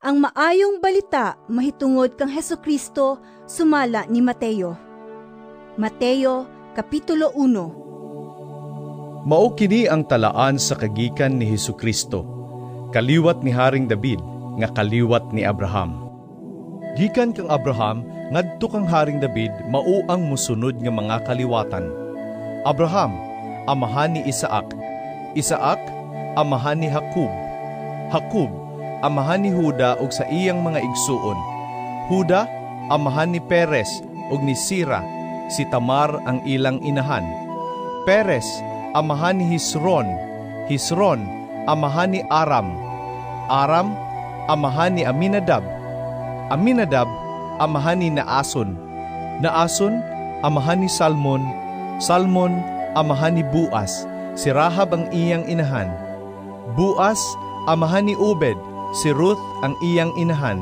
Ang Maayong Balita mahitungod kang Hesukristo sumala ni Mateo. Mateo Kapitulo 1. Mao kini ang talaan sa kagikan ni Hesukristo, kaliwat ni Haring David nga kaliwat ni Abraham. Gikan kang Abraham ngadto kang Haring David mao ang mosunod nga mga kaliwatan. Abraham, amahan ni Isaac. Isaac, amahan ni Jacob. Jacob, amahan ni Juda ug sa iyang mga igsuon. Juda, amahan ni Perez ug ni Sira, si Tamar ang ilang inahan. Perez, amahan ni Hezron. Hezron, amahan ni Aram. Aram, amahan ni Aminadab. Aminadab, amahan ni Naason. Naason, amahan ni Salmon. Salmon, amahan ni Boaz. Si Rahab ang iyang inahan. Boaz, amahan ni Obed. Si Ruth ang iyang inahan.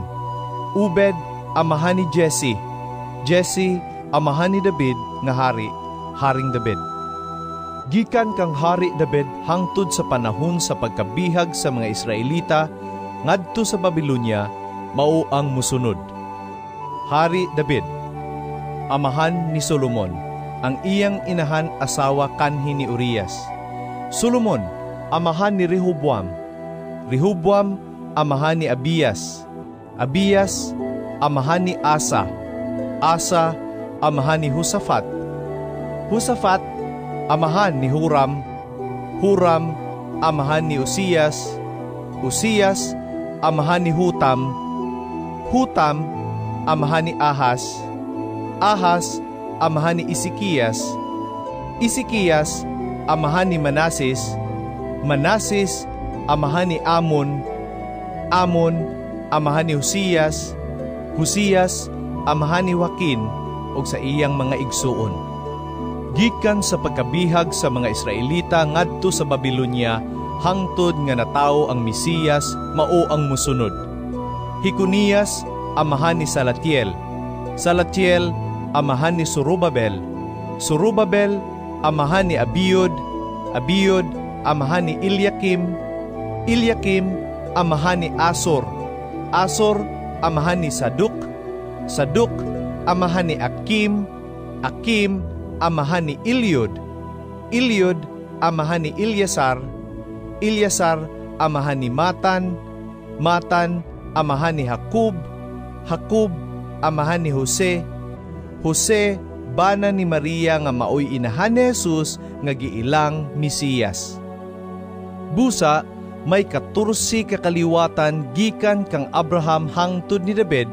Obed, amahan ni Jesse. Jesse, amahan ni David nga hari, Haring David. Gikan kang Hari David hangtod sa panahon sa pagkabihag sa mga Israelita ngadto sa Babilonia mao ang musunod. Hari David, amahan ni Solomon, ang iyang inahan asawa kanhi ni Urias. Solomon, amahan ni Rehoboam. Rehoboam, amahan ni Abias. Abias, amahan ni Asa. Asa, amahan ni Josafat. Josafat, amahan ni Huram. Huram, amahan ni Uzias. Uzias, amahan ni Hutam. Hutam, amahan ni Ahaz. Ahaz, amahan ni Ezekias. Ezekias, amahan ni Manases. Manases, amahan ni Amon. Amon, amahan ni Josias. Josias, amahan ni Joaquin ug sa iyang mga igsuon. Gikan sa pagkabihag sa mga Israelita ngadto sa Babilonia hangtod nga natawo ang Mesiyas mao ang mosunod. Jeconías, amahan ni Salatiel. Salatiel, amahan ni Zorobabel. Zorobabel, amahan ni Abiud. Abiud, amahan ni Eliakim. Eliakim, amahan ni Asor. Asor, amahan ni Sadok. Sadok, amahan ni Akim. Akim, amahan ni Eliud. Eliud, amahan ni Eleazar. Eleazar, amahan ni Matan. Matan, amahan ni Jacob. Jacob, amahan ni Jose. Jose, bana ni Maria nga maoy inahan ni Jesus nga giilang Mesiyas. Busa, may 14 ka kaliwatan gikan kang Abraham hangtod ni David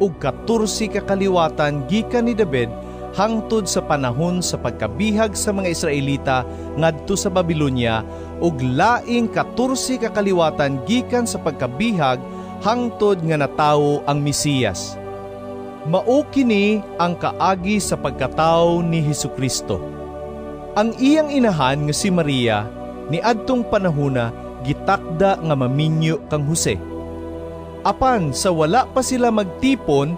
ug 14 ka kaliwatan gikan ni David hangtod sa panahon sa pagkabihag sa mga Israelita ngadto sa Babilonia ug laing 14 ka kaliwatan gikan sa pagkabihag hangtod nga natawo ang Mesiyas. Mao kini ang kaagi sa pagkatawo ni Hesukristo. Ang iyang inahan nga si Maria niadtong panahona gitakda nga maminyo kang Jose. Apan sa wala pa sila magtipon,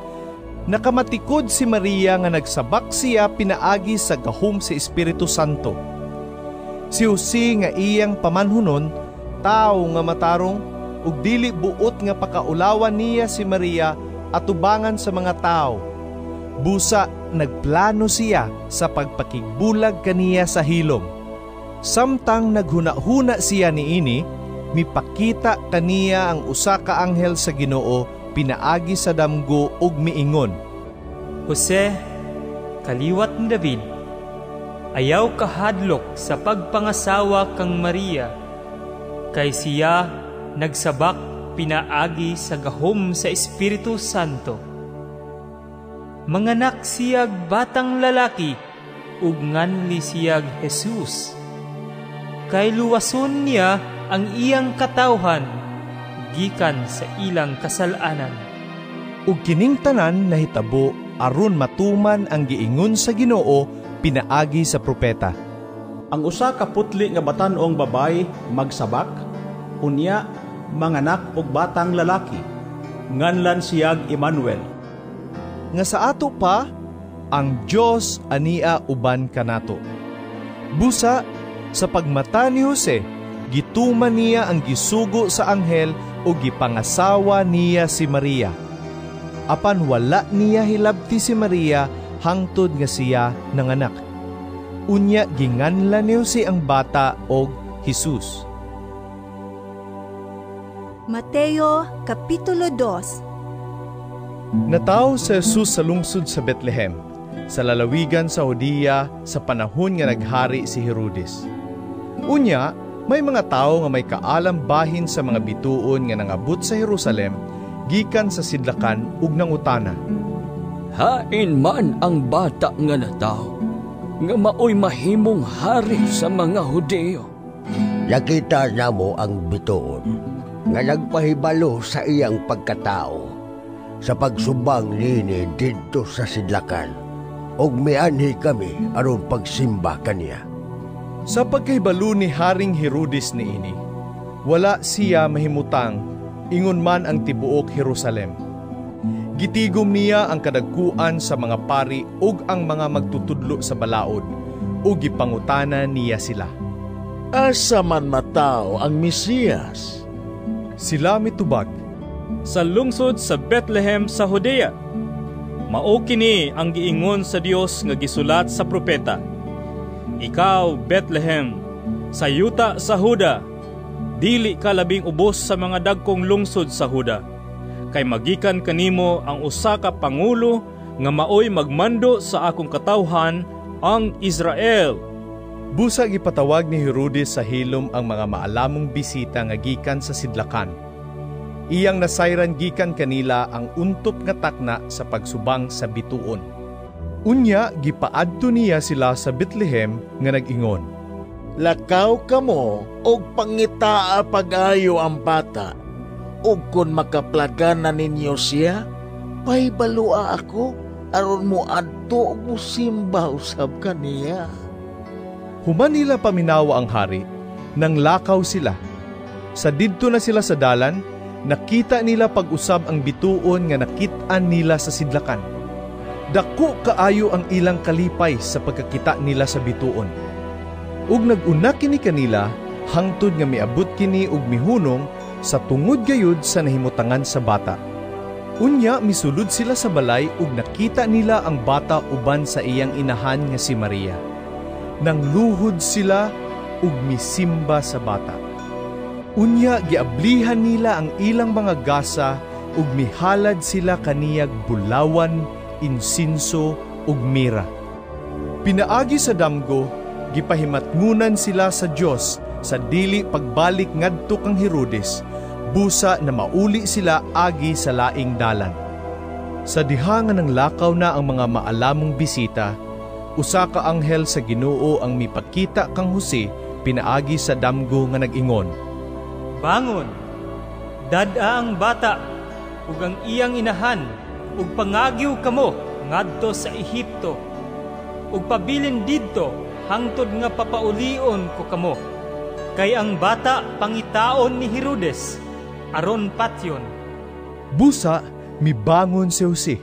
nakamatikod si Maria nga nagsabak siya pinaagi sa gahom sa Espiritu Santo. Si Jose nga iyang pamanhunon, tawo nga matarong, ug dili buot nga pakaulawan niya si Maria atubangan sa mga tao. Busa nagplano siya sa pagpakigbulag kaniya sa hilom. Samtang naghuna-huna siya niini, mipakita kaniya ang usa ka anghel sa Ginoo pinaagi sa damgo ug miingon, Jose, kaliwat ni David, ayaw kahadlok sa pagpangasawa kang Maria, kay siya nagsabak pinaagi sa gahom sa Espiritu Santo. Manganak siyag batang lalaki, ug nganli siyag Jesus. Kay luwason niya ang iyang katawhan gikan sa ilang kasal-anan. Ug kining tanan nahitabo aron matuman ang giingon sa Ginoo pinaagi sa propeta. Ang usa ka putli nga batan-ong babay magsabak, unya manganak og batang lalaki. Nganlan siyag Emmanuel. Nga sa ato pa, ang Dios ania uban kanato. Busa sa pagmata ni Jose, gituman niya ang gisugo sa anghel ug gipangasawa niya si Maria. Apan wala niya hilabti si Maria hangtod nga siya nanganak. Unya ginganlan ni Jose ang bata og Jesus. Mateo Kapitulo 2. Natawo si Jesus sa lungsod sa Bethlehem, sa lalawigan sa Judea sa panahon nga naghari si Herodes. Unya, may mga tawo nga may kaalam bahin sa mga bituon nga nangabot sa Jerusalem gikan sa sidlakan ug nangutana. Hain man ang bata nga natawo nga maoy mahimong hari sa mga Hudeo. Nakita namo ang bituon nga nagpahibalo sa iyang pagkatao sa pagsubang nini didto sa sidlakan ug mianhi kami aron pagsimba kaniya. Sa pagkahibalo ni Haring Herodes niini, wala siya mahimutang ingon man ang tibuok Jerusalem. Gitigom niya ang kadagkuan sa mga pari ug ang mga magtutudlo sa balaod, ug gipangutana niya sila. Asa man mataw ang Mesiyas? Sila mitubag, sa lungsod sa Bethlehem sa Judea. Mao kini ang giingon sa Dios nga gisulat sa propeta. Ikaw, Bethlehem, sa yuta sa Huda, dili ka labing ubos sa mga dagkong lungsod sa Huda. Kay magikan kanimo ang usa ka pangulo nga maoy magmando sa akong katawhan, ang Israel. Busa gipatawag ni Herodes sa hilom ang mga maalamong bisita nga gikan sa sidlakan. Iyang nasayran gikan kanila ang untop nga takna sa pagsubang sa bituon. Unya gipaadto niya sila sa Bethlehem nga nag-ingon, Lakaw kamo og pangitaa pag-ayo ang bata, ug kun makaplagan na ninyo siya, pahibalua ako aron mo adto og mosimba usab kaniya. Human nila paminawa ang hari, nang lakaw sila. Sa didto na sila sa dalan, nakita nila pag-usab ang bituon nga nakit-an nila sa sidlakan. Dako kaayo ang ilang kalipay sa pagkakita nila sa bituon. Ug nag-una kini kanila hangtod nga miabot kini ug mihunong sa tungod gayud sa nahimutangan sa bata. Unya misulod sila sa balay ug nakita nila ang bata uban sa iyang inahan nga si Maria. Nangluhod sila ug misimba sa bata. Unya giablihan nila ang ilang mga gasa ug mihalad sila kaniyag bulawan, insinso ug mira. Pinaagi sa damgo, gipahimatngunan sila sa Dios sa dili pagbalik ngadto kang Herodes, busa na mauli sila agi sa laing dalan. Sa diha nga nanglakaw na ang mga maalamong bisita, usa ka anghel sa Ginoo ang mipakita kang Jose pinaagi sa damgo nga nag-ingon, Bangon, dad-a ang bata ug ang iyang inahan ug pangagyo kamo ngadto sa Ehipto ug pabilin didto hangtod nga papaulion ko kamo. Kay ang bata pangitaon ni Herodes aron patyon. Busa mibangon si Jose.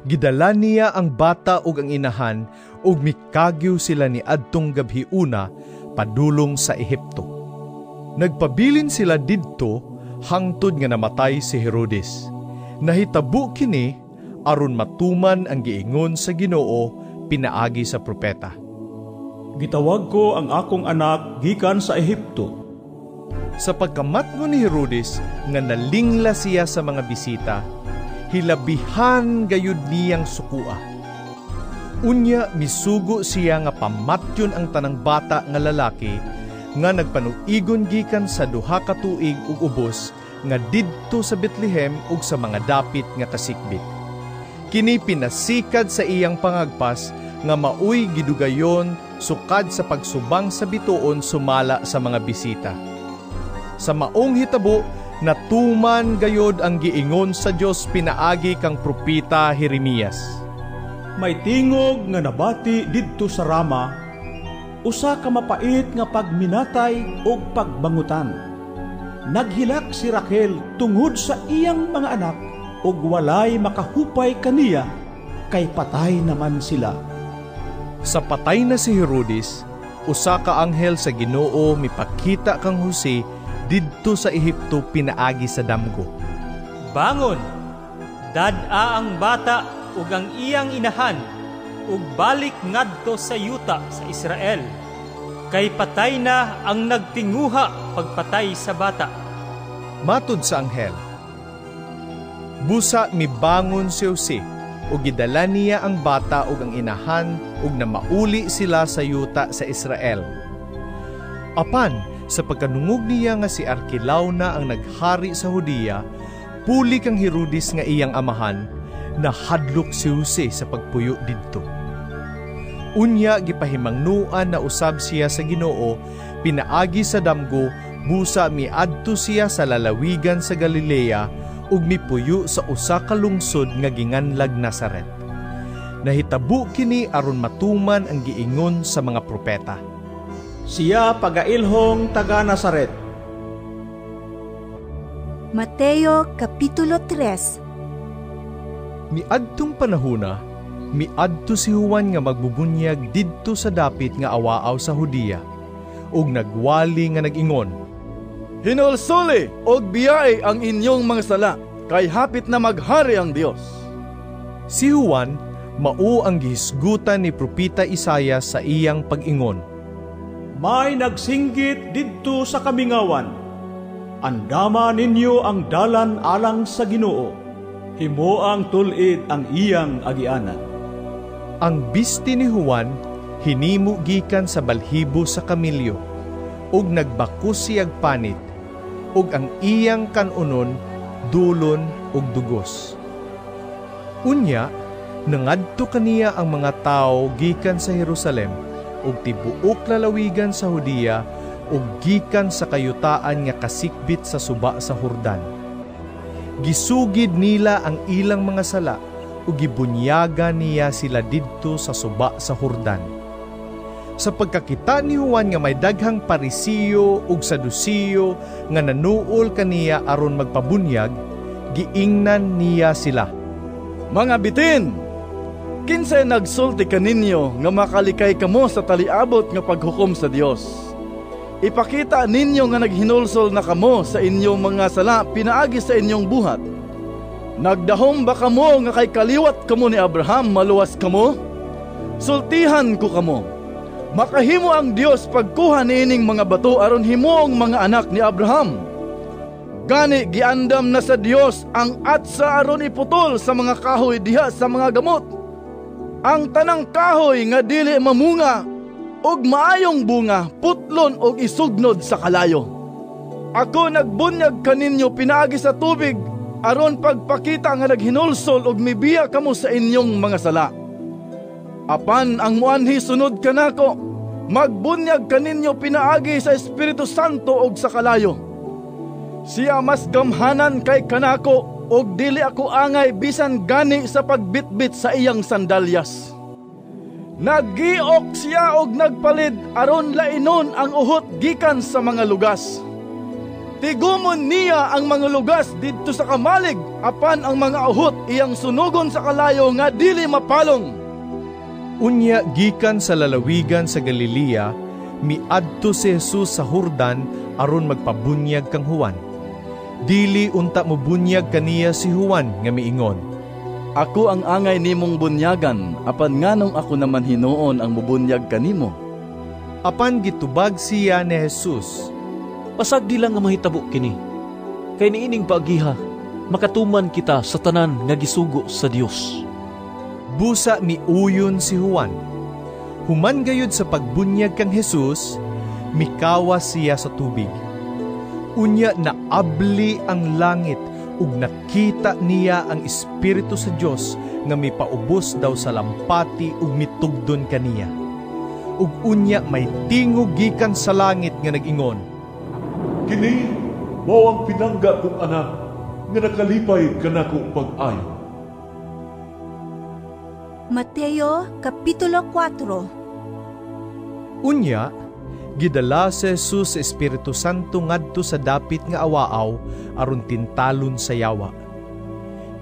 Gidala niya ang bata ug ang inahan ug mikagyo sila ni adtong gabhiuna padulong sa Ehipto. Nagpabilin sila didto hangtod nga namatay si Herodes. Nahitabo kini aron matuman ang giingon sa Ginoo pinaagi sa propeta. Gitawag ko ang akong anak gikan sa Ehipto. Sa pagkamatngon ni Herodes nga nalingla siya sa mga bisita, hilabihan gayud niyang sukua. Unya misugo siya nga pamatyon ang tanang bata nga lalaki nga nagpanuigon gikan sa 2 ka tuig ug ubos nga didto sa Bethlehem ug sa mga dapit nga kasikbit. Kini pinasikad sa iyang pangagpas nga maoy gidugayon sukad sa pagsubang sa bituon sumala sa mga bisita. Sa maong hitabo, natuman gayod ang giingon sa Dios pinaagi kang propeta Jeremias. May tingog nga nabati didto sa Rama, usa ka mapait nga pagminatay ug pagbangutan. Naghilak si Raquel tungod sa iyang mga anak ug walay makahupay kaniya kay patay naman sila. Sa patay na si Herodes, usa ka anghel sa Ginoo mipakita kang Jose didto sa Ehipto pinaagi sa damgo. Bangon, dad-a ang bata ug ang iyang inahan ug balik ngadto sa yuta sa Israel, kay patay na ang nagtinguha pagpatay sa bata. Matud sa anghel. Busa mibangon si Jose ug gidala niya ang bata ug ang inahan ug namauli sila sa yuta sa Israel. Apan sa pagkanungog niya nga si Arquelao na ang naghari sa Judea, puli kang Herodes nga iyang amahan, nahadlok si Jose sa pagpuyo didto. Unya gipahimangnuan na usab siya sa Ginoo pinaagi sa damgo, busa miadto siya sa lalawigan sa Galilea ug mipuyo sa usa ka lungsod nga ginganlag Nazaret. Nahitabo kini aron matuman ang giingon sa mga propeta. Siya pagailhong taga Nazaret. Mateo Kapitulo 3. Miadtong panahona, miadto si Juan nga magbubunyag didto sa dapit nga awaaw sa Judea, ug nagwali nga nag-ingon, "Hinulsuli og biyae ang inyong mga sala, kay hapit na maghari ang Dios." Si Juan mao ang gihisgutan ni Propeta Isayas sa iyang pag-ingon, "May nagsinggit didto sa kamingawan, andama ninyo ang dalan alang sa Ginoo, himuang tul-id ang iyang agianan." Ang bisti ni Juan hinimo gikan sa balhibo sa kamilyo, ug nagbakos siyag panit, ug ang iyang kanunon dulon ug dugos. Unya, nangadto kaniya ang mga tawo gikan sa Jerusalem ug tibuok lalawigan sa Judea ug gikan sa kayutaan nga kasikbit sa suba sa Jordan. Gisugid nila ang ilang mga sala ug gibunyagan niya sila didto sa suba sa Jordan. Sa pagkakita ni Juan nga may daghang Parisiyo ug Sadusiyo nga nanuol kaniya aron magpabunyag, giingnan niya sila, "Mga bitin, kinsay nagsulti kaninyo nga makalikay kamo sa taliabot nga paghukom sa Dios? Ipakita ninyo nga naghinulsol na kamo sa inyong mga sala pinaagi sa inyong buhat. Nagdahom ba kamo nga kay kaliwat kamo ni Abraham maluwas kamo? Sultihan ko kamo, makahimo ang Dios pagkuha niining mga bato aron himuong mga anak ni Abraham. Gani giandam na sa Dios ang atsa aron iputol sa mga kahoy diha sa mga gamot. Ang tanang kahoy nga dili mamunga og maayong bunga putlon og isugnod sa kalayo. Ako nagbunyag kaninyo pinaagi sa tubig aron pagpakita nga naghinulsol og mibiya kamo sa inyong mga sala. Apan ang muanhi sunod kanako, magbunyag kaninyo pinaagi sa Espiritu Santo og sa kalayo. Siya mas gamhanan kay kanako og dili ako angay bisan gani sa pagbitbit sa iyang sandalyas. Nagiok siya og nagpalid aron lainon ang uhot gikan sa mga lugas. Tigumon niya ang mga lugas didto sa kamalig, apan ang mga uhot iyang sunugon sa kalayo nga dili mapalong." Unya gikan sa lalawigan sa Galilea, miadto si Jesus sa Jordan aron magpabunyag kang Juan. Dili unta mobunyag kaniya si Juan nga miingon, "Ako ang angay nimong bunyagan, apan nganong ako naman hinuon ang mubunyag kanimo?" Apan gitubag siya ni Jesus, "Pasagdi lang nga mahitabo kini, kay niining paagiha makatuman kita sa tanan nga gisugo sa Dios." Busa miuyon si Juan. Human gayud sa pagbunyag kang Jesus, mikawas siya sa tubig. Unya naabli ang langit ug nakita niya ang Espiritu sa Dios nga mipaubos daw sa lampati ug mitugdon kaniya. Ug unya may tingog gikan sa langit nga nag-ingon, "Kini mao ang pinangga kong anak nga nakalipay kanako pag-ayo." Mateo Kapitulo 4. Unya, gidala si Jesus sa Espiritu Santo ngadto sa dapit nga awaaw aron tintalon sa yawa.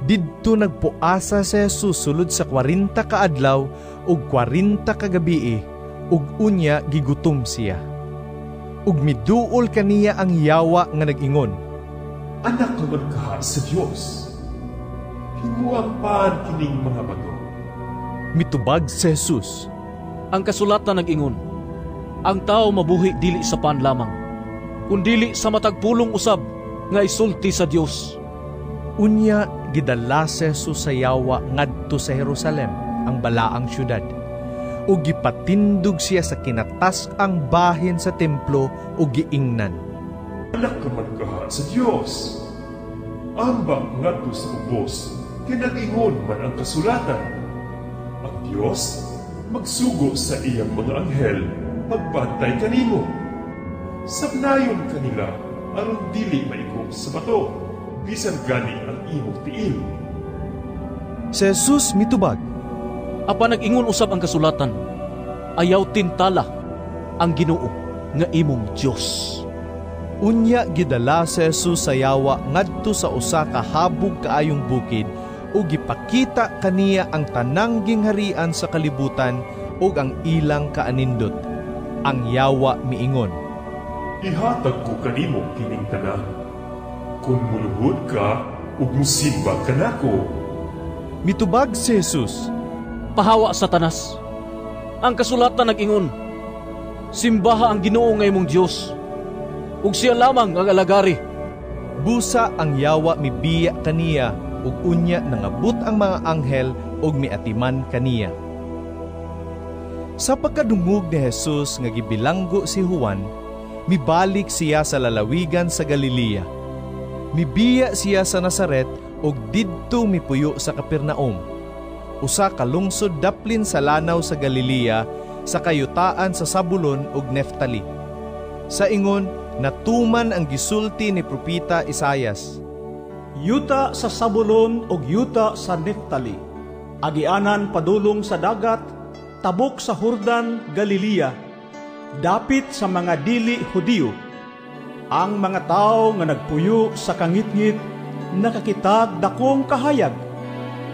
Didto nagpuasa si Jesus sulod sa 40 ka adlaw ug 40 ka gabii, ug unya gigutom siya. Ug miduol kaniya ang yawa nga nag-ingon, "Anak ka man kaha sa Dios, himuang pan kining mga bato." Mitubag si Jesus, "Ang kasulatan nag-ingon, ang tao mabuhi dili sa pan lamang, kundili sa matag pulong usab nga isulti sa Dios." Unya gidala si Jesus sa yawa ngadto sa Jerusalem, ang balaang syudad, ug gipatindog siya sa kinatas-ang bahin sa templo ug giingnan, "Anak ka man kaha sa Dios, ambak ngadto sa ubos, kay nag-ingon man ang kasulatan, ang Dios magsugo sa iyang mga anghel pagbantay kanimo. Sabnayon kanila aron dili maikog sa bato, bisan gani ang imong tiil." Si Jesus mitubag, "Apan nag-ingon usab ang kasulatan, ayaw tintala ang Ginoo nga imong Dios." Unya gidala si Jesus sa yawa ngadto sa usa ka habog kaayong bukid ug gipakita kaniya ang tanang gingharian sa kalibutan ug ang ilang kaanindot. Ang yawa miingon, "Ihatag ko kanimo kining tanan, kung muluhod ka ug musimba kanako." Mitubag si Jesus, "Pahawa, Satanas! Ang kasulatan nag-ingon, simbaha ang Ginoo nga imong Dios, ug siya lamang ang alagari." Busa ang yawa mibiya kaniya ug unya nangabot ang mga anghel ug miatiman kaniya. Sa pagkadungog ni Jesus nga gibilanggo si Juan, mibalik siya sa lalawigan sa Galilea. Mibiya siya sa Nazaret ug didto mipuyo sa Capernaum, usa ka lungsod daplin sa lanaw sa Galilea, sa kayutaan sa Sabulon ug Neftali. Sa ingon, natuman ang gisulti ni Propeta Isayas, "Yuta sa Sabulon ug yuta sa Neftali, agianan padulong sa dagat, tabok sa Jordan, Galilea, dapit sa mga dili Hudiyo. Ang mga tawo nga nagpuyo sa kangitngit nakakitag dakong kahayag.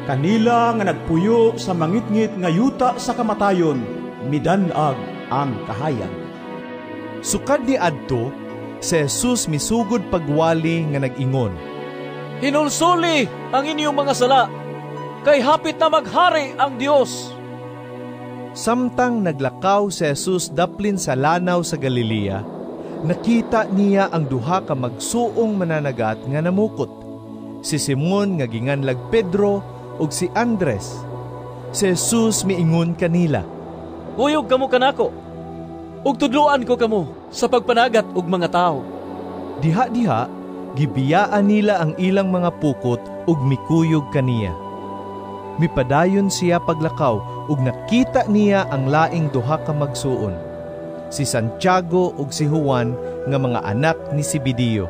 Kanila nga nagpuyo sa mangitngit nga yuta sa kamatayon, midan-ag ang kahayag." Sukad ni adto, si Jesus misugod pagwali nga nag-ingon, "Hinulsuli ang inyong mga sala, kay hapit na maghari ang Dios." Samtang naglakaw si Jesus daplin sa lanaw sa Galilea, nakita niya ang duha ka magsuong mananagat nga namukot, si Simon nga ginganlag Pedro ug si Andres. Si Jesus miingon kanila, "Kuyog kamo kanako, ug tudloan ko kamo sa pagpanagat og mga tawo." Diha-diha gibiyaan nila ang ilang mga pukot ug mikuyog kaniya. Mipadayon siya paglakaw ug nakita niya ang laing duha ka magsuon, si Santiago ug si Juan nga mga anak ni Zebedeo.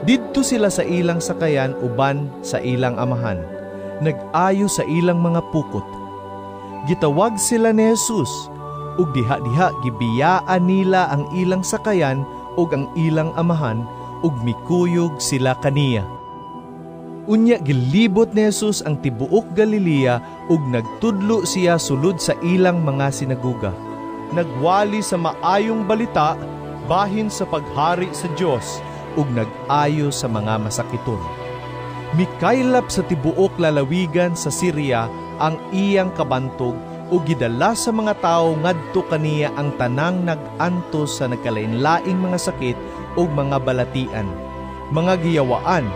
Didto sila sa ilang sakayan uban sa ilang amahan, nag-ayo sa ilang mga pukot. Gitawag sila ni Jesus ug diha-diha gibiyaan nila ang ilang sakayan ug ang ilang amahan ug mikuyog sila kaniya. Unya gilibot ni Jesus ang tibuok Galilea ug nagtudlo siya sulod sa ilang mga sinaguga. Nagwali sa maayong balita bahin sa paghari sa Dios ug nag-ayo sa mga masakiton. Mikaylap sa tibuok lalawigan sa Syria ang iyang kabantog ug gidala sa mga tawo ngadto kaniya ang tanang nag-antos sa nagkalain-laing mga sakit ug mga balatian, mga giyawaan,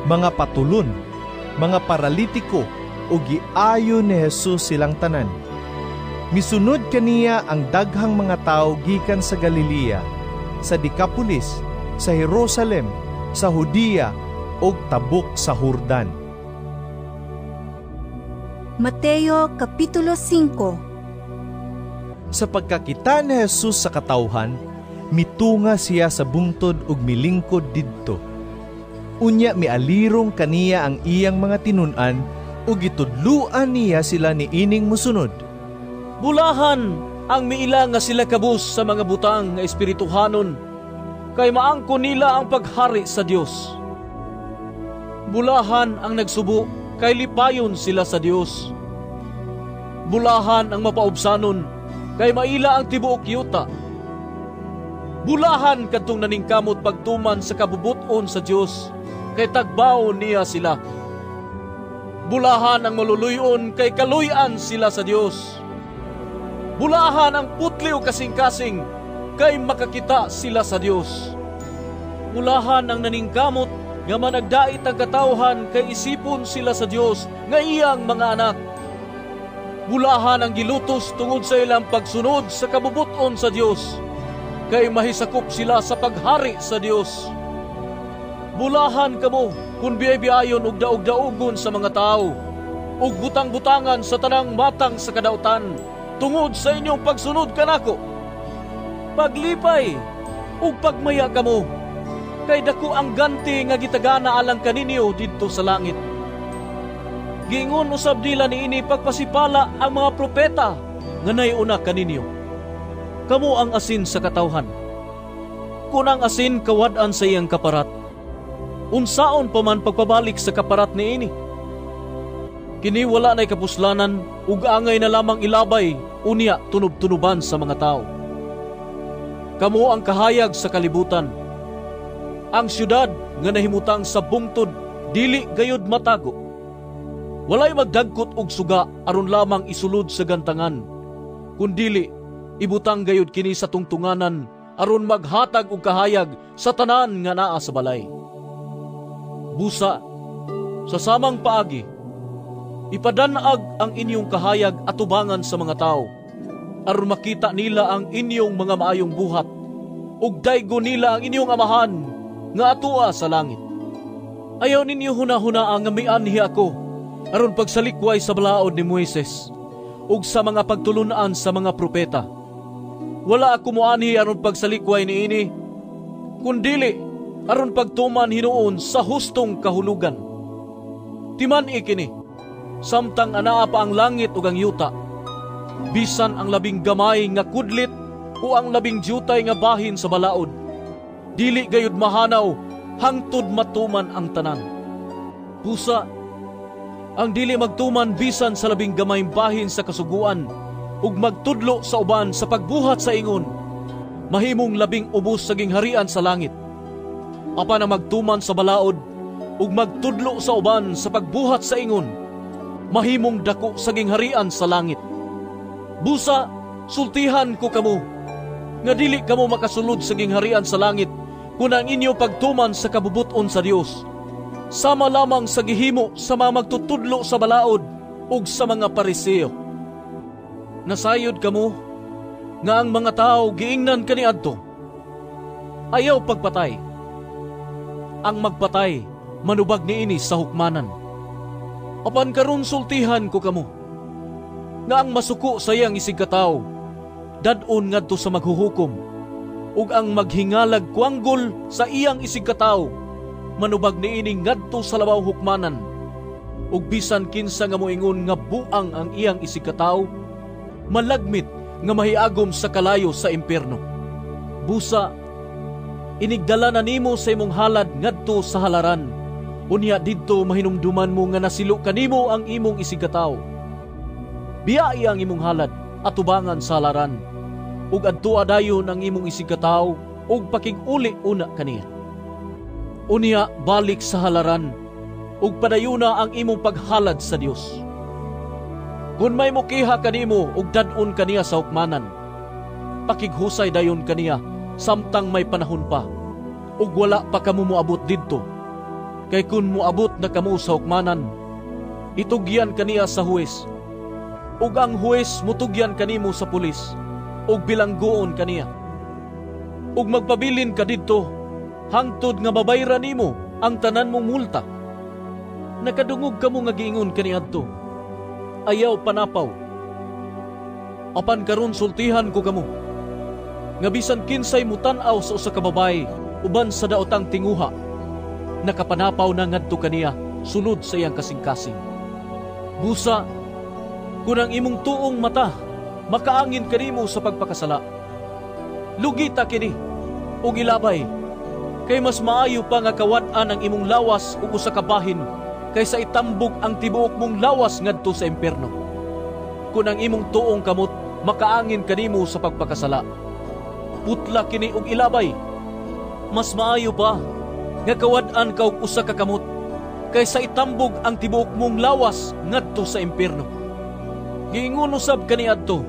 mga patulon, mga paralitiko, ug giayo ni Jesus silang tanan. Misunod kaniya ang daghang mga tawo gikan sa Galilea, sa Decapolis, sa Jerusalem, sa Judea, ug tabok sa Jordan. Mateo Kapitulo 5. Sa pagkakita ni Jesus sa katawhan, mitunga siya sa bungtod ug milingkod didto. Unya mialirong kaniya ang iyang mga tinun-an ug gitudluan niya sila niining mosunod. "Bulahan ang miila nga sila kabus sa mga butang nga espirituhanon, kay maangko nila ang paghari sa Dios. Bulahan ang nagsubo, kay lipayon sila sa Dios. Bulahan ang mapaubsanon, kay maila ang tibuok yuta. Bulahan kadtong naningkamot pagtuman sa kabubut-on sa Dios, kay tagbaon niya sila. Bulahan ang maluluy-on, kay kaluy-an sila sa Dios. Bulahan ang putli o kasing-kasing, kay makakita sila sa Dios. Bulahan ang naningkamot nga managdait ang katawhan, kay isipon sila sa Dios nga iyang mga anak. Bulahan ang gilutos tungod sa ilang pagsunod sa kabubut-on sa Dios, kay mahisakop sila sa paghari sa Dios. Bulahan kamo kung biyay-biyayon ug daog-daogon sa mga tao, ug butang-butangan sa tanang matang sa kadautan tungod sa inyong pagsunod kanako. Paglipay ug pagmaya kamo, kay dako ang ganti nga gitagana alang kaninyo didto sa langit. Giingon usab nila niini pagpasipala ang mga propeta nga naiuna kaninyo. Kamo ang asin sa katawhan. Kun ang asin kawad-an sa iyang kaparat, unsaon pa man pagpabalik sa kaparat niini? Kini wala na'y kapuslanan ug angay na lamang ilabay unya tunob-tunoban sa mga tao. Kamo ang kahayag sa kalibutan. Ang syudad nga nahimutang sa bungtod dili gayud matago. Walay magdagkot og suga aron lamang isulod sa gantangan, kundili ibutang gayud kini sa tungtunganan aron maghatag og kahayag sa tanan nga naa sa balay. Busa, sa samang paagi, ipadanag ang inyong kahayag atubangan sa mga tao, aron makita nila ang inyong mga maayong buhat, ug daygo nila ang inyong amahan nga atua sa langit. Ayaw ninyo hunahunaa nga mianhi ako aron pagsalikway sa balaod ni Moises ug sa mga pagtulun-an sa mga propeta. Wala ako moanhi aron pagsalikway niini, kundili aron pagtuman hinuon sa hustong kahulugan. Timan-i kini, samtang anaa pa ang langit ug ang yuta, bisan ang labing gamay nga kudlit o ang labing dyutay nga bahin sa balaod, dili gayud mahanaw hangtod matuman ang tanan. Pusa, ang dili magtuman bisan sa labing gamay bahin sa kasuguan ug magtudlo sa uban sa pagbuhat sa ingon, mahimong labing ubos sa gingharian sa langit. Apan ang magtuman sa balaod ug magtudlo sa uban sa pagbuhat sa ingon, mahimong dako sa gingharian sa langit. Busa, sultihan ko kamo, nga dili kamo makasulod sa gingharian sa langit kun ang inyo pagtuman sa kabubut-on sa Dios, sama lamang sa gihimo sa mga magtutudlo sa balaod ug sa mga Pariseo. Nasayod kamo nga ang mga tao giingnan kaniadto, ayaw pagpatay. Ang magpatay manubag niini sa hukmanan. Apan karon sultihan ko kamo, nga ang masuko sa iyang isigkatawo dad-on ngadto sa maghuhukom, ug ang maghingalag kuanggol sa iyang isigkatawo manubag niini ngadto sa labaw hukmanan. Ug bisan kinsa nga moingon nga buang ang iyang isigkatawo, malagmit nga mahiagom sa kalayo sa impierno. Busa, inigdala na nimo sa imong halad ngadto sa halaran, unya didto mahinumduman mo nga nasilo kanimo ang imong isigkatawo. Biyai ang imong halad atubangan sa halaran, ug adtoa dayon ang imong isigkatawo ug pakig-uli una kaniya. Unya balik sa halaran ug padayuna ang imong paghalad sa Dios. Kun may mukiha kanimo ug dad-on kaniya sa hukmanan, pakighusay dayon kaniya samtang may panahon pa, ug wala pa kamo moabot didto. Kay kun moabot na kamo sa hukmanan, itugyan kaniya sa huwes, ug ang huwes mutugyan kanimo sa pulis, ug bilanggoon kaniya. Ug magpabilin ka didto hangtod nga mabayra nimo ang tanan mong multa. Nakadungog kamo nga giingon kaniadto, ayaw panapaw. Apan karon sultihan ko kamo, nga bisan kinsay mutan-aw sa usa ka babaye uban sa daotang tinguha, nakapanapaw na ngadto kaniya sulod sa iyang kasing-kasing. Busa, kun ang imong tuong mata makaangin kanimo sa pagpakasala, lugita kini ug ilabay, kay mas maayo pa nga kawad-an ang imong lawas ug usa ka bahin kaysa itambog ang tibuok mong lawas ngadto sa impierno. Kun ang imong tuong kamot makaangin kanimo sa pagpakasala, Putla kini og ilabay. Mas maayo pa nga kawad-an ka og usa ka kamot kaysa itambog ang tibuok mong lawas ngadto sa impierno. Giingon usab kaniadto,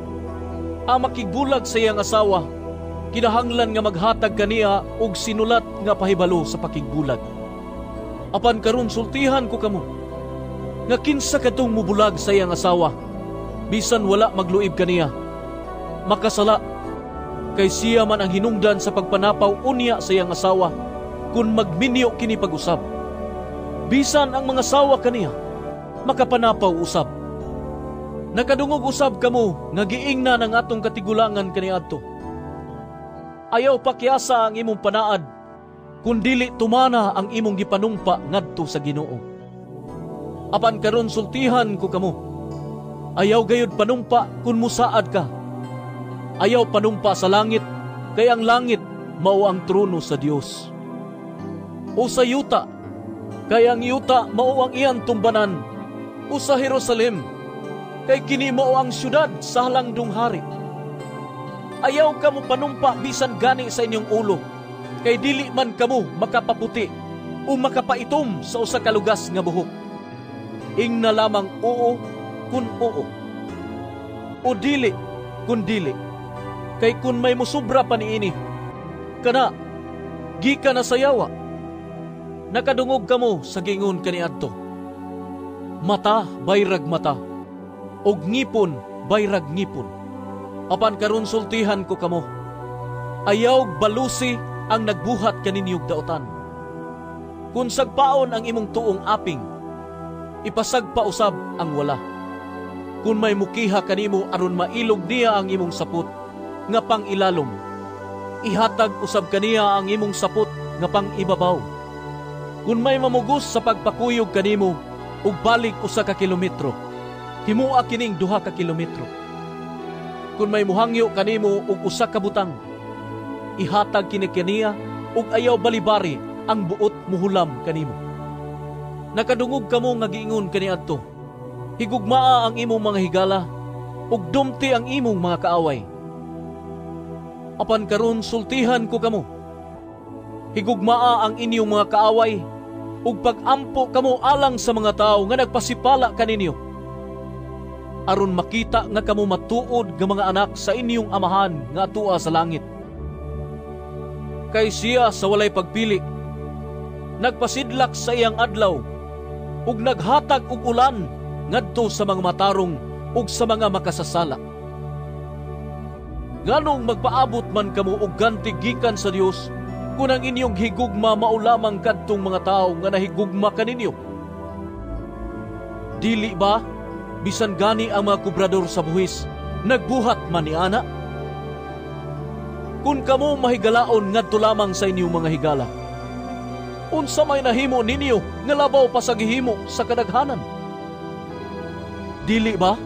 ang makigbulag sa iyang asawa kinahanglan nga maghatag kaniya og sinulat nga pahibalo sa pakigbulag. Apan karon sultihan ko kamo nga kinsa kadtong mubulag sa iyang asawa bisan wala magluib kaniya, makasala, kay siya man ang hinungdan sa pagpanapaw unya sa iyang asawa kun magminyo kini pag-usab. Bisan ang mga sawa kaniya makapanapaw usab. Nakadungog usab kamo nga giingnan ang atong katigulangan kaniadto. Ayaw pakyasa ang imong panaad kun dili tumana ang imong gipanumpa ngadto sa Ginoo. Apan karon sultihan ko kamo, ayaw gayud panumpa kun musaad ka. Ayaw panumpa sa langit, kay ang langit mao ang trono sa Dios. O sa yuta, kay ang yuta mao ang iyang tumbanan. O sa Jerusalem, kay kini mao ang syudad sa halangdong hari. Ayaw kamo panumpa bisan gani sa inyong ulo, kay dili man kamo makapaputi o makapaitom sa usa ka lugas nga buhok. Ingna lamang oo kun oo, o dili kun dili. Kay kun may musubra pa niini, kana gikan na sa yawa. Nakadungog kamo sa giingon kaniadto, mata bayrag mata, ug ngipon bayrag ngipon. Apan karon sultihan ko kamo, ayaw balusi ang nagbuhat kaninyog daotan. Kun sagpaon ang imong tuong aping, ipasagpa usab ang wala. Kun may mukiha kanimo aron mailog niya ang imong sapot nga pang-ilalom, ihatag usab kaniya ang imong sapot nga pang-ibabaw. Kun may mamugos sa pagpakuyog kanimo ug balik usa ka kilometro, himua kining 2 ka kilometro. Kun may muhangyo kanimo og usa ka butang, ihatag kini kaniya ug ayaw balibari ang buot muhulam kanimo. Nakadungog kamo nga giingon kaniadto, higugmaa ang imong mga higala ug dumti ang imong mga kaaway. Apan karon sultihan ko kamo, higugmaa ang inyong mga kaaway ug pag-ampo kamo alang sa mga tawo nga nagpasipala kaninyo, aron makita nga kamo matuod nga mga anak sa inyong amahan nga atua sa langit. Kay siya sa walay pagpili nagpasidlak sa iyang adlaw ug naghatag og ulan ngadto sa mga matarong ug sa mga makasasala. Nganong magpaabot man kamo og ganti gikan sa Dios kun ang inyong higugma mao lamang kadtong mga tawo nga nahigugma kaninyo? Dili ba bisan gani ang mga kubrador sa buhis nagbuhat man ni ana? Kun kamo mahigalaon ngadto lamang sa inyong mga higala, unsa may nahimo ninyo nga labaw pa sa gihimo sa kadaghanan? Dili ba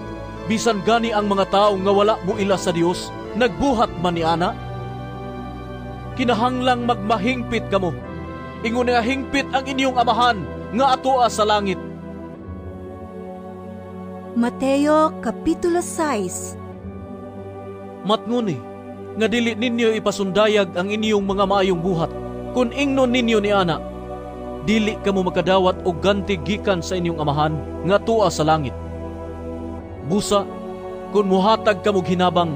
bisan gani ang mga tawo nga wala moila sa Dios nagbuhat man ni ana? Kinahanglang magmahingpit kamo, ingon nga hingpit ang inyong amahan nga atoa sa langit. Mateo Kapitulo 6. Matnguni nga dili ninyo ipasundayag ang inyong mga maayong buhat. Kun ingnon ninyo ni ana, dili kamo makadawat og ganti gikan sa inyong amahan nga atoa sa langit. Busa, kun muhatag kamo hinabang,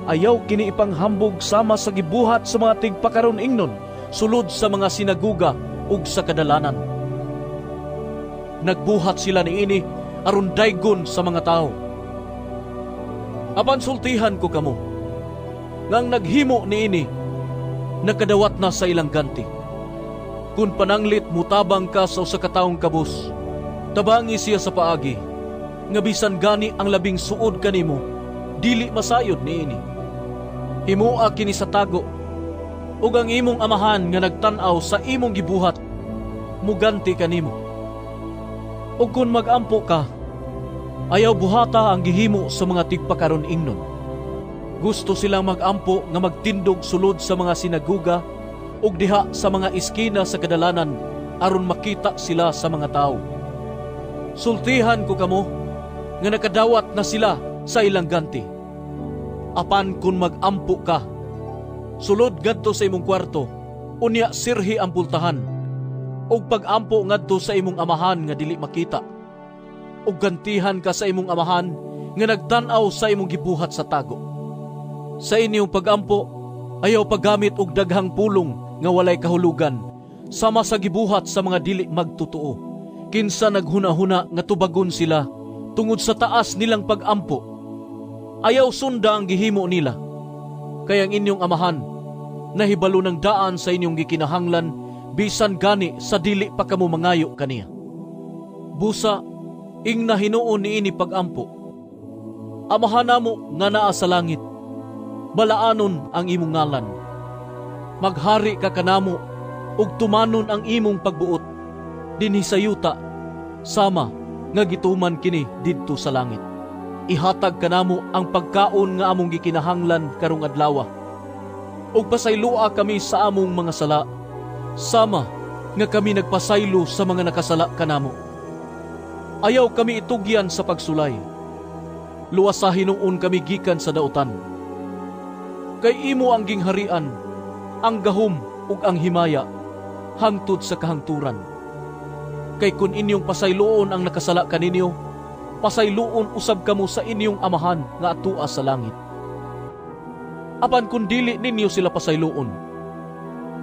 ayaw kini ipanghambog sama sa gibuhat sa mga tigpakaron ingnon sulod sa mga sinaguga ug sa kadalanan. Nagbuhat sila niini aron daygon sa mga tawo. Apan sultihan ko kamo, ngang naghimo niini nakadawat na sa ilang ganti. Kun pananglit mutabang ka sa usa ka taong kabus, tabangi siya sa paagi, nga bisan gani ang labing suod kanimo, dili masayod niini. Himoa kini sa tago, ug ang imong amahan nga nagtan-aw sa imong gibuhat, muganti kanimo. Ug kun mag-ampo ka, ayaw buhata ang gihimo sa mga tigpakaron ingnon. Gusto silang mag-ampo nga magtindog sulod sa mga sinaguga ug diha sa mga iskina sa kadalanan aron makita sila sa mga tawo. Sultihan ko kamo nga nakadawat na sila sa ilang ganti. Apan kun mag-ampo ka, Sulod ngadto sa imong kwarto, unya sirhi ang pultahan, ug pag-ampo ngadto sa imong Amahan nga dili makita. Ug gantihan ka sa imong Amahan nga nagtan-aw sa imong gibuhat sa tago. Sa inyong pag-ampo, ayaw paggamit og daghang pulong nga walay kahulugan, sama sa gibuhat sa mga dili magtotoo. Kinsa naghuna-huna nga tubagon sila tungod sa taas nilang pag-ampo. Ayaw sunda ang gihimo nila. Kay ang inyong Amahan nahibalo ng daan sa inyong gikinahanglan bisan gani sa dili pa kamo mangayo kaniya. Busa, ingna hinuon niini pag-ampo. Amahan namo nga naa sa langit, balaanon ang imong ngalan. Maghari ka kanamo ug tumanon ang imong pagbuot dinhi sa yuta sama nga gituman kini didto sa langit. Ihatag kanamo ang pagkaon nga among gikinahanglan karong adlaw. Ug pasayloa kami sa among mga sala, sama nga kami nagpasaylo sa mga nakasala kanamo. Ayaw kami itugyan sa pagsulay. Luwasa hinuon kami gikan sa dautan. Kay imo ang gingharian, ang gahom ug ang himaya, hangtod sa kahangturan. Kay kun inyong pasayloon ang nakasala kaninyo, pasayloon usab kamo sa inyong Amahan nga atua sa langit. Apan kun dili ninyo sila pasayloon,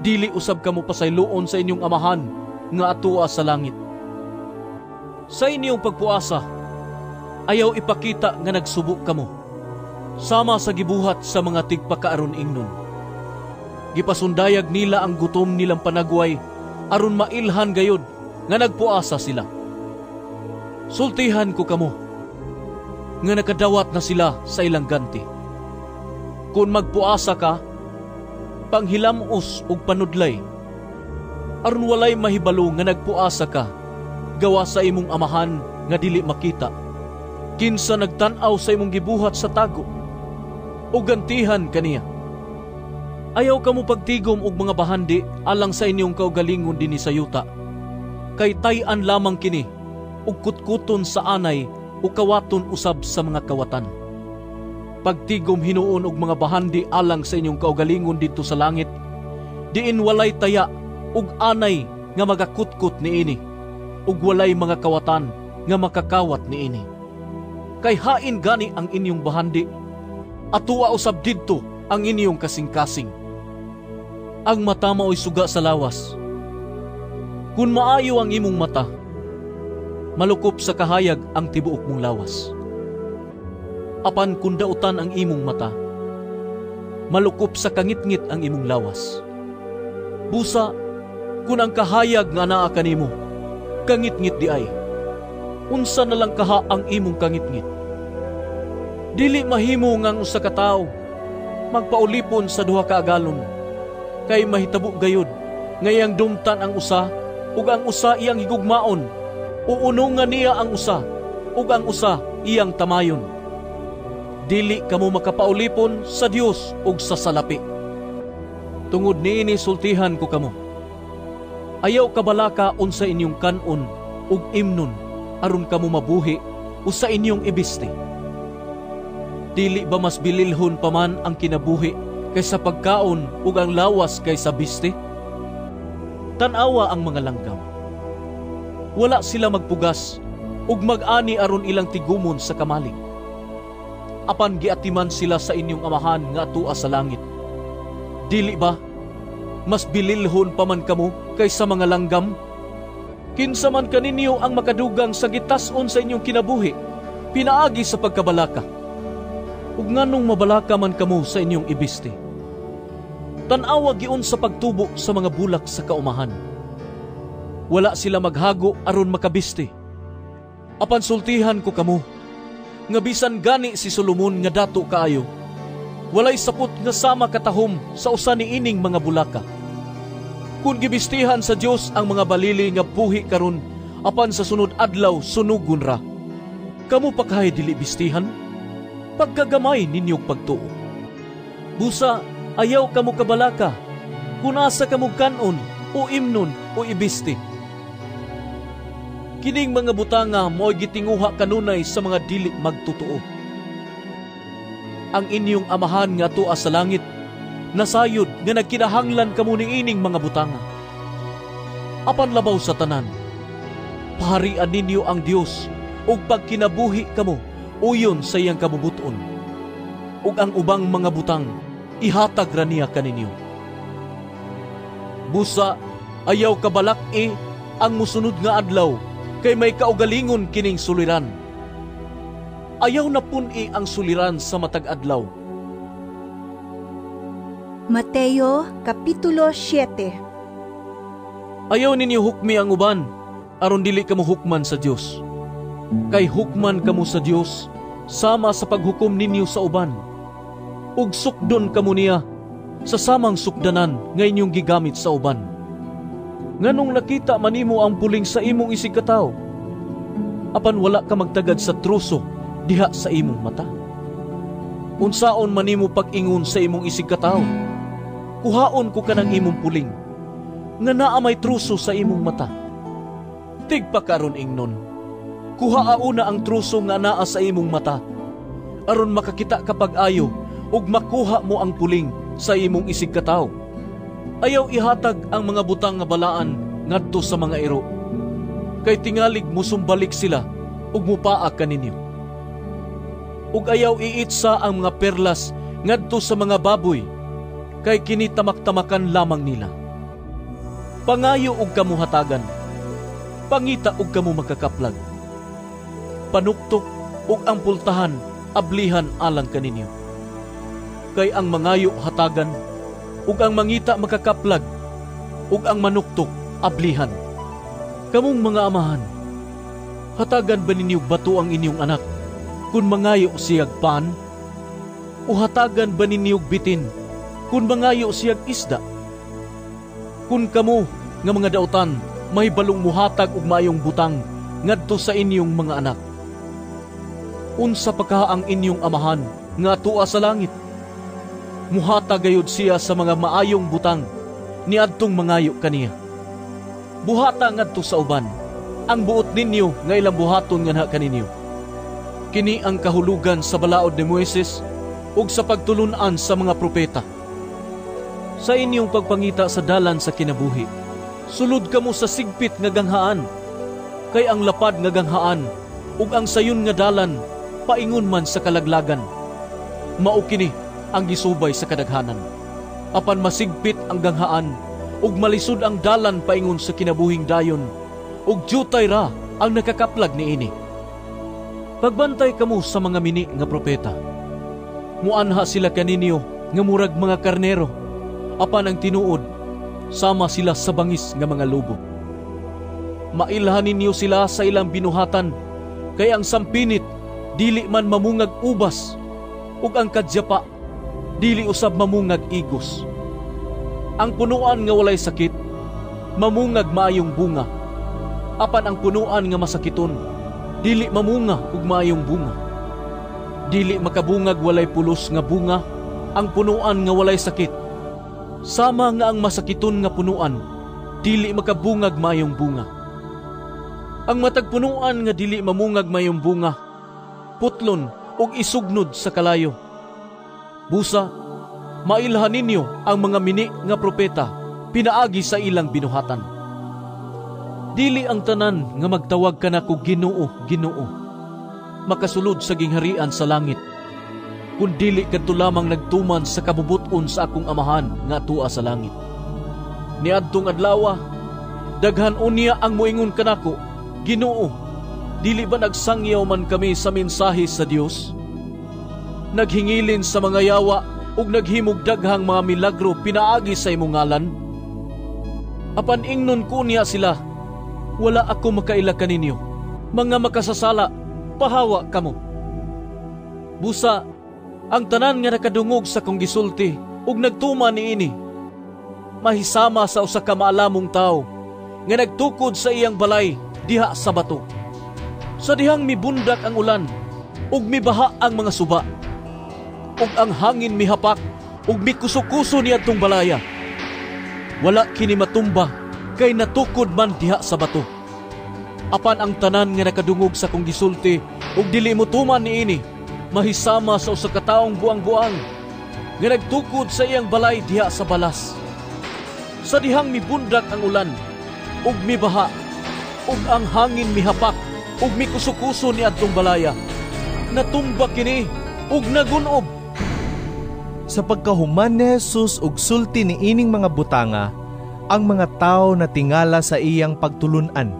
dili usab kamo pasayloon sa inyong Amahan nga atua sa langit. Sa inyong pagpuasa, ayaw ipakita nga nagsubo kamo, sama sa gibuhat sa mga tigpakaaron ingnon. Gipasundayag nila ang gutom nilang panagway aron mailhan gayod nga nagpuasa sila. Sultihan ko kamo nga nakadawat na sila sa ilang ganti. Kung magpuasa ka, panghilamos ug panudlay, aron walay mahibalo nga nagpuasa ka, gawa sa imong Amahan nga dili makita, kinsa nagtan-aw sa imong gibuhat sa tago, ug gantihan kaniya. Ayaw kamo pagtigom og mga bahandi alang sa inyong kaugalingon dinhi sa yuta, kay tay-an lamang kini ug kutkuton sa anay o kawaton usab sa mga kawatan. Pagtigom hinuon og mga bahandi alang sa inyong kaugalingon didto sa langit, diin walay taya ug anay nga magakutkot niini, ug walay mga kawatan nga makakawat niini. Kay hain gani ang inyong bahandi, atua usab didto ang inyong kasing-kasing. Ang mata maoy suga sa lawas. Kun maayo ang imong mata, malukop sa kahayag ang tibuok mong lawas. Apan kun dautan ang imong mata, malukop sa kangitngit ang imong lawas. Busa, kun ang kahayag nga naa kanimo, kangitngit di ay, unsa na lang kaha ang imong kangitngit? Dili mahimo nga ang usa ka tawo magpaulipon sa duha ka agalon, kay mahitabo gayod nga iyang dumtan ang usa ug ang usa iyang higugmaon, o unungan niya ang usa ug ang usa iyang tamayon. Dili kamo makapaulipon sa Dios ug sa salapi. Tungod niini sultihan ko kamo, ayaw kabalaka unsa inyong kan-on ug imnon aron kamo mabuhi o sa inyong ibiste. Dili ba mas bililhon pa man ang kinabuhi kaysa pagkaon ug ang lawas kaysa biste? Tan-awa ang mga langgam. Wala sila magpugas ug mag-ani aron ilang tigumon sa kamalig. Apan giatiman sila sa inyong Amahan nga atua sa langit. Dili ba mas bililhon pa man kamo kaysa mga langgam? Kinsa man kaninyo ang makadugang sa gitas-on sa inyong kinabuhi pinaagi sa pagkabalaka? Ug nganong mabalaka man kamo sa inyong ibiste? Tan-awa giun sa pagtubo sa mga bulak sa kaumahan. Wala sila maghago aron makabiste. Apan sultihan ko kamo, nga bisan gani si Solomon nga dato kaayo, walay sapot nga sama katahom sa usa niining mga bulaka. Kun gibistihan sa Dios ang mga balili nga buhi karon, apan sa sunod adlaw sunugon ra, kamo pa kahay dili bistihan? Pagkagamay ninyong pagtuo. Busa, ayaw kamo kabalaka, kun asa kamo kan-on o imnon o ibiste. Kining mga butanga mo'y gitinguha kanunay sa mga dili magtotoo. Ang inyong Amahan nga atua sa langit, Nasayod nga nagkinahanglan kamo niining mga butanga. Apan labaw sa tanan, paharian ninyo ang Dios ug pagkinabuhi kamo uyon sa iyang kabubut-on. Ug ang ubang mga butang ihatag ra niya kaninyo. Busa ayaw kabalak-i ang musunod nga adlaw kay may kaugalingon kining suliran. Ayaw na pun-i ang suliran sa matag adlaw. Mateo Kapitulo 7. Ayaw ninyo hukmi ang uban aron dili kamo hukman sa Dios. Kay hukman kamo sa Dios sama sa paghukom ninyo sa uban. Ug sukdon kamo niya sa samang sukdanan nga inyong gigamit sa uban. Nganong nakita manimo ang puling sa imong isigkatawo, apan wala ka magtagad sa truso diha sa imong mata? Unsaon manimo pag-ingon sa imong isigkatawo, kuhaon ko kanang imong puling, nga naa may truso sa imong mata? Tigpakaron ingnon, kuhaa una ang truso nga naa sa imong mata, aron makakita ka pag-ayo ug makuha mo ang puling sa imong isigkatawo. Ayaw ihatag ang mga butang nga balaan ngadto sa mga iro, kay tingalig musumbalik sila ug mupaa kaninyo. Ug ayaw iitsa ang mga perlas ngadto sa mga baboy, kay kini tamak-tamakan lamang nila. Pangayo og kamo hatagan, pangita og kamo makakaplag. Panuktok og ang pultahan ablihan alang kaninyo. Kay ang mangayo hatagan, ug ang mangita makakaplag, ug ang manuktok ablihan. Kamong mga amahan, hatagan ba ninyo bato ang inyong anak kung mangayo siyag pan? O hatagan ba ninyo bitin kung mangayo siyag isda? Kung kamo nga mga dautan may balong muhatag og maayong butang ngadto sa inyong mga anak, unsa pa ka ang inyong amahan nga atua sa langit? Muhatag gayud siya sa mga maayong butang niadtong mangayo kaniya. Buhata ngadto sa uban ang buot ninyo nga ilang buhaton nganha kaninyo. Kini ang kahulugan sa balaod ni Moises ug sa pagtulun-an sa mga propeta. Sa inyong pagpangita sa dalan sa kinabuhi, sulod kamo sa sigpit nga ganghaan, kay ang lapad nga ganghaan ug ang sayon nga dalan paingon man sa kalaglagan. Mao kini ang gisubay sa kadaghanan. Apan masigpit ang ganghaan ug malisod ang dalan paingon sa kinabuhing dayon, ug jutay ra ang nakakaplag niini. Pagbantay kamo sa mga mini nga propeta. Muanha sila kaninyo nga murag mga karnero, apan ang tinuod sama sila sa bangis nga mga lobo. Mailhan ninyo sila sa ilang binuhatan, kay ang sampinit dili man mamungag ubas, ug ang kadyapa dili usab mamungag igos. Ang punuan nga walay sakit mamungag maayong bunga, apan ang punuan nga masakiton dili mamunga ug maayong bunga. Dili makabungag walay pulos nga bunga ang punuan nga walay sakit, sama nga ang masakiton nga punuan dili makabungag maayong bunga. Ang matag punuan nga dili mamungag maayong bunga, putlon ug isugnod sa kalayo. Busa, mailhan ninyo ang mga mini nga propeta pinaagi sa ilang binuhatan. Dili ang tanan nga magtawag kanako Ginoo, Ginoo, makasulod sa gingharian sa langit, kun dili kadto lamang nagtuman sa kabubut-on sa akong Amahan nga atua sa langit. Niadtong adlawa, daghan unya ang moingon kanako, Ginoo, dili ba nagsangyaw man kami sa mensahe sa Dios? Naghingilin sa mga yawa ug naghimog daghang mga milagro pinaagi sa imong ngalan? Apan ingnon ko niya sila, wala ako makaila kaninyo. Mga makasasala, pahawa kamo. Busa, ang tanan nga nakadungog sa kong gisulti ug nagtuma niini, mahisama sa usa ka maalamong tawo nga nagtukod sa iyang balay diha sa bato. Sa dihang mibundak ang ulan ug mibaha ang mga suba, ug ang hangin mihapak ug mikuso-kuso niadtong balaya. Wala kini matumba kay natukod man diha sa bato. Apan ang tanan nga nakadungog sa kong gisulti ug dili motuman niini, mahisama sa usa ka taong buang-buang nga nagtukod sa iyang balay diha sa balas. Sa dihang mibundak ang ulan, ug mibaha, ug ang hangin mihapak, ug mikusukuso ni adtong balaya. Natumba kini ug nagunob." Sa pagkahuman ni Jesus og sulti ni ining mga butanga, ang mga tawo natingala sa iyang pagtulun-an.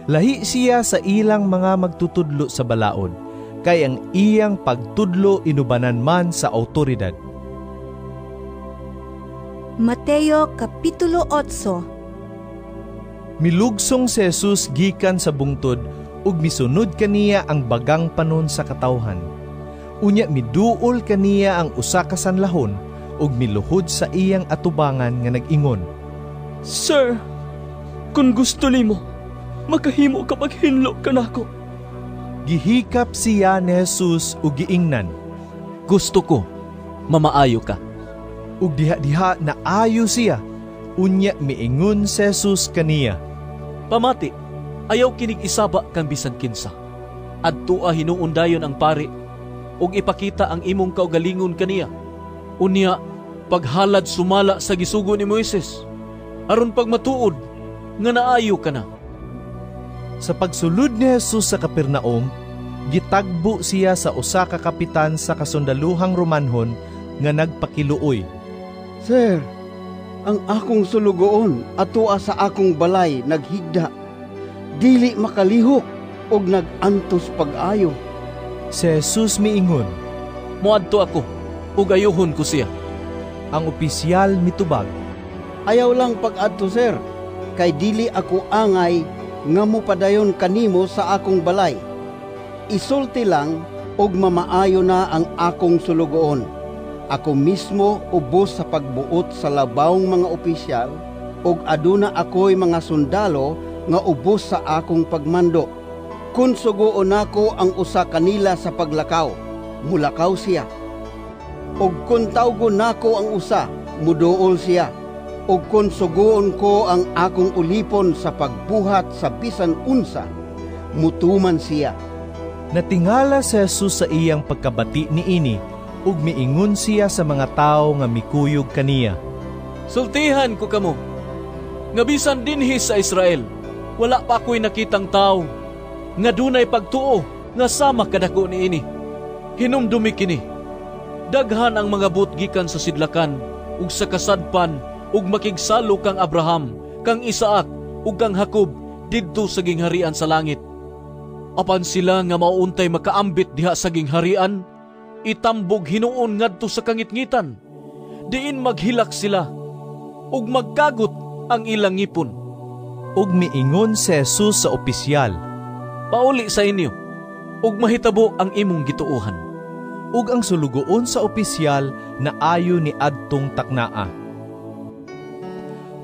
Lahi siya sa ilang mga magtutudlo sa balaod, kay ang iyang pagtudlo inubanan man sa awtoridad. Mateo Kapitulo 8. Milugsong si Jesus gikan sa bungtod ug misunod kaniya ang bagang panon sa katawhan. Unya miduol kaniya ang usa ka sanlahon ug miluhod sa iyang atubangan nga nag-ingon, "Sir, kun gusto nimo, makahimo ka paghinlo kanako." Gihikap siya ni Jesus ug giingnan, "Gusto ko, mamaayo ka." Ug diha-diha naayo siya. Unya miingon si Jesus kaniya, "Pamati, ayaw kinig isaba kang bisan kinsa. Adtoa hinuon dayon ang pari, ug ipakita ang imong kaugalingon kaniya. Unya, paghalad sumala sa gisugo ni Moises, aron pagmatuod nga naayo ka na." Sa pagsulod ni Jesus sa Capernaum, gitagbo siya sa usa ka kapitan sa kasundaluhang Romanhon nga nagpakiluoy, "Sir, ang akong sulugoon atoa sa akong balay naghigda, dili makalihok og nag-antos pag-ayo." Si Jesus miingon, "Moadto ako, ug ayuhon ko siya." Ang opisyal mitubag, "Ayaw lang pag-adto, sir, kay dili ako angay nga mopadayon kanimo sa akong balay. Isulti lang og mamaayo na ang akong sulugoon. Ako mismo ubos sa pagbuot sa labawng mga opisyal, ug aduna ako'y mga sundalo nga ubos sa akong pagmando. Kun sugoon nako ang usa kanila sa paglakaw, mulakaw siya. Ug kun tawgon nako ang usa, muduol siya. Ug kun sugoon ko ang akong ulipon sa pagbuhat sa bisan unsa, mutuman siya." Natingala si Jesus sa iyang pagkabati niini, ug miingon siya sa mga tawo nga mikuyog kaniya, "Sultihan ko kamo, nga bisan dinhi sa Israel, wala pa ako'y nakitang tawo nga dunay pagtuo nga sama kadako niini. Hinumdumi kini, daghan ang mga buot gikan sa sidlakan ug sa kasadpan ug makigsalo kang Abraham, kang Isaac ug kang Jacob didto sa gingharian sa langit. Apan sila nga mauuntay makaambit diha sa gingharian, itambog hinuon ngadto sa kangitngitan. Diin maghilak sila ug magkagot ang ilang ngipon." Ug miingon si Jesus sa opisyal, "Pauli sa inyo, ug mahitabo ang imong gituohan." Ug ang sulugoon sa opisyal naayo ni adtong taknaa.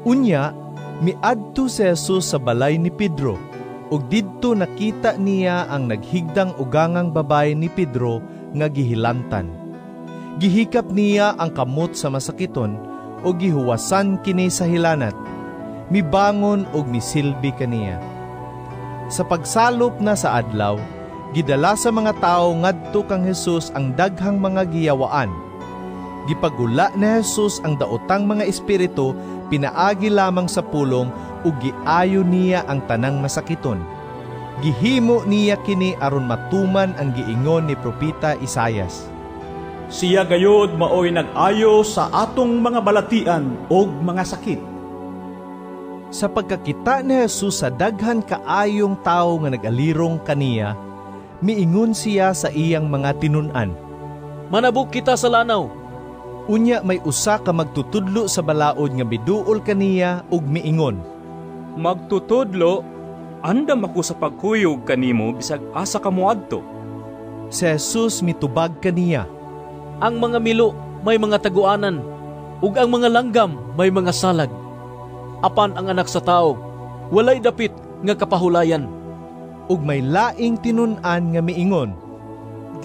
Unya, miadto si Jesus sa balay ni Pedro, ug didto nakita niya ang naghigdang ugangang babaye ni Pedro nga gihilantan. Gihikap niya ang kamot sa masakiton ug gihuwasan kini sa hilanat. Mibangon ug misilbi kaniya. Sa pagsalop na sa adlaw, gidala sa mga tawo ngadto kang Jesus ang daghang mga giyawaan. Gipagula ni Jesus ang daotang mga espiritu pinaagi lamang sa pulong ug giayo niya ang tanang masakiton. Gihimo niya kini aron matuman ang giingon ni Propeta Isayas, "Siya gayod maoy nag-ayo sa atong mga balatian og mga sakit." Sa pagkakita ni Jesus sa daghan kaayong tawo nga nag-alirong kaniya, miingon siya sa iyang mga tinun-an, "Manabok kita sa lanaw." Unya may usa ka magtutudlo sa balaod nga miduol kaniya ug miingon, "Magtutudlo, andam ako sa pagkuyog kanimo bisag asa ka moadto." Si Jesus mitubag kaniya, "Ang mga milo may mga taguanan, ug ang mga langgam may mga salag. Apan ang Anak sa Tawo walay dapit nga kapahulayan." Ug may laing tinun-an nga miingon,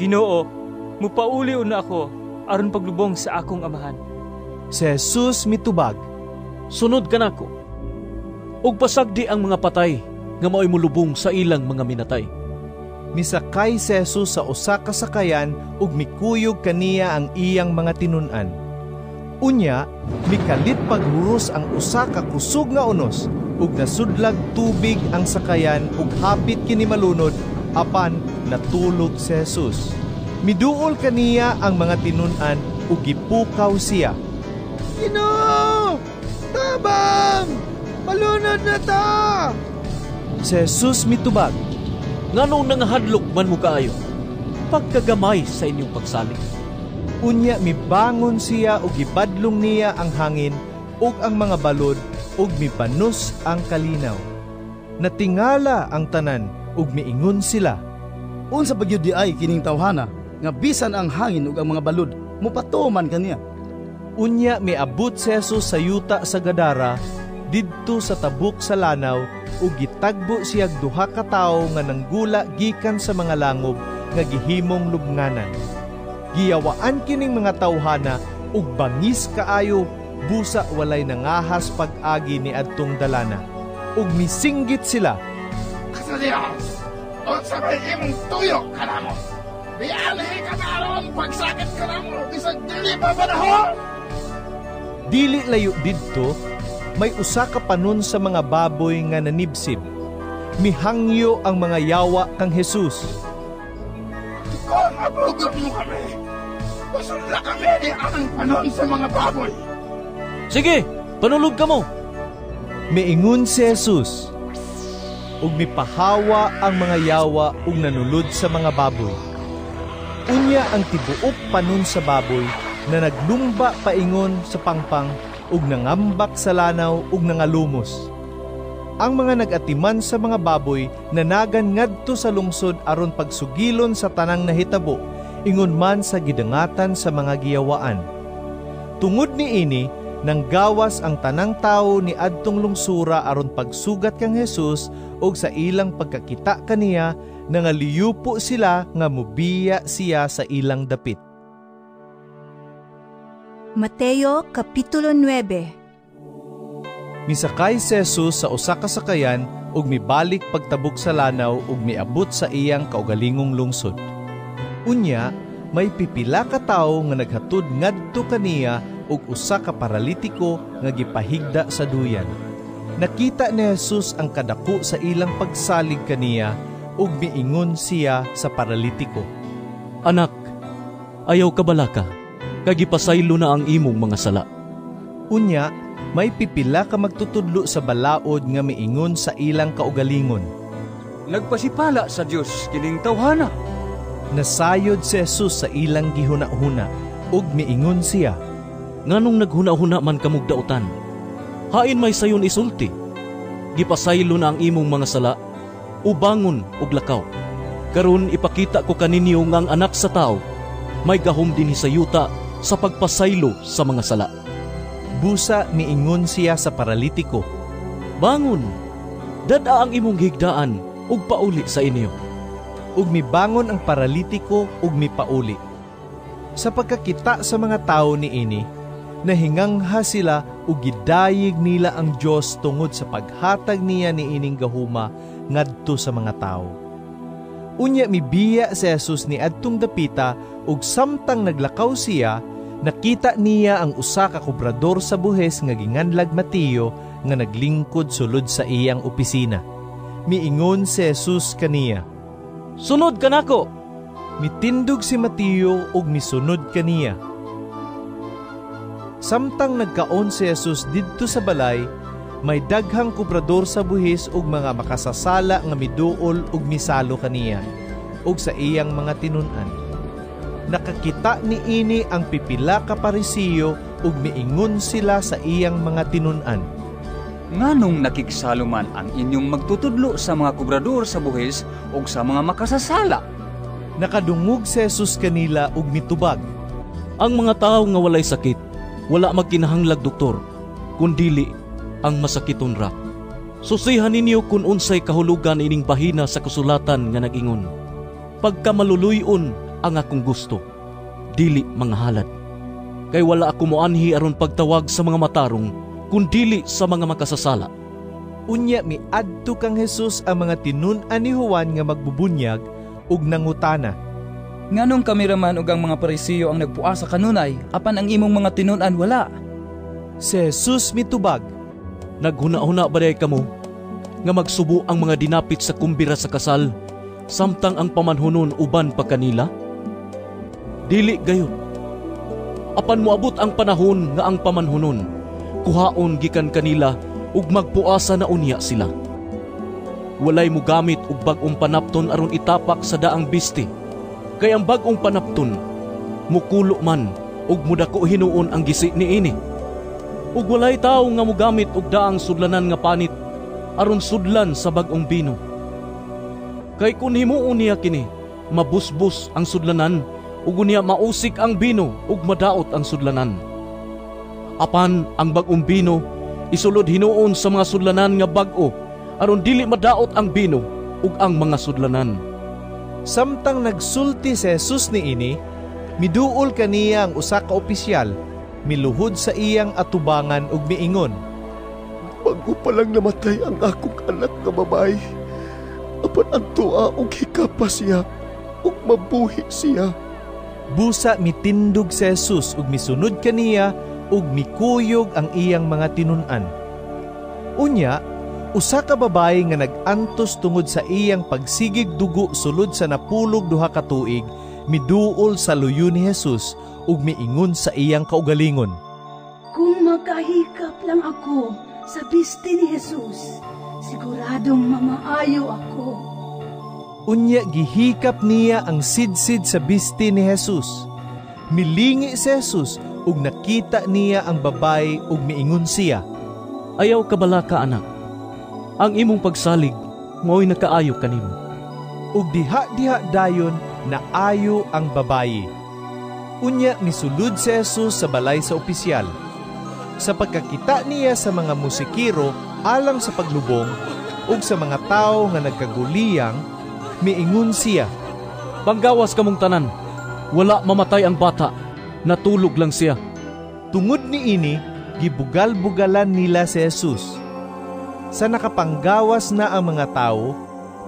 "Ginoo, mupauli una ako aron paglubong sa akong amahan." Si Jesus mitubag, "Sunod kanako, ug pasagdi ang mga patay nga maoy molubong sa ilang mga minatay." Misakay si Jesus sa usa ka sakayan ug mikuyog kaniya ang iyang mga tinun-an. Unya, mikalit paghuros ang usa ka kusog nga unos ug nasudlag tubig ang sakayan ug hapit kini malunod, apan natulog si Jesus. Miduol kaniya ang mga tinun-an ug gipukaw siya. Ginoo! Tabang! Malunod na ta! Si Jesus mitubag, "Nganong nangahadlok man mo kaayo? Pagkagamay sa inyong pagsalig." Unya mibangon siya ug gibadlong niya ang hangin ug ang mga balod ug mibanos ang kalinaw. Natingala ang tanan ug miingon sila, "Unsa pa gyud diay kining tawhana nga bisan ang hangin ug ang mga balod mopatuo man kaniya?" Unya miabot si Jesus sa yuta sa Gadara, didto sa tabok sa lanaw, ug gitagbo siyag duha ka tawo nga nanggula gikan sa mga langob nga gihimong lubnganan. Giyawaan kining mga tawhana ug bangis kaayo, busa walay nangahas pag-agi ni adtong dalana. Ug misinggit sila, "Sa Dios, unsa may imong tuyo kanamo? Mianhi ka na aron pagsakit kanamo bisag dili pa panahon!" Dili layo didto, may usa ka panon sa mga baboy nga nanibsib. Mihangyo ang mga yawa kang Jesus, "Kung abugot mo kami, pasudla kami ni ang panon sa mga baboy." "Sige, panulog kamo." Miingon si Jesus, ug mipahawa ang mga yawa ug nanulod sa mga baboy. Unya ang tibuok panon sa baboy na naglumba paingon sa pangpang ug nangambak sa lanaw ug nangalumos. Ang mga nag-atiman sa mga baboy nanagan ngadto sa lungsod aron pagsugilon sa tanang nahitabo, ingon man sa gidangatan sa mga giyawaan. Tungod niini, nanggawas ang tanang tawo ni adtong lungsura aron pagsugat kang Jesus, ug sa ilang pagkakita kaniya nangaliyupo sila nga mobiya siya sa ilang dapit. Mateo Kapitulo 9. Misakay si Jesus sa usa ka sakayan ug mibalik pagtabok sa lanaw ug miabot sa iyang kaugalingong lungsod. Unya, may pipila ka tawo nga naghatod ngadto kaniya og usa ka paralitiko nga gipahigda sa duyan. Nakita ni Jesus ang kadako sa ilang pagsalig kaniya ug miingon siya sa paralitiko, "Anak, ayaw kabalaka, kay gipasaylo na ang imong mga sala." Unya, may pipila ka magtutudlo sa balaod nga miingon sa ilang kaugalingon, "Nagpasipala sa Dios kining tawhana." Nasayod si Jesus sa ilang gihuna-huna ug miingon siya, "Nganong naghuna-huna man kamog dautan? Hain may sayon isulti, gipasaylo na ang imong mga sala, o bangon og lakaw? Karon ipakita ko kaninyo nga ang Anak sa Tawo may gahom dinhi sa yuta sa pagpasaylo sa mga sala." Busa miingon siya sa paralitiko, "Bangon, dad-a ang imong higdaan ug pauli sa inyo." Ug mibangon ang paralitiko ug mipauli. Sa pagkakita sa mga tawo niini, nahingangha sila ug gidayeg nila ang Dios tungod sa paghatag niya niining gahuma ngadto sa mga tawo. Unya mibiya si Jesus ni adtong dapita ug samtang naglakaw siya, nakita niya ang usa ka kobrador sa buhis nga ginganlag Mateo nga naglingkod sulod sa iyang opisina. Miingon si Jesus kaniya, "Sunod kanako." Mitindog si Mateo ug misunod kaniya. Samtang nagkaon si Jesus didto sa balay, may daghang kobrador sa buhis ug mga makasasala nga miduol ug misalo kaniya ug sa iyang mga tinun-an. Nakakita niini ang pipila ka Parisiyo ug miingon sila sa iyang mga tinun-an, "Nganong nakigsalo man ang inyong magtutudlo sa mga kobrador sa buhis ug sa mga makasasala?" Nakadungog si Jesus kanila ug mitubag, "Ang mga tawo nga walay sakit, wala magkinahanglag doktor, kundili ang masakiton ra. Susihan ninyo kung unsay kahulugan ining bahina sa kasulatan nga nag-ingon, pagkamaluluy-on ang akong gusto, dili mga halad. Kay wala ako moanhi aron pagtawag sa mga matarong, kundili sa mga makasasala." Unya miadto kang Jesus ang mga tinun-an ni Juan nga magbubunyag ug nangutana, "Nganong kami raman ug ang mga Pariseo ang nagpuasa kanunay, apan ang imong mga tinun-an wala?" Si Jesus mitubag, "Naghuna-huna ba diay kamo nga magsubo ang mga dinapit sa kumbira sa kasal samtang ang pamanhunon uban pa kanila? Dili gayud. Apan moabot ang panahon nga ang pamanhunon kuhaon gikan kanila ug magpuasa na unya sila. Walay mogamit og bag-ong panapton aron itapak sa daang bisti, kay ang bag-ong panapton mukulo man ug mudako hinuon ang gisi niini. Ug walay tawo nga mogamit og daang sudlanan nga panit aron sudlan sa bag-ong bino. Kay kun himuon niya kini, mabusbos ang sudlanan ug unya mausik ang bino ug madaot ang sudlanan. Apan ang bag-ong bino isulod hinuon sa mga sudlanan nga bag-o aron dili madaot ang bino ug ang mga sudlanan." Samtang nagsulti si Jesus niini, miduol kaniya ang usa ka opisyal, miluhod sa iyang atubangan ug miingon, "Bag-o pa lang namatay ang akong anak nga babae, apan adtoa og hikapa siya ug mabuhi siya." Busa mitindog si Jesus ug misunod kaniya ug mikuyog ang iyang mga tinun-an. Unya, usa ka babayi nga nag-antos tungod sa iyang pagsigig dugo sulod sa 12 ka tuig, miduol sa luyo ni Jesus ug miingon sa iyang kaugalingon, "Kung makahikap lang ako sa bisti ni Jesus, siguradong mamaayo ako." Unya gihikap niya ang sidsid sa bisti ni Jesus. Milingi si Jesus ug nakita niya ang babayi ug miingon siya, "Ayaw ka bala ka, anak. Ang imong pagsalig mao'y nakaayo kanimo." Ug diha-diha dayon naayo ang babayi. Unya misulod si Jesus sa balay sa opisyal. Sa pagkakita niya sa mga musikero alang sa paglubong ug sa mga tawo nga nagkaguliyang, miingon siya, "Panggawas kamong tanan, wala mamatay ang bata, natulog lang siya." Tungod niini, gibugal-bugalan nila si Jesus. Sa nakapanggawas na ang mga tawo,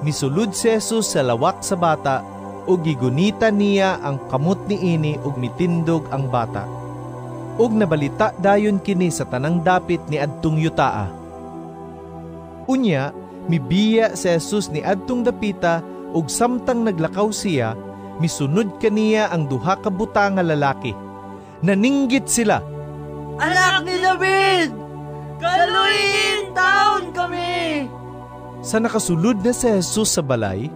misulod si Jesus sa lawak sa bata ug gigunitan niya ang kamot niini ug mitindog ang bata. Ug nabalita dayon kini sa tanang dapit ni adtong yutaa. Unya, mibiya si Jesus ni adtong dapita ug samtang naglakaw siya, misunod kaniya ang duha ka buta nga lalaki. Naninggit sila, "Anak ni David, kaluyin taon kami!" Sa nakasulod na si Jesus sa balay,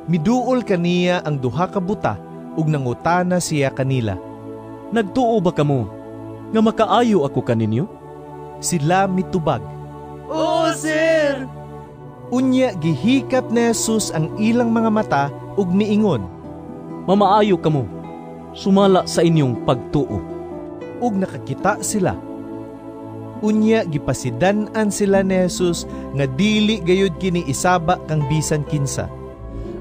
miduol kaniya ang duha ka buta ug nangutana siya kanila, "Nagtuo ba kamo nga makaayo ako kaninyo?" Sila mitubag, "Oo, sir." Unya gihikap ni Jesus ang ilang mga mata ug miingon, "Mamaayo kamo, sumala sa inyong pagtuo." Ug nakakita sila. Unya gipasidan-an sila ni Jesus nga dili gayud kini isaba kang bisan kinsa.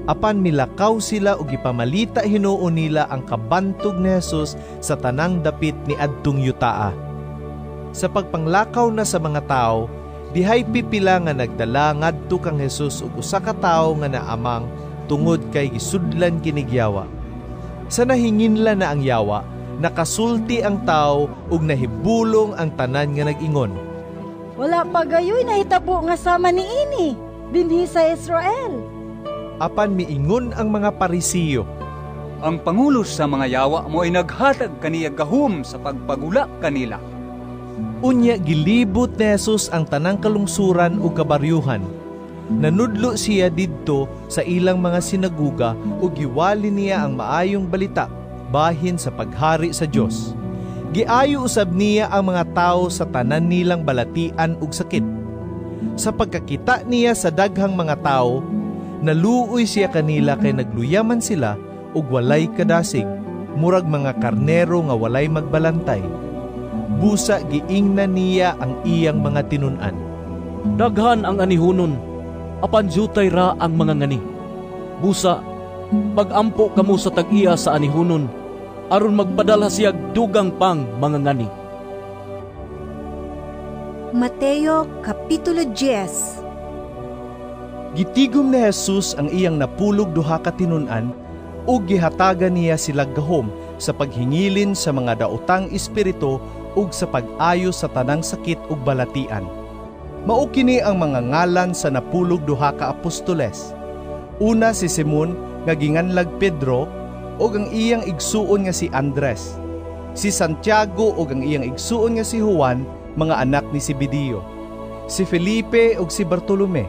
Apan milakaw sila ug gipamalita hinuon nila ang kabantog ni Jesus sa tanang dapit ni adtong yutaa. Sa pagpanglakaw na sa mga tawo, dihay pipila nga nagdala ngadto kang Jesus ug usa ka tawo nga naamang tungod kay gisudlan kinig yawa. Sa nahinginla na ang yawa, nakasulti ang tawo ug nahibulong ang tanan nga nag-ingon, "Wala pa gayoy nahitabo nga sama niini dinhi sa Israel." Apan miingon ang mga Parisiyo, "Ang pangulo sa mga yawa mo ay naghatag kaniya gahom sa pagpagula kanila." Unya gilibot ni Jesus ang tanang kalungsuran ug kabaryuhan. Nanudlo siya didto sa ilang mga sinaguga ug giwali niya ang maayong balita bahin sa paghari sa Dios. Giayo usab niya ang mga tawo sa tanan nilang balatian ug sakit. Sa pagkakita niya sa daghang mga tawo, naluoy siya kanila kay nagluyaman sila ug walay kadasig, murag mga karnero nga walay magbalantay. Busa giingnan niya ang iyang mga tinun-an, "Daghan ang anihunon, apan jutay ra ang mga ngani. Busa, pagampo kamo sa tag-iya sa anihunon, aron magpadala siya dugang pang mga ngani." Mateo Kapitulo 10. Gitigom ni Jesus ang iyang 12 ka tinun-an ug gihatagan niya sila gahom sa paghingilin sa mga daotang espiritu ug sa pag-ayo sa tanang sakit ug balatian. Mao kini ang mga ngalan sa 12 ka apostoles. Una si Simon nga ginganlag Pedro ug ang iyang igsuon nga si Andres. Si Santiago ug ang iyang igsuon nga si Juan, mga anak ni Zebedeo. Si Felipe ug si Bartolome.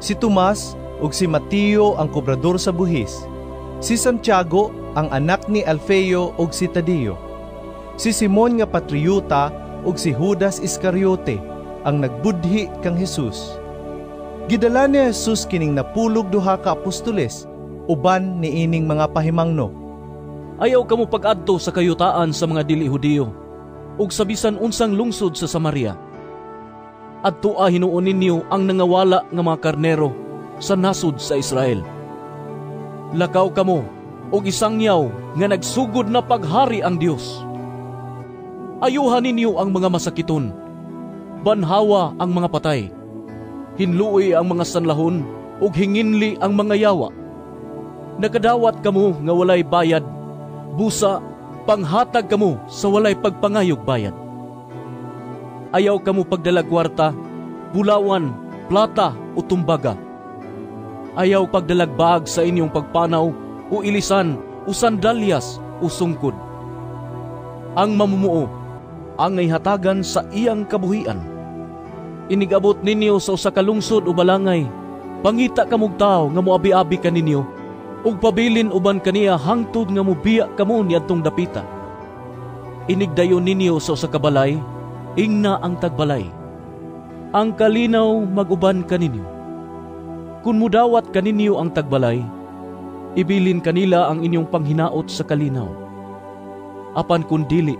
Si Tomas ug si Mateo ang kobrador sa buhis. Si Santiago ang anak ni Alfeo ug si Tadeo. Si Simon nga patriota ug si Judas Iscariote ang nagbudhi kang Jesus. Gidala ni Jesus kining 12 ka apostoles uban niining mga pahimangno. Ayaw kamo pag-adto sa kayutaan sa mga dili Hudiyo ug sa bisan unsang lungsod sa Samaria. Adtoa hinuon ninyo ang nangawala nga mga karnero sa nasod sa Israel. Lakaw kamo og isangyaw nga nagsugod na paghari ang Dios. Ayuhan ninyo ang mga masakiton, banhawa ang mga patay, hinluoy ang mga sanlahon ug hinginli ang mga yawa. Nakadawat kamo nga walay bayad, busa panghatag kamo sa walay pagpangayog bayad. Ayaw kamo pagdala kwarta, bulawan, plata o tumbaga. Ayaw pagdalagbag sa inyong pagpanaw o ilisan o sandalyas o sungkod. Ang mamumuo angay hatagan sa iyang kabuhian. Inigabot ninyo sa usa ka lungsod o balangay, pangita kamog tawo nga moabi-abi kaninyo, ug pabilin uban kaniya hangtod nga mobiya kamo niadtong dapita. Inigdayon ninyo sa usa ka balay, ingna ang tagbalay. Ang kalinaw mag-uban kaninyo. Kun mudawat kaninyo ang tagbalay, ibilin kanila ang inyong panghinaot sa kalinaw. Apan kun dili,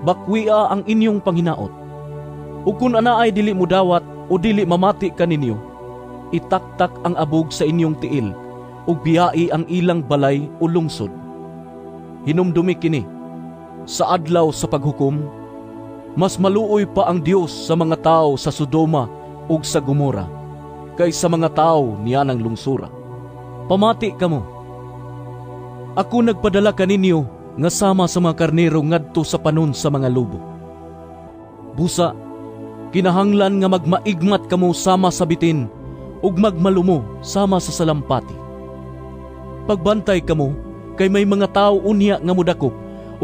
bakwia ang inyong panghinaot. Ug kun anaay dili mudawat o dili mamati kaninyo, itaktak ang abog sa inyong tiil ug biyai ang ilang balay o lungsod. Hinumdumi kini, sa adlaw sa paghukom, mas maluoy pa ang Dios sa mga tao sa Sodoma ug sa Gomora kaysa mga tao niyanang lungsura. Pamati kamo. Ako nagpadala kaninyo nga sama sa mga karnero ngadto sa panon sa mga lobo. Busa, kinahanglan nga magmaigmat kamo sama sa bitin ug magmalumo sama sa salampati. Pagbantay kamo kay may mga tao unya nga modakop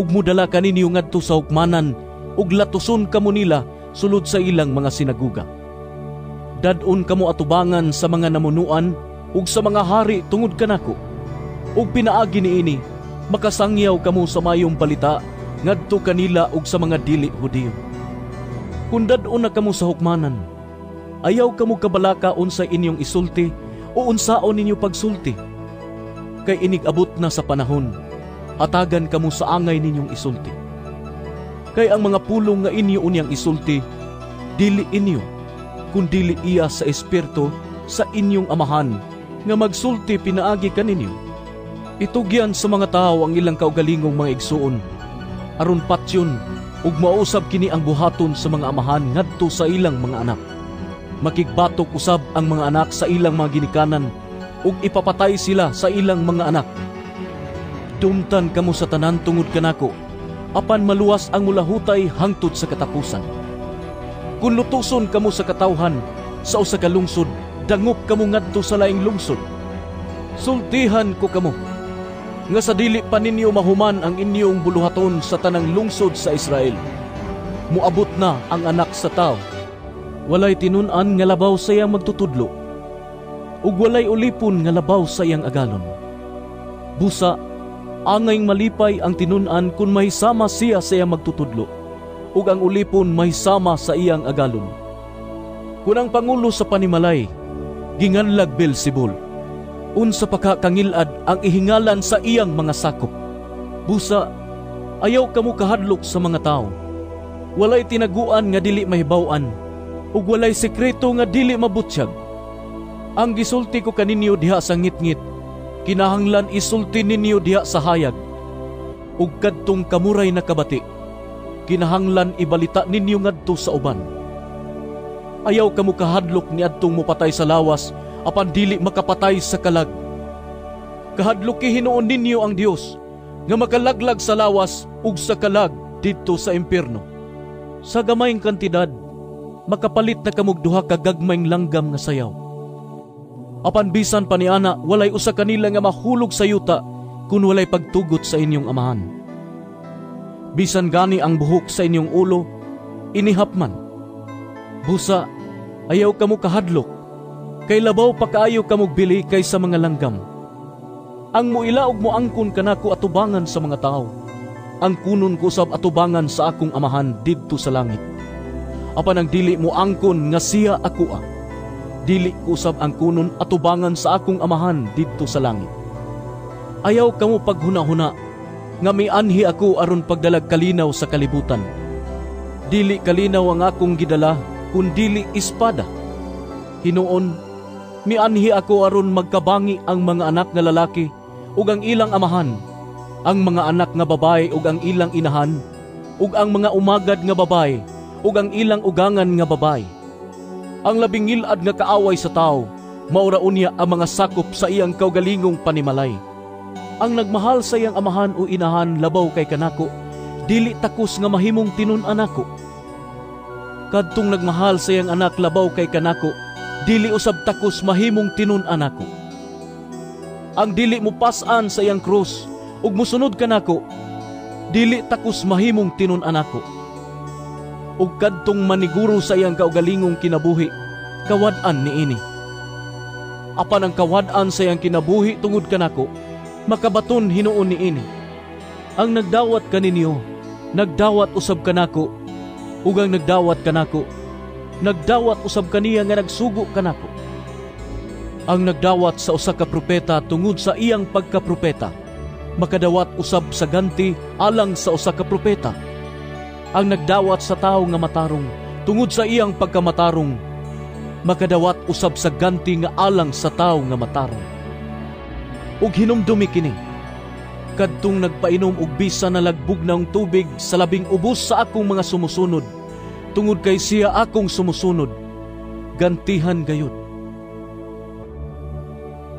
ug modala kaninyo ngadto sa hukmanan ug latuson kamo nila sulod sa ilang mga sinaguga. Dad-on kamo atubangan sa mga namunuan ug sa mga hari tungod kanako. Ug pinaagi niini makasangyaw kamo sa mayong balita ngadto kanila ug sa mga dili Hudiyo. Kun dad-on na kamo sa hukmanan, ayaw kamo kabalaka unsay inyong isulti o unsaon ninyo pagsulti. Kay inig-abot na sa panahon, hatagan kamo sa angay ninyong isulti. Kay ang mga pulong nga inyo unyang isulti, dili inyo, kun dili iya sa Espiritu sa inyong amahan nga magsulti pinaagi kaninyo. Itugyan sa mga tao ang ilang kaugalingong mga igsuon, aron patyon ug mausab kini ang buhaton sa mga amahan ngadto sa ilang mga anak. Makigbatok usab ang mga anak sa ilang mga ginikanan ug ipapatay sila sa ilang mga anak. Dumtan kamo sa tanan tungod kanako, apan maluwas ang mulahutay hangtod sa katapusan. Kun lutuson kamo sa katawhan sa usa ka lungsod, dangop kamo ngadto sa laing lungsod. Sultihan ko kamo nga sa dili pa ninyo mahuman ang inyong buluhaton sa tanang lungsod sa Israel, muabot na ang anak sa tao. Walay tinun-an nga labaw sa iyang magtutudlo, ug walay ulipon nga labaw sa iyang agalon. Busa, angay malipay ang tinun-an kung mahisama siya sa iyang magtutudlo, ug ang ulipon mahisama sa iyang agalon. Kun ang pangulo sa panimalay, ginganlag Beelzebul, unsa pa ka kangilad ang ihingalan sa iyang mga sakop. Busa, ayaw kamo kahadlok sa mga tao. Walay tinaguan nga dili mahibaw-an, ug walay sekreto nga dili mabutyag. Ang gisulti ko kaninyo diha sa ngitngit, kinahanglan isulti ninyo diha sa hayag. Ug kadtong kamuray nakabati, kinahanglan ibalita ninyo ngadto sa uban. Ayaw kamo kahadlok niadtong mopatay sa lawas, apan dili makapatay sa kalag. Kahadluki hinuon ninyo ang Dios nga makalaglag sa lawas ug sa kalag didto sa impierno. Sa gamayng kantidad, makapalit na kamog duha ka gagmayng langgam nga sayaw. Apan bisan pa niana, walay usa kanila nga mahulog sa yuta kun walay pagtugot sa inyong amahan. Bisan gani ang buhok sa inyong ulo, inihap man. Busa, ayaw kamo kahadlok, kay labaw pa kaayo kamog bili kaysa mga langgam. Ang muila og moangkon kanako atubangan sa mga tawo, ang kunon ko usab atubangan sa akong amahan didto sa langit. Apan ang dili moangkon nga siya akoa, dili ko usab ang kunon atubangan sa akong amahan didto sa langit. Ayaw kamo paghuna-huna nga mianhi ako aron pagdalag kalinaw sa kalibutan. Dili kalinaw ang akong gidala, kun dili espada. Hinuon, mianhi ako aron magkabangi ang mga anak nga lalaki ug ang ilang amahan, ang mga anak nga babae ug ang ilang inahan, ug ang mga umagad nga babae ug ang ilang ugangan nga babae. Ang labing ngil-ad nga kaaway sa tawo, maura unya ang mga sakop sa iyang kaugalingong panimalay. Ang nagmahal sa iyang amahan o inahan labaw kay kanako, dili takos nga mahimong tinun-an nako. Kadtong nagmahal sa iyang anak labaw kay kanako, dili usab takos mahimong tinun-an nako. Ang dili mo pas-an sa iyang krus ug mosunod kanako, dili takos mahimong tinun-an nako. Ug kadtong maniguro sa iyang kaugalingong kinabuhi, kawad-an niini. Apan ang kawad-an sa iyang kinabuhi tungod kanako, makabaton hinuon niini. Ang nagdawat kaninyo, nagdawat usab kanako, ug ang nagdawat kanako, nagdawat usab kaniya nga nagsugo kanako. Ang nagdawat sa usa ka propeta tungod sa iyang pagkapropeta, makadawat usab sa ganti alang sa usa ka propeta. Ang nagdawat sa tawo nga matarong tungod sa iyang pagkamatarong, makadawat usab sa ganti nga alang sa tawo nga matarong. Ug hinumdumi kini, kadtong nagpainom og bisan na lagbog ng tubig sa labing ubos sa akong mga sumusunod, tungod kay siya akong sumusunod, gantihan gayud.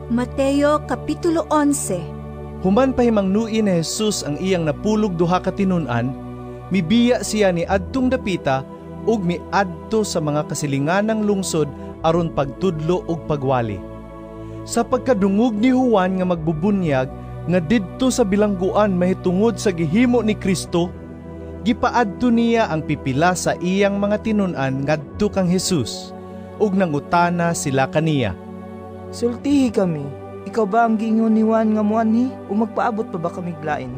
Mateo Kapitulo 11. Human pahimangnuin ni Jesus ang iyang napulog duha ka tinun-an, mibiya siya ni adtong dapita ug miadto sa mga kasilinganang lungsod aron pagtudlo ug pagwali. Sa pagkadungog ni Juan nga magbubunyag nga didto sa bilangguan mahitungod sa gihimo ni Kristo, gipaadto niya ang pipila sa iyang mga tinun-an ngadto kang Jesus ug nangutana sila kaniya. Sultihi kami, ikaw ba ang giingon ni Juan nga moanhi o magpaabot pa ba kami lain?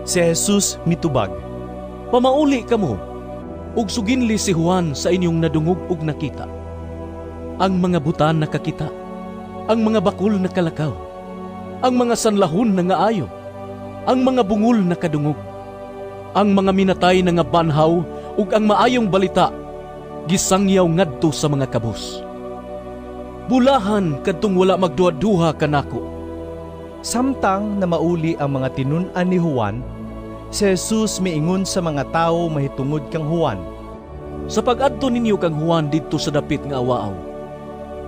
Si Jesus mitubag, Pamauli kamo ug suginli si Juan sa inyong nadungog ug nakita. Ang mga butan nakakita, ang mga bakul nakalakaw, ang mga sanlahon nangaayo, ang mga bungol nakadungog, ang mga minatay na nga banhaw ug ang maayong balita gisangyaw ngadto sa mga kabus. Bulahan kadtong wala magduha-duha kanako. Samtang na mauli ang mga tinun-an ni Juan, si Jesus miingon sa mga tawo mahitungod kang Juan. Sa pag-adto ninyo kang Juan didto sa dapit nga awaaw,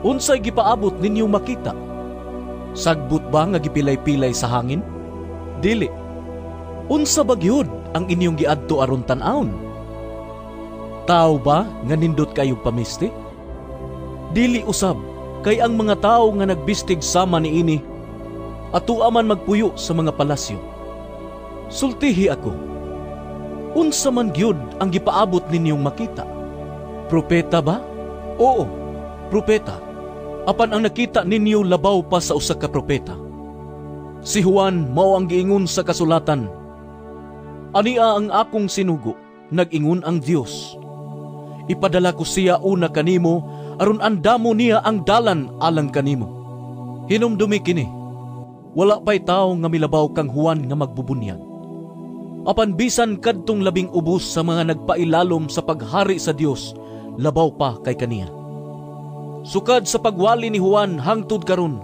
unsay gipaabot ninyo makita? Sagbot ba nga gipilay-pilay sa hangin? Dili. Unsa ba gyud ang inyong giadto aron tan-awon? Tawo ba nga nindot kayog pamisti? Dili usab, kay ang mga tawo nga nagbistig sama niini atua man magpuyo sa mga palasyo. Sultihi ako, unsa man gyud ang gipaabot ninyong makita? Propeta ba? Oo, propeta. Apan ang nakita ninyo labaw pa sa usa ka propeta. Si Juan mao ang giingon sa kasulatan, Ania ang akong sinugo, nag-ingon ang Dios. Ipadala ko siya una kanimo, aron andamo niya ang dalan alang kanimo. Hinumdumi kini, wala pa'y tawo nga milabaw kang Juan nga magbubunyag. Apan bisan kadtong labing ubos sa mga nagpailalom sa paghari sa Dios, labaw pa kay kaniya. Sukad sa pagwali ni Juan hangtod karon,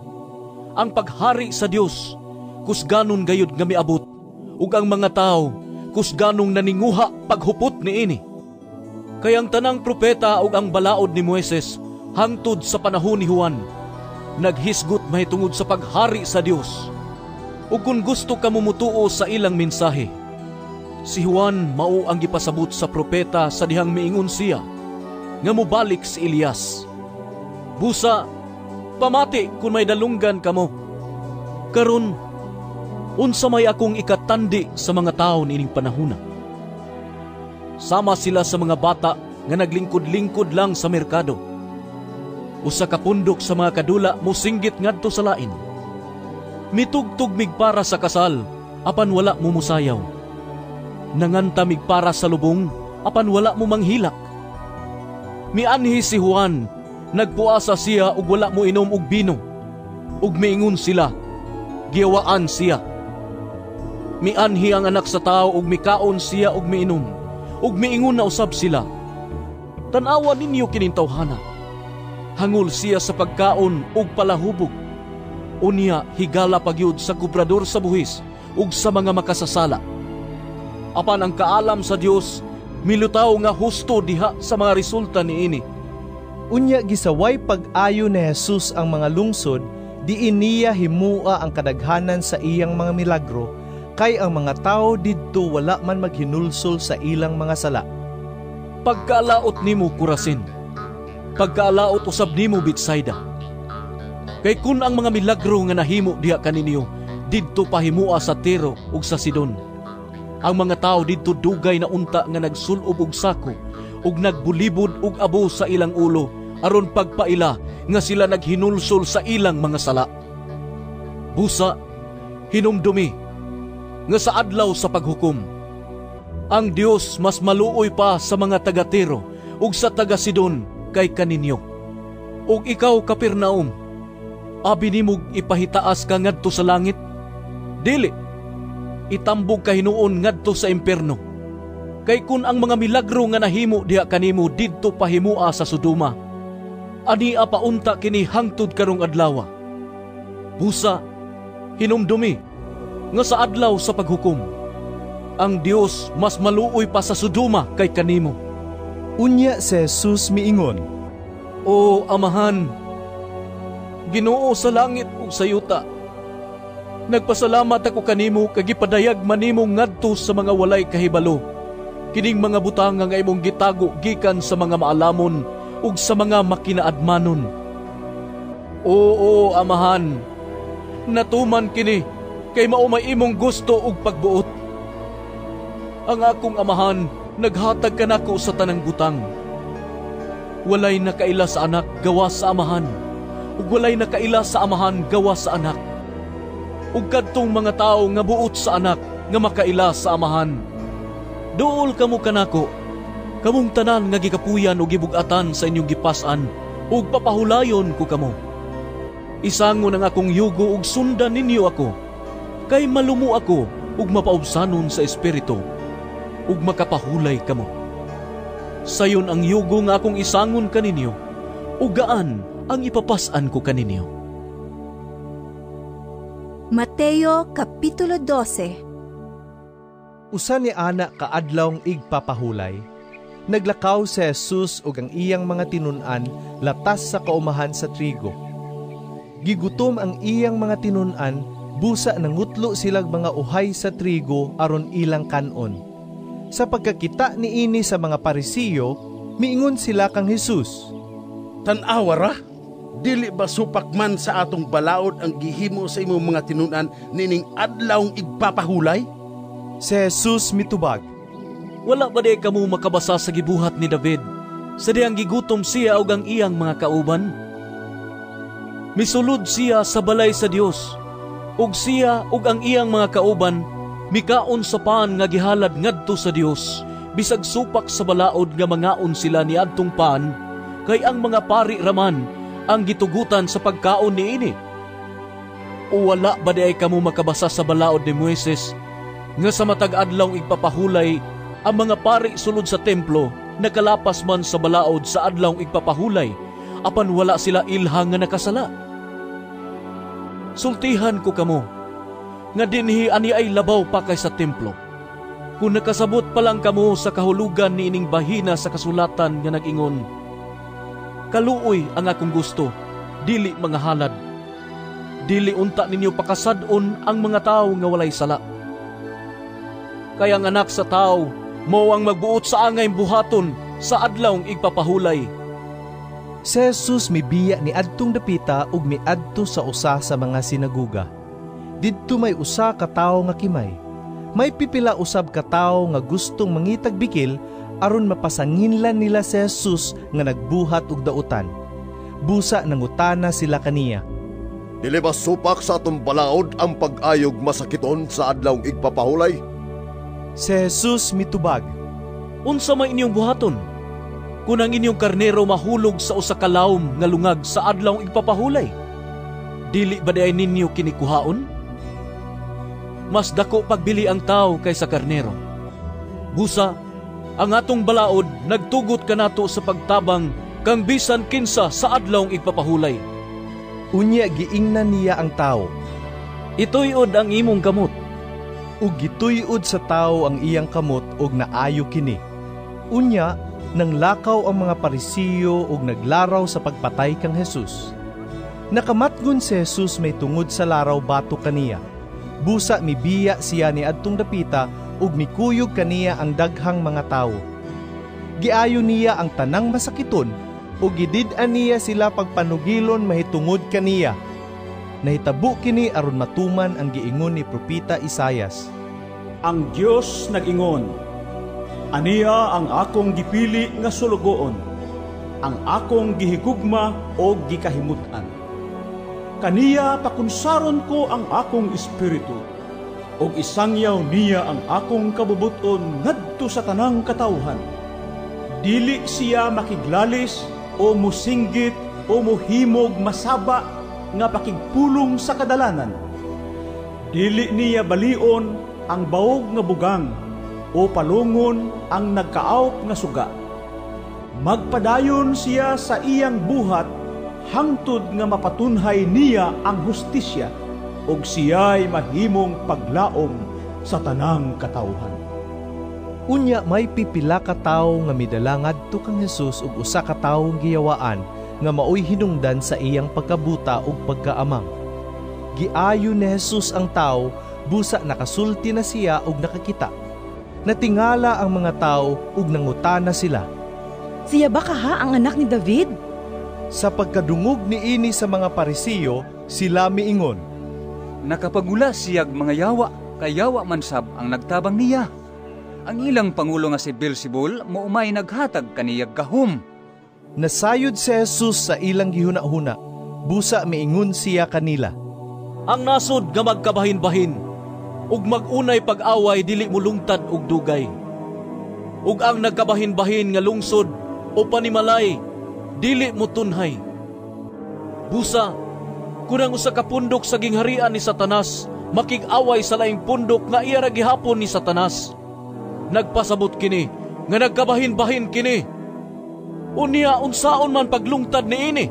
ang paghari sa Dios kusganon gayud nga miabot, ug ang mga tawo kusganong naninguha paghupot niini. Kay ang tanang propeta ug ang balaod ni Moises hangtod sa panahon ni Juan, naghisgot mahitungod sa paghari sa Dios. Ug kung gusto kamo mutuo sa ilang mensahe, si Juan mao ang gipasabot sa propeta sa dihang miingon siya nga mobalik si Elias. Busa, pamati kung may dalunggan kamo. Karon, unsa may akong ikatandi sa mga tawo niining panahona? Sama sila sa mga bata nga naglingkod-lingkod lang sa merkado. Usa ka pundok sa mga kadula mosinggit ngadto sa lain. Mitugtog mig para sa kasal, apan wala mo musayaw. Nanganta mig para sa lubong, apan wala mo manghilak. Mianhi si Juan, nagpuasa siya ug wala mo inom og bino. Ug miingon sila, giyawaan siya. Mianhi ang anak sa tao ug mikaon siya ug miinom, ug miingon na usab sila. Tan-awa ninyo kining tawhana. Hangol siya sa pagkaon ug palahubog. Unya higala pagyud sa kubrador sa buhis ug sa mga makasasala. Apan ang kaalam sa Dios milutaw nga husto diha sa mga resulta niini. Unya gisaway pag-ayo ni Jesus ang mga lungsod, diin niya himua ang kadaghanan sa iyang mga milagro, kay ang mga tawo didto wala man maghinulsol sa ilang mga sala. Pagkaalaot nimo Corazin, pagkaalaot usab nimo Betsaida. Kay kun ang mga milagro nga nahimo diha kaninyo didto pahimua sa Tiro ug sa Sidon, ang mga tawo didto dugay na unta nga nagsulob og sako ug nagbulibod og abo sa ilang ulo aron pagpaila nga sila naghinulsol sa ilang mga sala. Busa, hinumdumi nga sa adlaw sa paghukom, ang Dios mas maluoy pa sa mga taga-Tiro ug sa taga-Sidon kay kaninyo. Ug ikaw, Capernaum, abi nimog ipahitaas ka ngadto sa langit? Dili, itambog ka hinuon ngadto sa impierno. Kay kun ang mga milagro nga nahimo diha kanimo didto pahimua sa Sodoma, ania paunta kini hangtod karong adlaw. Busa, hinumdumi nga sa adlaw sa paghukom, ang Dios mas maluoy pa sa Sodoma kay kanimo. Unya si Jesus miingon, O Amahan, Ginoo sa langit ug sa yuta, nagpasalamat ako kanimo kay gipadayag man nimo ngadto sa mga walay kahibalo kining mga butang nga imong gitago gikan sa mga maalamon ug sa mga makinaadmanon. Oo, Amahan, natuman kini kay mao may imong gusto ug pagbuot. Ang akong Amahan naghatag kanako sa tanang butang. Walay nakaila sa anak gawas sa Amahan, ug walay nakaila sa Amahan gawas sa anak, ug kadtong mga tawo nga buot sa anak nga makaila sa Amahan. Duol kamo kanako, kamong tanan nga gikapuyan ug gibug-atan sa inyong gipas-an, ug papahulayon ko kamo. Isangon ang akong yugo ug sundan ninyo ako, kay malumo ako ug mapaubsanon sa espiritu, ug makapahulay kamo. Sayon ang yugo nga akong isangon kaninyo, ug gaan ang ipapas-an ko kaninyo. Mateo Kapitulo 12. Usa ni ana kaadlawng igpapahulay, naglakaw si Jesus ug ang iyang mga tinun-an latas sa kaumahan sa trigo. Gigutom ang iyang mga tinun-an, busa nangutlo silag mga uhay sa trigo aron ilang kanon. Sa pagkakita niini sa mga Parisiyo, miingon sila kang Jesus, Tan-awa ra, dili ba supak man sa atong balaod ang gihimo sa imong mga tinun-an nining adlawng igpapahulay? Si Jesus mitubag, Wala ba di kamo makabasa sa gibuhat ni David sa dihang gigutom siya ug ang iyang mga kauban? Misulod siya sa balay sa Dios, ug siya ug ang iyang mga kauban mikaon sa pan nga gihalad ngadto sa Dios, bisag supak sa balaod nga mangaon sila niadtong pan, kay ang mga pari raman ang gitugutan sa pagkaon niini. O wala ba di ay kamo makabasa sa balaod ni Moises nga sa matag adlaw igpapahulay ang mga pari sulod sa templo nakalapas man sa balaod sa adlaw igpapahulay, apan wala sila ilha nga nakasala? Sultihan ko kamo nga dinhi ani ay labaw pa kaysa templo. Kung nakasabot pa lang kamo sa kahulugan niining bahina sa kasulatan nga nag-ingon, kaluoy ang akong gusto, dili mga halad. Dili unta ninyo pakasad-on ang mga tawo nga walay sala. Kay ang Anak sa Tawo mao ang magbuot sa angay buhaton sa adlawng igpapahulay. Si Jesus mibiya ni adtong dapita ug miadto sa usa sa mga sinaguga. Didto may usa ka tawo nga kimay. May pipila usab ka tawo nga gustong mangitag bikil aron mapasanginlan nila si Jesus nga nagbuhat og dautan. Busa nangutana sila kaniya. Dili ba supak sa atong balaod ang pag-ayog masakiton sa adlawng igpapahulay? Si Jesus mitubag, Unsa may inyong buhaton kun ang inyong karnero mahulog sa usa ka lawom nga lungag sa adlawng igpapahulay? Dili ba diay ninyo kini kuhaon? Mas dako pagbili ang tawo kaysa karnero. Busa, ang atong balaod nagtugot kanato sa pagtabang kang bisan kinsa sa adlawng igpapahulay. Unya giingnan niya ang tawo, Ituyod ang imong kamot. Ug gituyod sa tawo ang iyang kamot ug naayo kini. Unya nanglakaw ang mga Parisiyo ug naglaraw sa pagpatay kang Jesus. Nakamatngon si Jesus may tungod sa laraw batok kaniya. Busa mibiya siya ni adtong dapita ug mikuyog kaniya ang daghang mga tawo. Giayo niya ang tanang masakiton ug gidid-an niya sila pagpanugilon mahitungod kaniya. Nahitabo kini aron matuman ang giingon ni Propeta Isayas. Ang Dios nag-ingon, Aniya ang akong gipili nga sulugoon, ang akong gihigugma o gikahimut-an. Kaniya pakunsaron ko ang akong espiritu, ug isangyaw niya ang akong kabubuton ngadto sa tanang katawhan. Dili siya makiglalis o musinggit o muhimog masaba nga pakigpulong sa kadalanan. Dili niya balion ang baog nga bugang o palungon ang nagkaawp nga suga. Magpadayon siya sa iyang buhat hangtod nga mapatunhay niya ang hustisya ug siya'y mahimong paglaom sa tanang katawhan. Unya may pipila ka tawo nga midala ngadto kang Jesus ug usa ka tawong giyawaan nga maoy hinungdan sa iyang pagkabuta ug pagkaamang. Giayo ni Jesus ang tawo, busa nakasulti na siya ug nakakita. Natingala ang mga tawo ug nangutana sila. Siya ba kaha ang anak ni David? Sa pagkadungog niini sa mga Parisiyo, sila miingon, Nakapagula siyag mga yawa, kay yawa man sab ang nagtabang niya. Ang ilang pangulo nga si Beelzebul moumay naghatag kaniyag gahom. Nasayod si Jesus sa ilang gihuna-huna, busa miingon siya kanila. Ang nasod nga magkabahin-bahin ug mag-unay pag-away dili mulungtad og dugay. Ug ang nagkabahin-bahin nga lungsod o panimalay dili motunhay. Busa, kun ang usa ka pundok sa gingharian ni Satanas makig-away sa laing pundok nga iya ra gihapon ni Satanas, nagpasabot kini nga nagkabahin-bahin kini. Unya unsaon man paglungtad niini?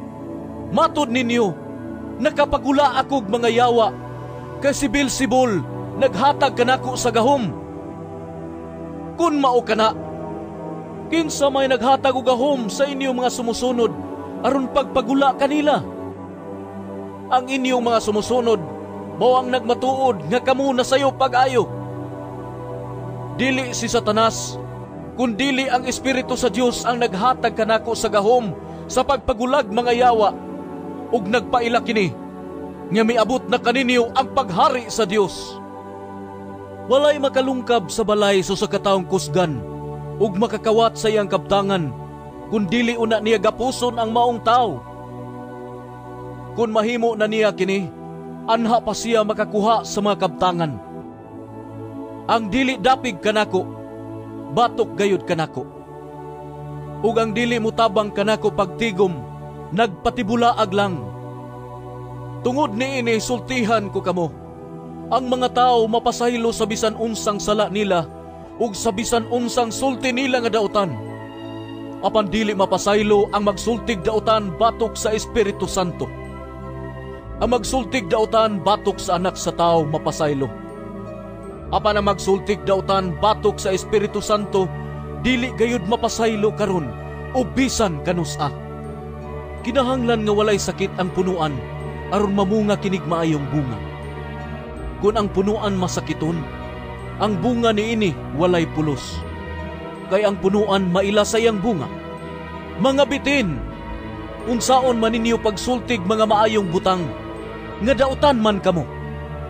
Matud ninyo, nakapagula akog mga yawa, kay si Beelzebul naghatag kanako sa gahom. Kun mao kana, kinsa may naghatag og gahom sa inyong mga sumusunod aron pagpagula kanila? Ang inyong mga sumusunod mao ang nagmatuod nga kamo nasayo pag-ayo. Dili si Satanas, kun dili ang Espiritu sa Dios ang naghatag kanako sa gahom sa pagpagulag mga yawa, ug nagpaila kini nga miabot na kaninyo ang paghari sa Dios. Walay makalungkab sa balay sa usa ka taong kusgan ug makakawat sa iyang kabtangan, kun dili una niya gapuson ang maong tawo. Kun mahimo na niya kini, anha pa siya makakuha sa mga kabtangan. Ang dili dapig kanako, batok gayud kanako. Ug ang dili mutabang kanako pagtigom, nagpatibulaag lang. Tungod niini sultihan ko kamo, ang mga tao mapasaylo sa bisan unsang sala nila ug sa bisan unsang sulti nila nga dautan. Apan dili mapasaylo ang magsultig dautan batok sa Espiritu Santo. Ang magsultig dautan batok sa Anak sa Tao mapasaylo. Apan ang magsultig dautan batok sa Espiritu Santo dili gayud mapasaylo karon o bisan kanus-a. Kinahanglan nga walay sakit ang punuan aron mamunga kinig maayong bunga. Kun ang punuan masakiton, ang bunga niini walay pulos. Kay ang punuan maila sa iyang bunga. Mga bitin, unsaon man ninyo pagsultig mga maayong butang, nga dautan man kamo.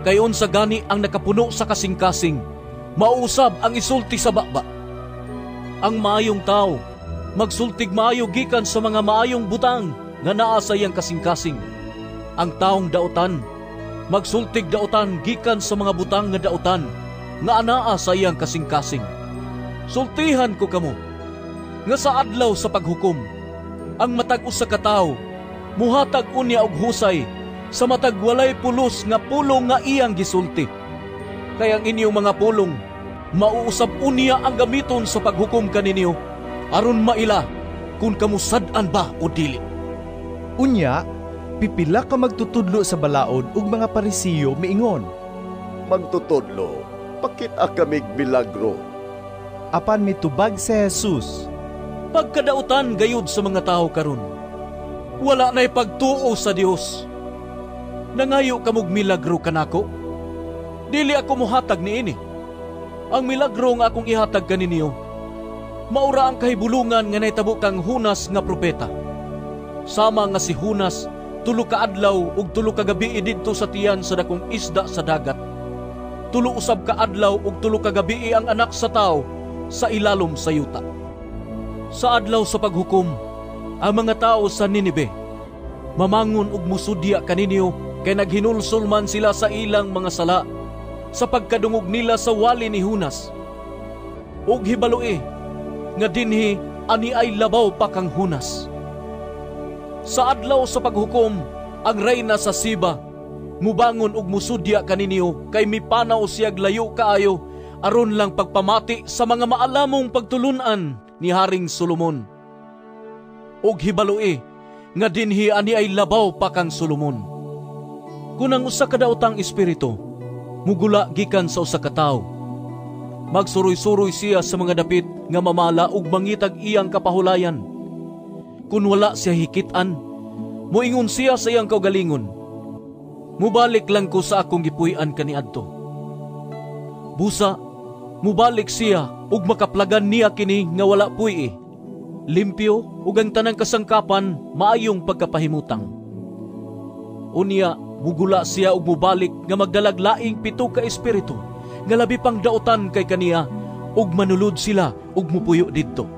Kay unsa gani ang nakapuno sa kasing-kasing, mauusab ang isulti sa baba. Ang maayong tao magsultig maayo gikan sa mga maayong butang nga naa sa iyang kasing-kasing. Ang taong dautan magsultig dautan gikan sa mga butang nga dautan nga anaa sa iyang kasing-kasing. Sultihan ko kamo nga sa adlaw sa paghukom, ang matag usa ka tawo muhatag unya og husay sa matag walay pulos nga pulong nga iyang gisulti. Kay ang inyong mga pulong mauusab unya ang gamiton sa paghukom kaninyo, aron maila kung kamusad-an ba o dili. Unya, pipila ka magtutudlo sa balaod ug mga Parisiyo miingon, "Magtutudlo, pakita kamig milagro." Apan mitubag si Jesus, "Pagkadautan gayud sa mga tawo karon, wala na'y pagtuo sa Dios. Nangayo kamog milagro kanako? Dili ako mohatag niini. Ang milagro nga akong ihatag kaninyo, maura ang kahibulungan nga nahitabo kang Junas nga propeta. Sama nga si Junas 3 ka adlaw ug 3 ka gabii didto sa tiyan sa dakong isda sa dagat, 3 usab ka adlaw ug 3 ka gabii ang anak sa tawo sa ilalom sa yuta. Sa adlaw sa paghukom, ang mga tawo sa Ninibe mamangon ug musudya kaninyo, kay naghinulsol man sila sa ilang mga sala sa pagkadungog nila sa wali ni Junas. Ug hibaloi nga dinhi ani ay labaw pa kang Junas. Sa adlaw sa paghukom, ang reyna sa Siba mubangon ug musudya kaninyo, kay mipanaw siyag layo kaayo aron lang pagpamati sa mga maalamong pagtulun-an ni Haring Solomon. Ug hibaloi nga dinhi ani ay labaw pa kang Solomon. Kun ang usa ka daotang espiritu mugula gikan sa usa ka tawo, magsuroy-suroy siya sa mga dapit nga mamala ug mangitag iyang kapahulayan. Kun wala siya hikit-an, moingon siya sa iyang kaugalingon, "Mubalik lang ko sa akong gipuy-an kaniadto." Busa, mubalik siya ug makaplagan niya kini nga wala puy-i, limpyo ug ang tanang kasangkapan maayong pagkapahimutang. Unya, mugula siya ug mubalik nga magdalag laing 7 ka espiritu nga labi pang dautan kay kaniya, ug manulod sila ug mupuyo didto.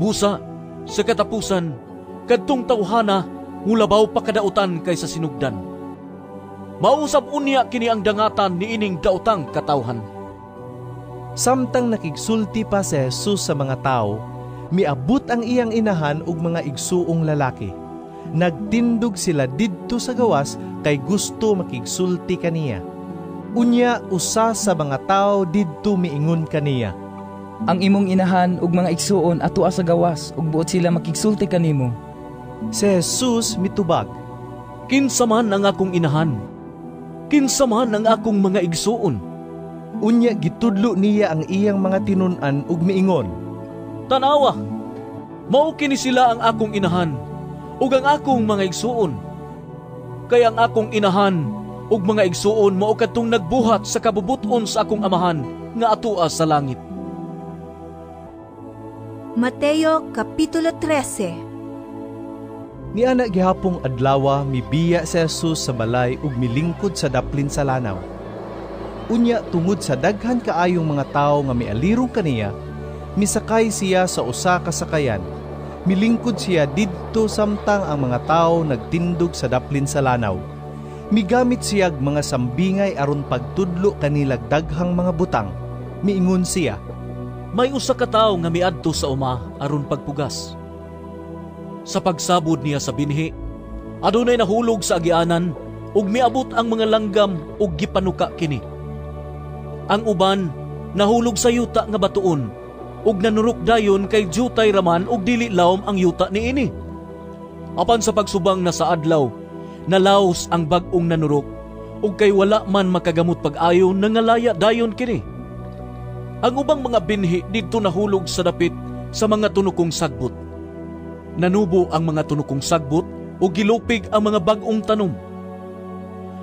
Busa, sa katapusan, kadtong tawhana mulabaw pa kadautan kaysa sinugdan. Mausab unya kini ang dangatan niining daotang katawhan. Samtang nakigsulti pa si Jesus sa mga tao, miabot ang iyang inahan ug mga igsuong lalaki. Nagtindog sila didto sa gawas kay gusto makigsulti kaniya. Unya usa sa mga tao didto miingon kaniya, "Ang imong inahan ug mga igsuon atoa sa gawas ug buot sila makigsulti kanimo." Si Jesus mitubag, "Kinsa man ang akong inahan? Kinsa man ang akong mga igsuon?" Unya gitudlo niya ang iyang mga tinun-an ug miingon, "Tanawa, mao kini sila ang akong inahan ug ang akong mga igsuon. Kay ang akong inahan ug mga igsuon mao kadtong nagbuhat sa kabubut-on sa akong amahan nga atoa sa langit." Mateo Kapitulo 13. Niana gihapong adlawa mibiya si Jesus sa balay ug milingkod sa daplin sa lanaw. Unya tungod sa daghan kaayong mga tawo nga mialirong kaniya, misakay siya sa usa ka sakayan. Milingkod siya didto samtang ang mga tawo nagtindog sa daplin sa lanaw. Migamit siyag mga sambingay aron pagtudlo kanilag daghang mga butang. Miingon siya, "May usa ka tawo nga miadto sa uma aron pagpugas. Sa pagsabod niya sa binhi, adunay nahulog sa agianan ug miabot ang mga langgam ug gipanuka kini. Ang uban nahulog sa yuta nga batuon ug nanurok dayon kay jutay raman ug dili lawom ang yuta niini. Apan sa pagsubang na sa adlaw, nalaos ang bag-ong nanurok ug kay wala man makagamot pag-ayo, nangalaya dayon kini. Ang ubang mga binhi didto nahulog sa dapit sa mga tunukong sagbot. Nanubo ang mga tunukong sagbot ug gilupig ang mga bag-ong tanom.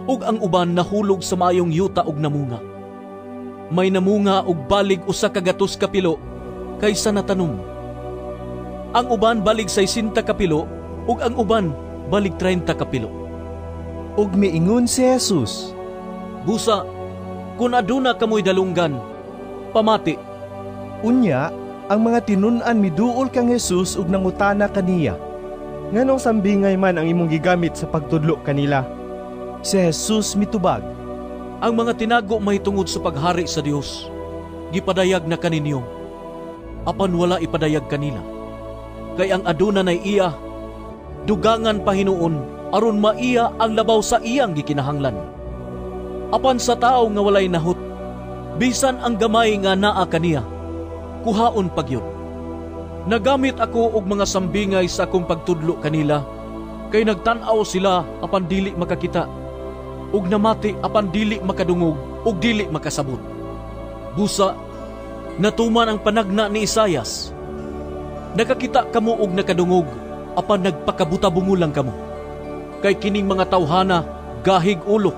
Ug ang uban nahulog sa maayong yuta ug namunga. May namunga og balig 100 ka pilo kaysa natanom. Ang uban balig 60 ka pilo ug ang uban balig 30 ka pilo. Ug miingon si Jesus, "Busa, kun aduna kamoy dalunggan, pamati." Unya, ang mga tinun-an miduol kang Jesus ug nangutana kaniya, "Nganong sambingay man ang imong gigamit sa pagtudlo kanila?" Si Jesus mitubag, "Ang mga tinago mahitungod sa paghari sa Dios, gipadayag na kaninyo, apan wala ipadayag kanila. Kay ang aduna nay iya, dugangan pahinuon aron maiya ang labaw sa iyang gikinahanglan. Apan sa tawo nga walay nahut, bisan ang gamay nga naa kaniya, kuhaon pagyud. Nagamit ako og mga sambingay sa akong pagtudlo kanila, kay nagtan-aw sila apan dili makakita, ug namati apan dili makadungog ug dili makasabot. Busa, natuman ang panagna ni Isayas. Nakakita kamo og nakadungog, apan nagpakabutabungo lang kamo. Kay kining mga tawhana gahig ulo.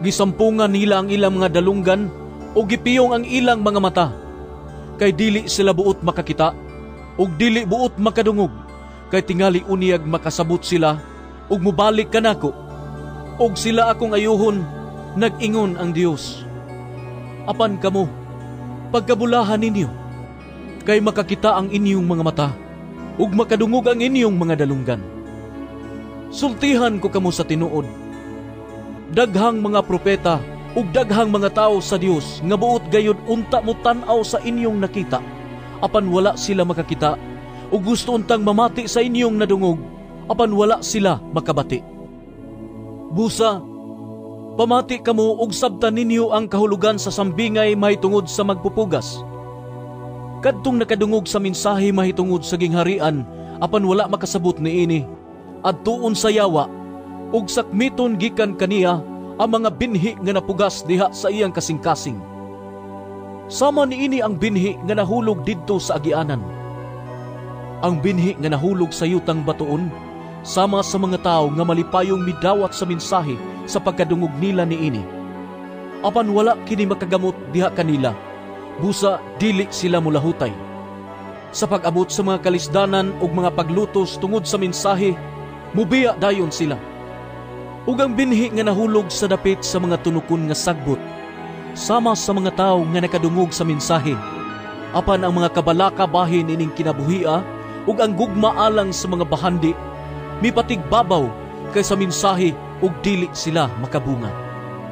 Gisampungan nila ang ilang mga dalunggan ug gipiyong ang ilang mga mata. Kay dili sila buot makakita ug dili buot makadungog. Kay tingali unyag makasabot sila ug mobalik kanako. Ug sila akong ayuhon, nag-ingon ang Dios. Apan kamo, pagkabulahan ninyo, kay makakita ang inyong mga mata ug makadungog ang inyong mga dalunggan. Sultihan ko kamo sa tinuod. Daghang mga propeta ug daghang mga tawo sa Dios nga buot gayud unta mo tan-aw sa inyong nakita, apan wala sila makakita, ug gusto untang mamati sa inyong nadungog, apan wala sila makabati. Busa, pamati kamo ug sabtan ninyo ang kahulugan sa sambingay mahitungod sa magpupugas. Kadtong nakadungog sa mensahe mahitungod sa gingharian, apan wala makasabot niini, adtuon sa yawa, ug sakmiton gikan kaniya ang mga binhi nga napugas diha sa iyang kasing-kasing. Sama niini ang binhi nga nahulog didto sa agianan. Ang binhi nga nahulog sa yutang batuon, sama sa mga tawo nga malipayong midawat sa mensahe sa pagkadungog nila niini. Apan wala kini makagamot diha kanila, busa dili sila mulahutay. Sa pag-abot sa mga kalisdanan ug mga paglutos tungod sa mensahe, mubiya dayon sila. Ug ang binhi nga nahulog sa dapit sa mga tunukon nga sagbot, sama sa mga tawo nga nakadungog sa mensahe, apan ang mga kabalaka bahin ining kinabuhia ug ang gugma alang sa mga bahandi, mipatigbabaw kay sa mensahe ug dili sila makabunga.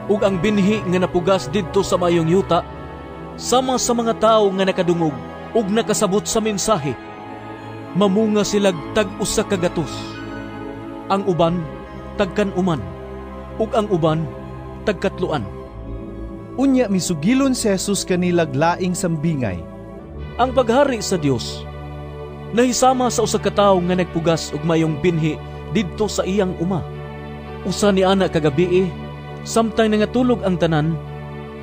Ug ang binhi nga napugas didto sa maayong yuta, sama sa mga tawo nga nakadungog ug nakasabot sa mensahe, mamunga silag tag-usa ka gatos. Ang uban tagkan-uman, ug ang uban tagkatloan." Unya misugilon si Jesus kanilag laing sambingay. "Ang paghari sa Dios nahisama sa usa ka tawo nga nagpugas og mayong binhi didto sa iyang uma. Usa ni ana kagabii, samtang nangatulog ang tanan,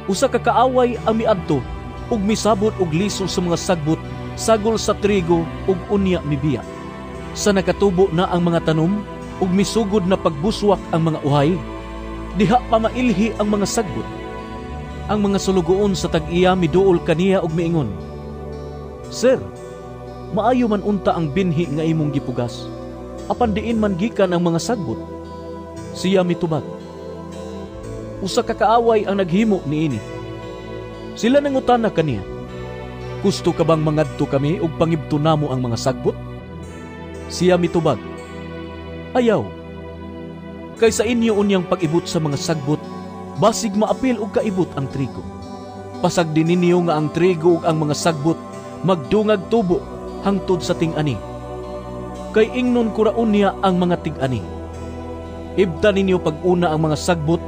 usa ka kaaway ang miadto ug misabot og liso sa mga sagbot sagol sa trigo ug unya mibiya. Sa nakatubo na ang mga tanom ug misugod na pagbuswak ang mga uhay, diha pa mailhi ang mga sagbot. Ang mga sulugoon sa tag-iya miduol kaniya ug miingon, 'Sir, maayo man unta ang binhi nga imong gipugas, apan diin man gikan ang mga sagbot?' Siya mitubag, 'Usa ka kaaway ang naghimo niini.' Sila nangutana kaniya, 'Gusto ka bang mangadto kami ug pangibto namo ang mga sagbot?' Siya mitubag, 'Ayaw. Kay sa inyo unyang pag-ibot sa mga sagbot, basig maapil og kaibot ang trigo. Pasagdi ninyo nga ang trigo ug ang mga sagbot magdungag tubo hangtod sa ting-ani. Kay ingnon ko ra unya ang mga tig-ani. Ibta ninyo pag-una ang mga sagbot,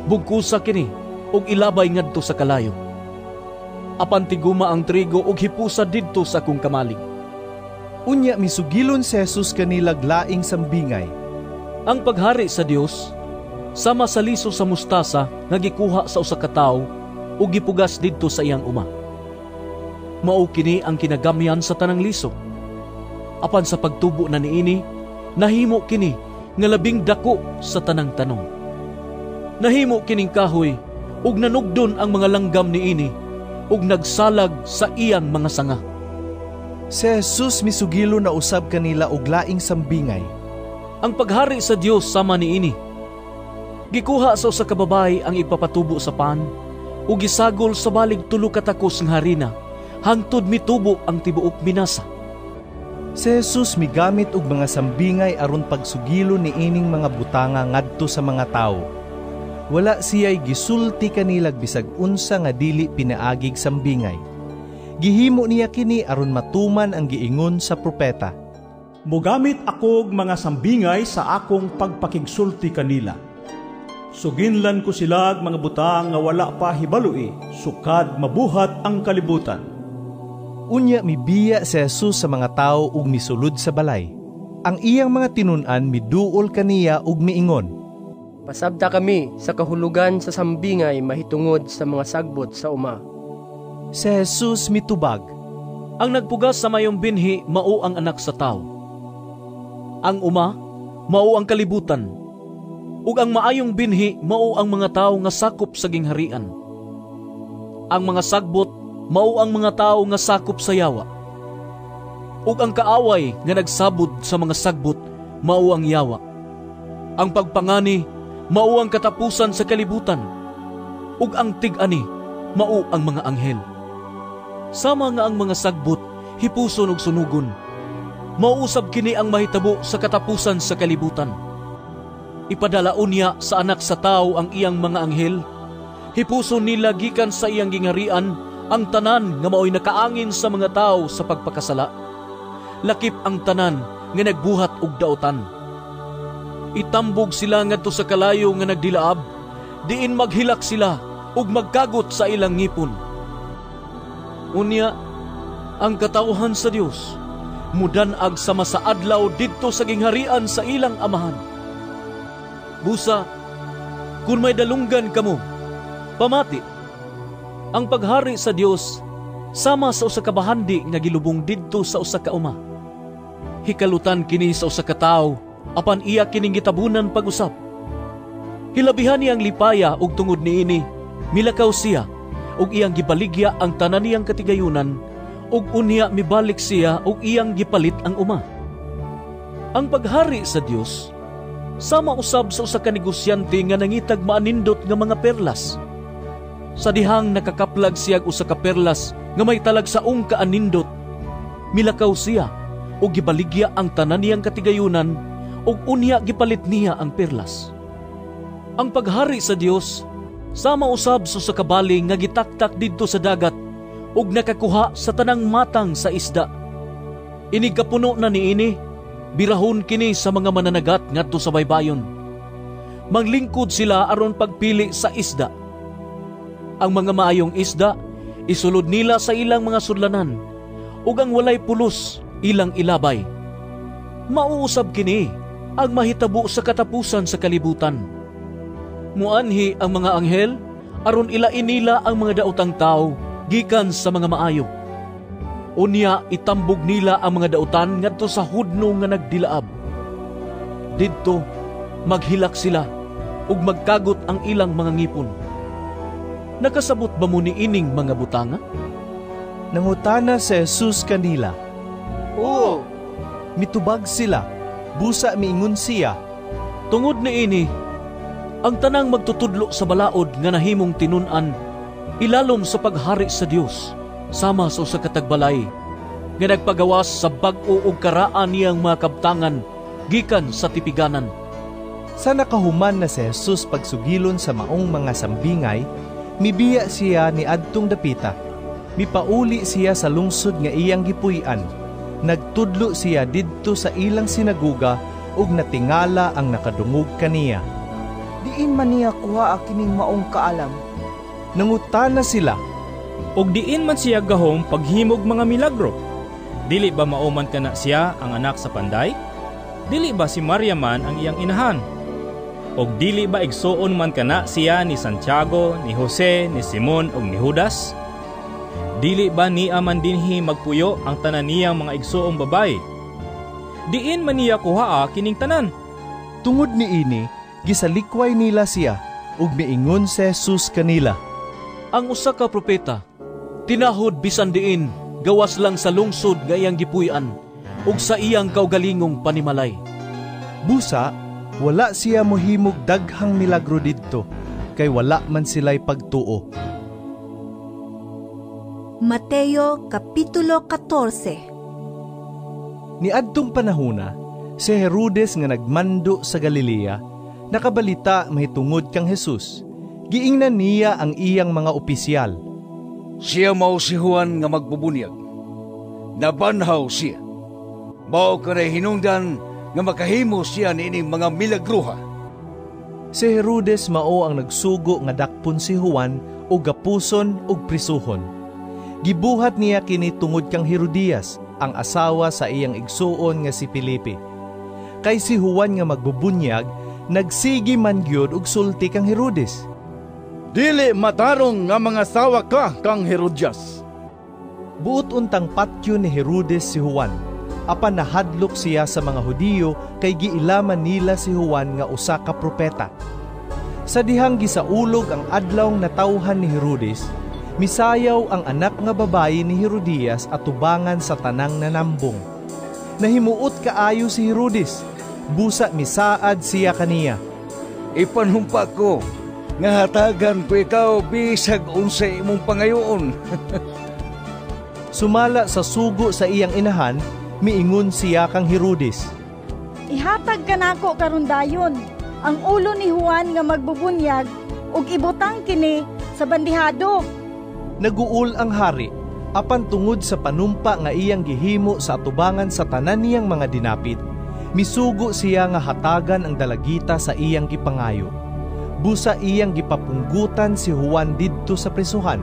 bugkusa kini ug ilabay ngadto sa kalayo. Apan tiguma ang trigo ug hipusa didto sa akong kamalig." Unya misugilon si Jesus kanilag laing sambingay. "Ang paghari sa Dios sama sa liso sa mustasa nga gikuha sa usa ka tawo ug gipugas didto sa iyang uma. Mao kini ang kinagamyan sa tanang liso. Apan sa pagtubo na niini, nahimo kini nga labing dako sa tanang tanom. Nahimo kining kahoy ug nanugdon ang mga langgam niini ug nagsalag sa iyang mga sanga. Si Jesus misugilo na usab kanila og laing sambingay. Ang paghari sa Dios sama niini. Gikuha sa usa ka babayi ang ipapatubo sa pan ug gisagol sa balig 3 ka takos nga harina hangtod mitubo ang tibuok minasa. Si Jesus migamit og mga sambingay aron pagsugilo niining mga butanga ngadto sa mga tawo. Wala siya'y gisulti kanilag bisag unsa nga dili pinaagig sambingay. Gihimo niya kini aron matuman ang giingon sa propeta. Mogamit akog mga sambingay sa akong pagpakigsulti kanila. Suginlan ko silag mga butang nga wala pa hibaloi, sukad mabuhat ang kalibutan. Unya mibiya si Jesus sa mga tawo ug misulod sa balay. Ang iyang mga tinun-an miduol kaniya ug miingon, Pasabta kami sa kahulugan sa sambingay mahitungod sa mga sagbot sa uma. Si Jesus mitubag, Ang nagpugas sa mayong binhi mao ang anak sa tawo. Ang uma mao ang kalibutan, ug ang maayong binhi mao ang mga tawo nga sakop sa gingharian. Ang mga sagbot mao ang mga tawo nga sakop sa yawa. Ug ang kaaway nga nagsabod sa mga sagbot mao ang yawa. Ang pagpangani mao ang katapusan sa kalibutan, ug ang tig-ani mao ang mga anghel. Sama nga ang mga sagbot hipuson ug sunugon, mauusab kini ang mahitabo sa katapusan sa kalibutan. Ipadalaon niya sa anak sa tawo ang iyang mga anghel, hipuson nila gikan sa iyang gingarian ang tanan nga maoy nakaangin sa mga tawo sa pagpakasala. Lakip ang tanan nga nagbuhat og daotan. Itambog sila ngadto sa kalayo nga nagdilaab, diin maghilak sila ug magkagot sa ilang ngipon. Unya, ang katawhan sa Dios mudan-ag sama sa adlaw didto sa gingharian sa ilang amahan. Busa, kun may dalunggan kamo, pamati. Ang paghari sa Dios sama sa usa ka bahandi nga gilubong didto sa usa ka uma. Hikalutan kini sa usa ka tawo, apan iya kining gitabunan pag-usap. Hilabihan niyang lipaya ug tungod niini milakaw siya ug iyang gibaligya ang tanan niyang katigayunan, ug unya mibalik siya ug iyang gipalit ang uma. Ang paghari sa Dios sama usab sa usa ka negosyante nga nangitag maanindot nga mga perlas. Sa dihang nakakaplag siya og usa ka perlas nga may talagsaong kaanindot, milakaw siya ug gibaligya ang tanan niyang katigayunan ug unya gipalit niya ang perlas. Ang paghari sa Dios sama usab sa usa ka bali nga gitaktak didto sa dagat ug nakakuha sa tanang matang sa isda. Inig kapuno na niini, birahon kini sa mga mananagat ngadto sa baybayon. Manglingkod sila aron pagpili sa isda. Ang mga maayong isda isulod nila sa ilang mga sudlanan, ug ang walay pulos ilang ilabay. Mauusab kini ang mahitabo sa katapusan sa kalibutan. Muanhi ang mga anghel aron ilain nila ang mga daotang tawo gikan sa mga maayo. Unya itambog nila ang mga daotan ngadto sa hudno nga nagdilaab. Didto maghilak sila ug magkagot ang ilang mga ngipon. Nakasabot ba mo niining mga butanga? Nangutana si Jesus kanila. Oo. Mitubag sila, busa miingon siya. Tungod niini, ang tanang magtutudlo sa balaod nga nahimong tinun-an ilalom sa paghari sa Dios, sama sa usa ka tagbalay nga nagpagawas sa bag-o ug karaan niyang mga kabtangan gikan sa tipiganan. Sa nakahuman na si Jesus pagsugilon sa maong mga sambingay, mibiya siya ni adtong dapita. Mipauli siya sa lungsod nga iyang gipuy-an. Nagtudlo siya didto sa ilang sinaguga ug natingala ang nakadungog kaniya. Diin man niya kuha kining maong kaalam? Nangutana sila, Og diin man siya gahom paghimog mga milagro? Dili ba mao man kana siya ang anak sa panday? Dili ba si Maria man ang iyang inahan? Og dili ba igsuon man kana siya ni Santiago, ni Jose, ni Simon ug ni Judas? Dili ba niya man dinhi magpuyo ang tanan niyang mga igsuong babayi? Diin man niya kuhaa kining tanan? Tungod niini, gisalikway nila siya ug miingon si Jesus kanila, "Ang usa ka propeta tinahod bisan diin gawas lang sa lungsod nga iyang gipuy-an ug sa iyang kaugalingong panimalay." Busa wala siya mohimog daghang milagro didto kay wala man sila'y pagtuo. Mateo Kapitulo 14. Niadtong panahona, si Herodes nga nagmando sa Galilea, nakabalita mahitungod kang Jesus. Giingnan niya ang iyang mga opisyal. Siya mao si Juan nga magbubunyag. Nabanhaw siya. Mao kanay hinungdan nga makahimo siya niining mga milagruha. Si Herodes mao ang nagsugo nga dakpon si Juan og gapuson og prisuhon. Gibuhat niya kini tungod kang Herodias, ang asawa sa iyang igsuon nga si Felipe. Kay si Juan nga magbubunyag, nagsigi man gyud og sulti kang Herodes. "Dili matarong nga mga sawa ka kang Herodias." Buot untang patyo ni Herodes si Juan, apan nahadlok siya sa mga Hudiyo kay giilaman nila si Juan nga usa ka propeta. Sa dihang gisaulog ang adlawng natawhan ni Herodes, misayaw ang anak nga babayi ni Herodias atubangan sa tanang nanambong. Nahimuot kaayo si Herodes, busa misaad siya kaniya. "Ipanumpa ko nga hatagan ko ikaw bisag unsay imong pangayoon." Sumala sa sugo sa iyang inahan, miingon siya kang Herodes, "Ihatag kanako karon dayon ang ulo ni Juan nga magbubunyag ug ibutang kini sa bandihado." Naguol ang hari, apan tungod sa panumpa nga iyang gihimo sa atubangan sa tanan niyang mga dinapit, misugo siya nga hatagan ang dalagita sa iyang gipangayo. Busa iyang gipapunggutan si Juan didto sa prisuhan.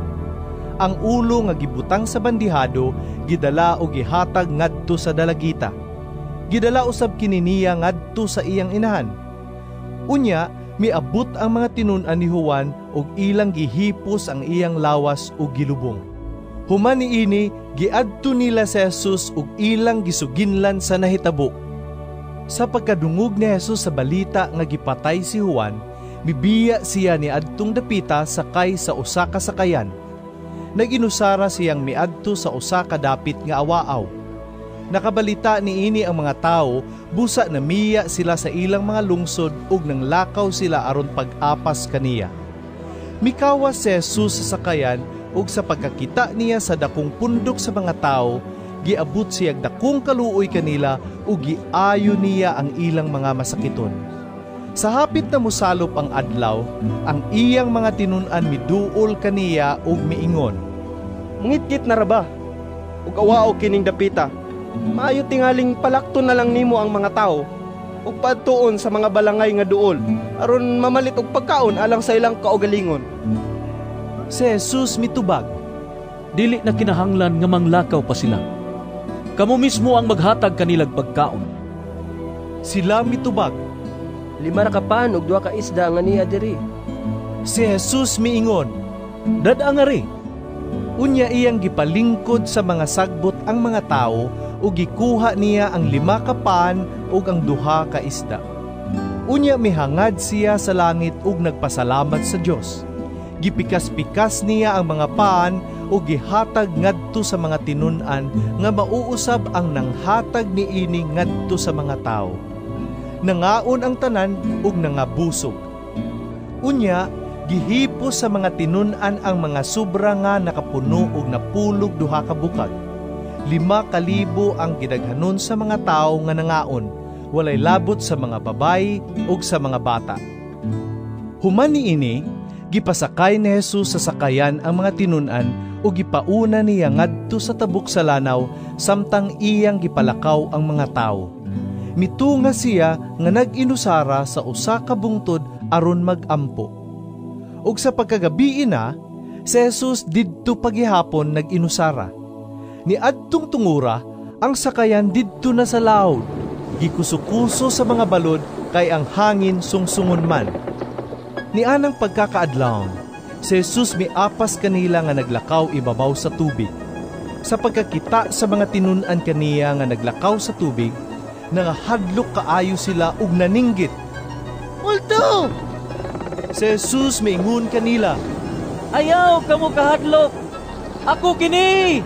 Ang ulo nga gibutang sa bandihado gidala og gihatag ngadto sa dalagita. Gidala usab kini niya ngadto sa iyang inahan. Unya miabot ang mga tinun-an ni Juan og ilang gihipos ang iyang lawas ug gilubong. Human niini, giadto nila si Jesus ug ilang gisuginlan sa nahitabo. Sa pagkadungog ni Jesus sa balita nga gipatay si Juan, mibiya siya ni adtong dapita sakay sa usa ka sakayan. Nag-inusara siyang miadto sa usa ka dapit nga awaaw. Nakabalita niini ang mga tawo, busa namiya sila sa ilang mga lungsod ug nanglakaw sila aron pag-apas kaniya. Mikawas si Jesus sa sakayan ug sa pagkakita niya sa dakong pundok sa mga tawo, giabot siyag dakong kaluoy kanila ug giayo niya ang ilang mga masakiton. Sa hapit na mosalop ang adlaw, ang iyang mga tinun-an miduol kaniya ug miingon, "Mungitgit na ra ba ug awao kining dapita? Maayo tingaling palakton na lang nimo ang mga tawo ug paadtuon sa mga balangay nga duol aron mamalit og pagkaon alang sa ilang kaugalingon." Si Jesus mitubag, "Dili na kinahanglan nga manglakaw pa sila. Kamo mismo ang maghatag kanilag pagkaon." Sila mitubag, "5 ra ka pan ug 2 ka isda nga niya diri." Si Jesus miingon, "Dad-a nga ri." Unya iyang gipalingkod sa mga sagbot ang mga tawo ug gikuha niya ang 5 ka pan ug ang 2 ka isda. Unya mihangad siya sa langit ug nagpasalamat sa Dios. Gipikas-pikas niya ang mga pan ug gihatag ngadto sa mga tinun-an nga mauusab ang nanghatag niini ngadto sa mga tawo. Nangaon ang tanan ug nangabusog. Unya gihipos sa mga tinun-an ang mga sobra nga nakapuno og napulog 2 ka bukag. 5,000 ang gidaghanon sa mga tawo nga nangaon, walay labot sa mga babayi ug sa mga bata. Human niini, gipasakay ni Jesus sa sakayan ang mga tinun-an ug gipauna niya ngadto sa tabok sa lanaw samtang iyang gipalakaw ang mga tawo. Mitunga siya nga nag-inusara sa usa ka bungtod aron mag-ampo. Ug sa pagkagabii na, si Jesus didto paghihapon nag-inusara. Niadtong tungura, ang sakayan didto na sa laod, gikusukuso sa mga balod kay ang hangin sungsungon man. Nianang pagkakaadlawon, si Jesus miapas kanila nga naglakaw ibabaw sa tubig. Sa pagkakita sa mga tinun-an kaniya nga naglakaw sa tubig, nangahadlok kaayo sila ug naninggit. Kristo!" Si Jesus miingon kanila, "Ayaw kamo kahadlok. Ako kini!"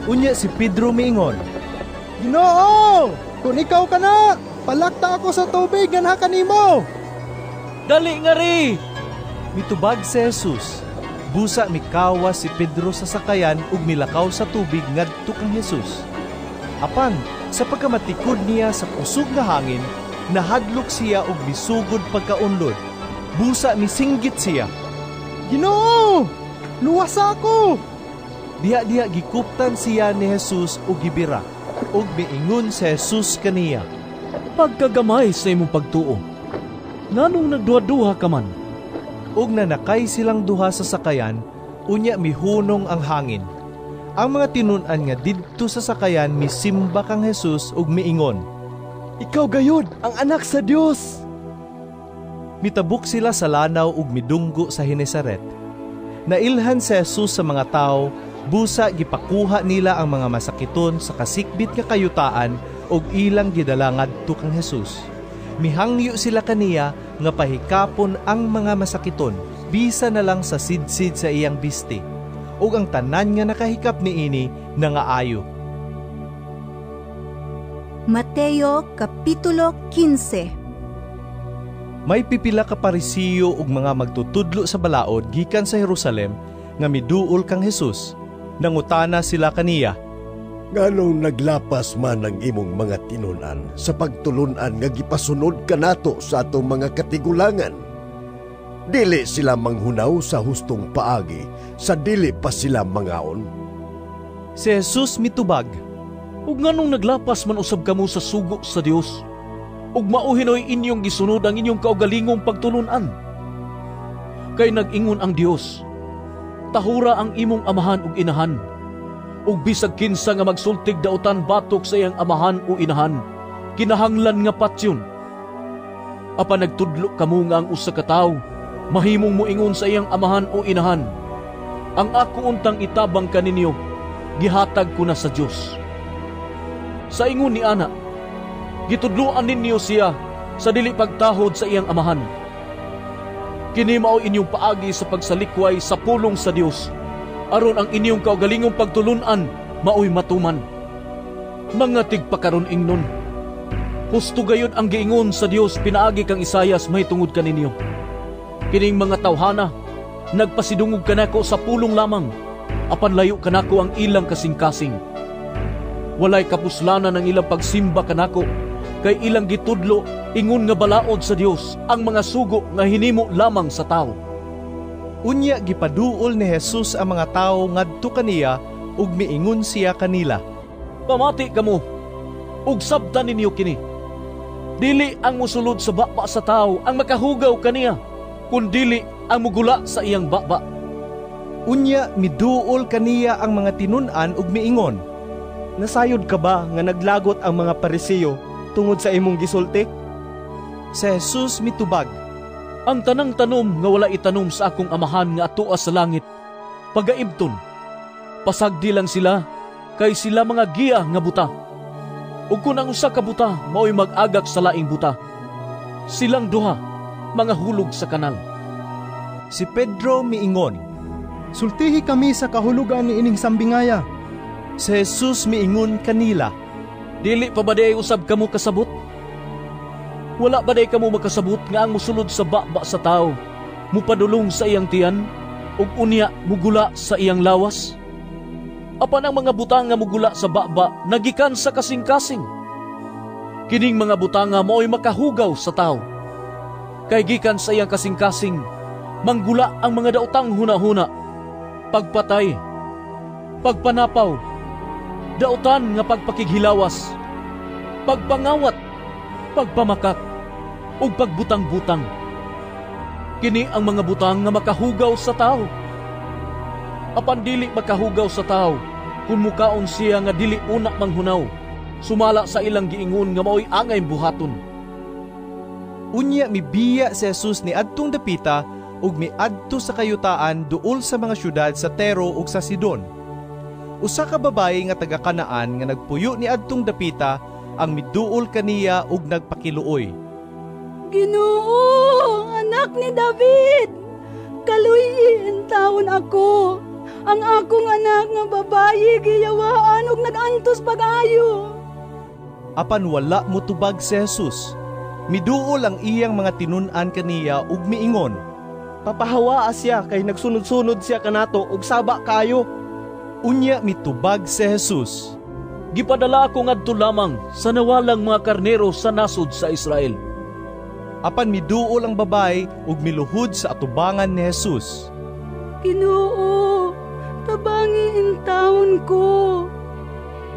Unya si Pedro miingon, "Ginoo, kung ikaw kana, palakta ako sa tubig nganha kanimo." "Dali nga ri!" Mitubag si Jesus. Busa mikawas si Pedro sa sakayan ug milakaw sa tubig ngadto kang Jesus. Apan sa pagkamatikod niya sa kusog nga hangin, nahadlok siya ug misugod pagkaunlod. Busa misinggit siya, "Ginoo, luwasa ako!" Diha-diha gikuptan siya ni Jesus ug gibira, ug miingon si Jesus kaniya, "Pagkagamay sa imong pagtuo, nganong nagduha-duha ka man?" Ug nanakay silang duha sa sakayan, unya mihunong ang hangin. Ang mga tinun-an nga didto sa sakayan misimba kang Jesus ug miingon, "Ikaw gayud ang anak sa Dios!" Mitabok sila sa lanaw ug midunggo sa Genesaret. Nailhan si Jesus sa mga tawo, busa gipakuha nila ang mga masakiton sa kasikbit nga kayutaan ug ilang gidala ngadto kang Jesus. Mihangyo sila kaniya nga pahikapon ang mga masakiton, bisa na lang sa sidsid sa iyang biste, ug ang tanan nga nakahikap niini nangaayo. Mateo Kapitulo 15. May pipila ka Parisiyo ug mga magtutudlo sa balaod gikan sa Jerusalem nga miduol kang Jesus. Nangutana sila kaniya, "Nganong naglapas man ang imong mga tinun-an sa pagtulun-an nga gipasunod kanato sa atong mga katigulangan? Dili sila manghunaw sa hustong paagi, sa dili pa sila mangaon." Si Jesus mitubag, "Ug nganong naglapas man usab kamo sa sugo sa Dios? Ug mao hinoy inyong gisunod ang inyong kaugalingong pagtulun-an. Kay nag-ingon ang Dios, tahura ang imong amahan ug inahan, ug bisag kinsa nga magsultig dautan batok sa iyang amahan o inahan, kinahanglan nga patyon. Apan nagtudlo kamo nga ang usa ka tawo mahimong moingon sa iyang amahan o inahan, ang ako untang itabang kaninyo, gihatag ko na sa Dios. Sa ingon ni ana, gitudloan ninyo siya sa dili pagtahod sa iyang amahan. Kini mao inyong paagi sa pagsalikway sa pulong sa Dios, aron ang inyong kaugalingong pagtulun-an maoy matuman. Mga tigpakaron ingnon, husto gayud ang giingon sa Dios pinaagi kang Isayas mahitungod kaninyo. Kining mga tawhana nagpasidungog kanako sa pulong lamang, apan layo kanako ang ilang kasing-kasing. Walay kapuslanan ang ilang pagsimba kanako, kay ilang gitudlo ingon nga balaod sa Dios ang mga sugo nga hinimo lamang sa tawo." Unya gipaduol ni Jesus ang mga tawo ngadto kaniya ug miingon siya kanila, "Pamati kamo ug sabtan ninyo kini. Dili ang mosulod sa baba sa tawo ang makahugaw kaniya, kun dili ang mugula sa iyang baba." Unya miduol kaniya ang mga tinun-an ug miingon, "Nasayod ka ba nga naglagot ang mga Parisiyo tungod sa imong gisulti?" Si Jesus mitubag, "Ang tanang tanom nga wala itanom sa akong amahan nga atoa sa langit, pagaibton. Pasagdi lang sila, kay sila mga giya nga buta. Ug kun ang usa ka buta mao'y mag-agak sa laing buta, silang duha mga hulog sa kanal." Si Pedro miingon, "Sultihi kami sa kahulugan ni ining sambingaya." Si Jesus miingon kanila, "Dili pa ba day usab kamo kasabot? Wala ba day kamo makasabot nga ang musulod sa baba sa tawo mupadulong sa iyang tiyan ug unya mugula sa iyang lawas? Apan ang mga butang nga mugula sa baba nagikan sa kasing-kasing. Kining mga butanga mao'y makahugaw sa tawo. Kay gikan sa iyang kasing-kasing manggula ang mga daotang hunahuna, pagpatay, pagpanapaw, dautan nga pagpakighilawas, pagpangawat, pagpamakak, ug pagbutang-butang. Kini ang mga butang nga makahugaw sa tawo. Apan dili makahugaw sa tawo kung mukaon siya nga dili una manghunaw, sumala sa ilang giingon nga maoy angay buhaton." Unya mibiya si Jesus ni adtong dapita ug miadto sa kayutaan duol sa mga syudad sa Tero ug sa Sidon. Usa ka babayi nga taga Kanaan nga nagpuyo ni adtong dapita ang miduol kaniya ug nagpakiluoy. Ginoo, anak ni David, kaluy-i intawon ako. Ang akong anak nga babayi giyawaan og nag-antos pag-ayo. Apan wala motubag si Jesus. Miduol ang iyang mga tinun-an kaniya ug miingon, Papahawaa siya kay nagsunod-sunod siya kanato ug saba kaayo. Unya mitubag si Jesus, Gipadala ako ngadto lamang sa nawalang mga karnero sa nasod sa Israel. Apan miduol ang babae ug miluhod sa atubangan ni Jesus. Ginoo, tabangi intawon ko.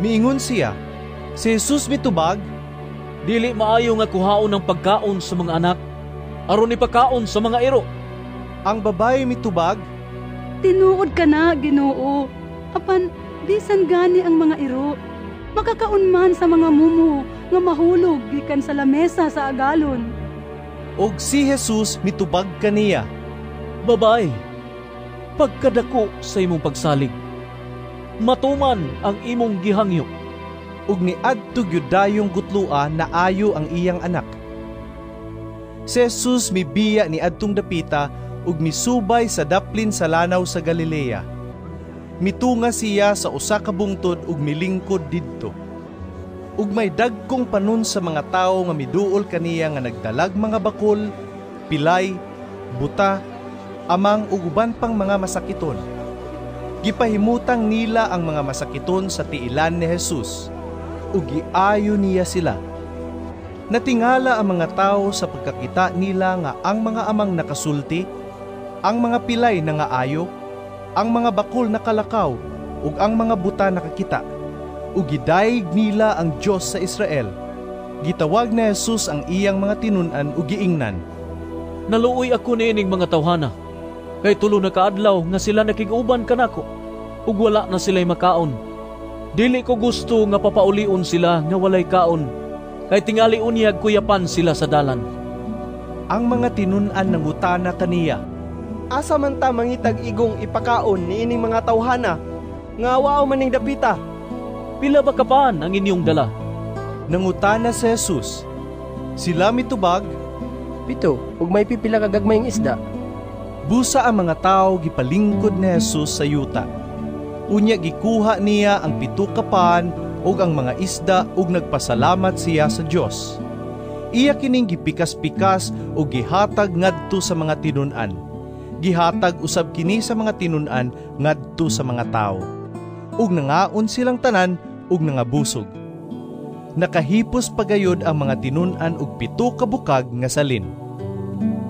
Miingon siya. Si Jesus mitubag, Dili maayo nga kuhaon ang pagkaon sa mga anak aron ipakaon sa mga iro. Ang babae mitubag, Tinuod ka na, Ginoo. Apan bisan gani ang mga iro, makakaon man sa mga mumo nga mahulog gikan sa lamesa sa agalon. Og si Jesus mitubag kaniya, Babae, pagkadako sa imong pagsalig, matuman ang imong gihangyo. Ug niadto gyud dayong gutloa naayo ang iyang anak. Si Jesus mibiya ni adtong dapita ug misubay sa daplin sa lanaw sa Galilea. Mitunga siya sa usa ka bungtod ug milingkod didto. Ug may dagkong panon sa mga tawo nga miduol kaniya nga nagdalag mga bakol, pilay, buta, amang ug uban pang mga masakiton. Gipahimutang nila ang mga masakiton sa tiilan ni Jesus, ug giayo niya sila. Natingala ang mga tawo sa pagkakita nila nga ang mga amang nakasulti, ang mga pilay nangaayo, ang mga bakol nakalakaw, ug ang mga buta nakakita. Ug gidayeg nila ang Dios sa Israel. Gitawag ni Jesus ang iyang mga tinun-an ug giingnan, Naluoy ako niining mga tawhana, kay tulo na kaadlaw nga sila nakig-uban kanako, ug wala na sila'y makaon. Dili ko gusto nga papaulion sila nga walay kaon, kay tingali unyag kuyapan sila sa dalan. Ang mga tinun-an nangutana kaniya, Asa man ta mangitag igong ipakaon niining mga tawhana nga wao maning dapita? Pila ba kapan ang inyong dala? Nangutana si Jesus. Sila mitubag, 7, ug may pipila ka gagmayng isda. Busa ang mga tawo gipalingkod ni Jesus sa yuta. Unya gikuha niya ang 7 ka pan ug ang mga isda ug nagpasalamat siya sa Dios. Iya kining gipikas-pikas ug gihatag ngadto sa mga tinun-an. Gihatag usab kini sa mga tinun-an ngadto sa mga tawo. Ug nangaon silang tanan ug nangabusog. Nakahipos pagayod ang mga tinun-an og 7 ka bukag nga salin.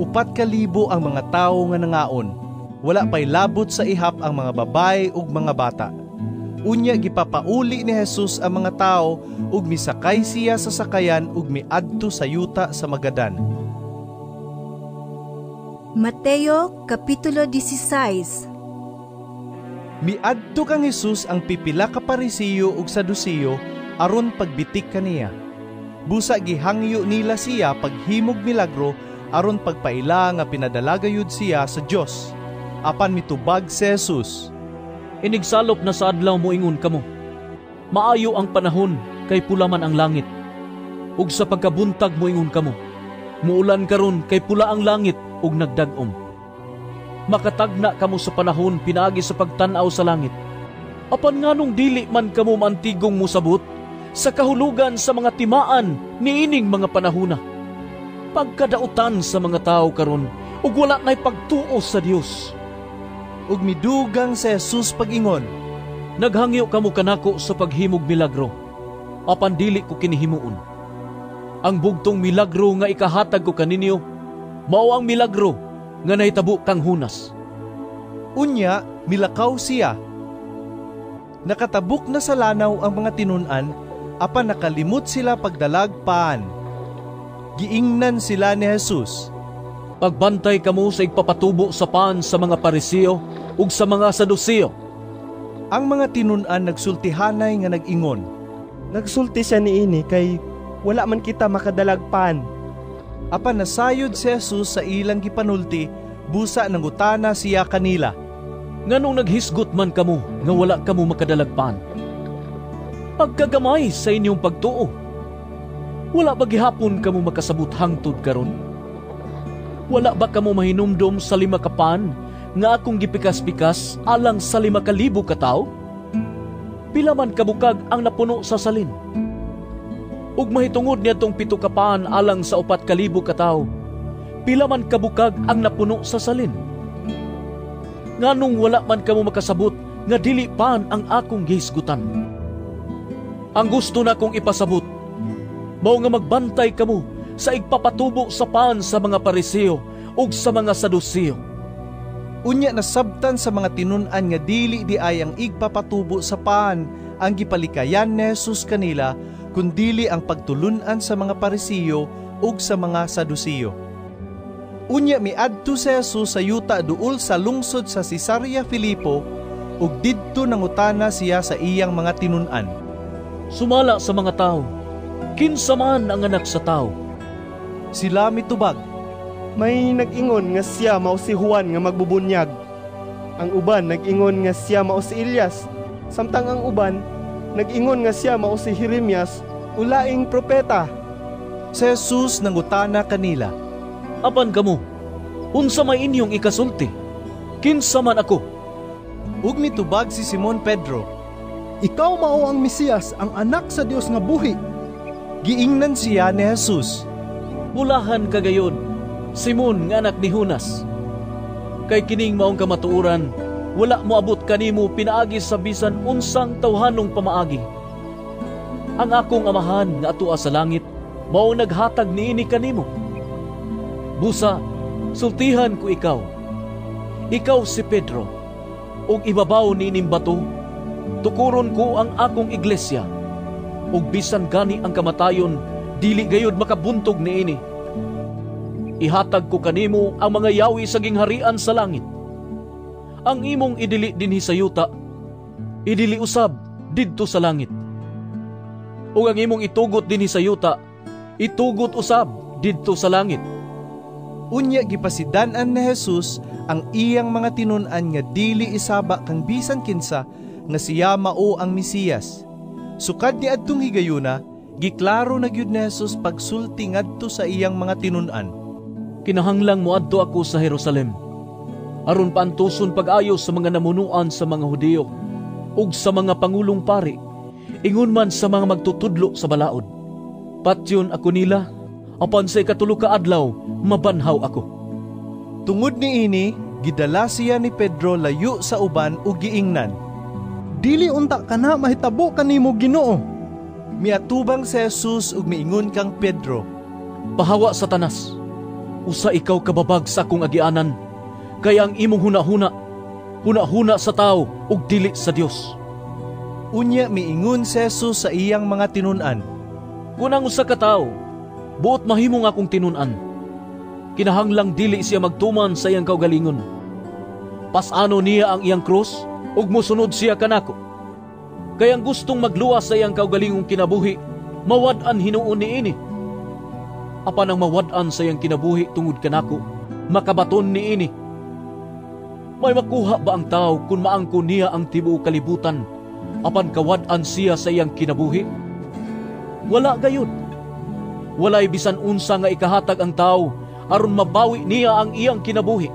4,000 ang mga tawo nga nangaon. Wala pay labot sa ihap ang mga babae ug mga bata. Unya gipapauli ni Jesus ang mga tawo ug misakay siya sa sakayan ug miadto sa yuta sa Magadan. Mateo Kapitulo 16. Miadto kang Jesus ang pipila ka Parisiyo ug Sadusiyo aron pagbitik kaniya. Busa gihangyo nila siya paghimog milagro aron pagpaila nga pinadala gayud siya sa Dios. Apan mitubag si Jesus, Inigsalop na sa adlaw moingon kamo, maayo ang panahon kay pula man ang langit. Ug sa pagkabuntag moingon kamo, muulan karon kay pula ang langit ug nagdag-om. Makatagna kamo sa panahon pinaagi sa pagtan-aw sa langit. Apan nganong dili man kamo maantigong mosabot sa kahulugan sa mga timaan niining mga panahona. Pagkadautan sa mga tawo karon ug wala nay pagtuo sa Dios. Ug midugang si Jesus pag-ingon, Naghangyo kamo kanako sa paghimog milagro, apan dili ko kinihimuon. Ang bugtong milagro nga ikahatag ko kaninyo, mao ang milagro nga nahitabo kang Jonas. Unya milakaw siya. Nakatabok na sa lanaw ang mga tinun-an, apan nakalimot sila pagdalag paan. Giingnan sila ni Jesus, Pagbantay kamo sa igpapatubo sa paan sa mga Pariseo ug sa mga Saduceo. Ang mga tinun-an nagsultihanay nga nag-ingon, Nagsulti siya niini kay wala man kita makadalag pan. Apan nasayod si Jesus sa ilang gipanulti, busa nangutana siya kanila, Nganong naghisgot man kamo nga wala kamo makadalag pan? Pagkagamay sa inyong pagtuo, wala ba gihapon kamo makasabot hangtod karon? Wala ba kamo mahinumdom sa 5 ka pan nga akong gipikas-pikas alang sa 5,000 ka tawo? Pila man kabukag ang napuno sa salin? Ug mahitungod niadtong 7 ka pan alang sa 4,000 ka tawo, pila man kabukag ang napuno sa salin? Nganong wala man kamo makasabot nga dili pan ang akong gihisgutan? Ang gusto na kong ipasabot, mao nga magbantay kamo sa igpapatubo sa pan sa mga Pariseo ug sa mga Saduseo. Unya nasabtan sa mga tinun-an nga dili di ay ang igpapatubo sa pan ang gipalikayan ni Jesus kanila, kundili ang pagtulun-an sa mga Pariseo ug sa mga Saduseo. Unya miadto si Jesus sa yuta duol sa lungsod sa Cesarea Filipo, ug didto nangutana siya sa iyang mga tinun-an. Sumala sa mga tawo, kinsa man ang anak sa tawo? Sila mitubag, may nag-ingon nga siya mao si Juan nga magbubunyag. Ang uban nag-ingon nga siya mao si Elias, samtang ang uban nag-ingon nga siya mao si Jeremias o laing propeta. Si Jesus nangutana kanila, apan kamo, unsa may inyong ikasulti? Kinsa man ako? Ug mitubag si Simon Pedro, ikaw mao ang Mesiyas, ang anak sa Dios nga buhi. Giingnan siya ni Jesus, bulahan ka gayon, Simon nga anak ni Jonas. Kay kining maong kamatuoran, wala moabot kanimo pinaagi sa bisan unsang tawhanong pamaagi. Ang akong amahan nga atua sa langit mao naghatag niini kanimo. Busa, sultihan ko ikaw. Ikaw si Pedro, ug ibabaw niining bato, tukuron ko ang akong iglesia. Ug bisan gani ang kamatayon, dili gayud makabuntog niini. Ihatag ko kanimo ang mga yawi sa gingharian sa langit. Ang imong idili dinhi sa yuta, idili usab didto sa langit. Ug ang imong itugot dinhi sa yuta, itugot usab didto sa langit. Unya gipasidan-an ni Jesus ang iyang mga tinun-an nga dili isaba kang bisan kinsa nga siya mao ang Mesiyas. Sukad ni adtong higayuna, giklaro na gyud ni Jesus pagsulti ngadto sa iyang mga tinun-an. Kinahanglang moadto ako sa Jerusalem aron paantuson pag-ayo sa mga namunuan sa mga Hudiyo ug sa mga pangulong pari, ingon man sa mga magtutudlo sa balaod. Patyon ako nila, apan sa 3 ka adlaw mabanhaw ako. Tungod niini, gidala siya ni Pedro layo sa uban ug giingnan, dili unta kana mahitabo kanimo, Ginoo. Miatubang si Jesus ug miingon kang Pedro, pahawa Satanas, usa ikaw kababag sa akong agianan, kay ang imong hunahuna, hunahuna sa tao ug dili sa Dios. Unya miingon si Jesus sa iyang mga tinun-an, kun ang usa ka tawo buot mahimong akong tinun-an, kinahanglang dili siya magtuman sa iyang kaugalingon. Pas-ano niya ang iyang krus ug mosunod siya kanako. Kay ang gustong magluwas sa iyang kaugalingong kinabuhi, mawad-an hinuon niini. Apan ang mawad-an sa iyang kinabuhi tungod kanako, makabaton niini. May makuha ba ang tao kung maangko niya ang tibuok kalibutan, apan kawad-an siya sa iyang kinabuhi? Wala gayud. Walay bisan unsa nga ikahatag ang tao aron mabawi niya ang iyang kinabuhi.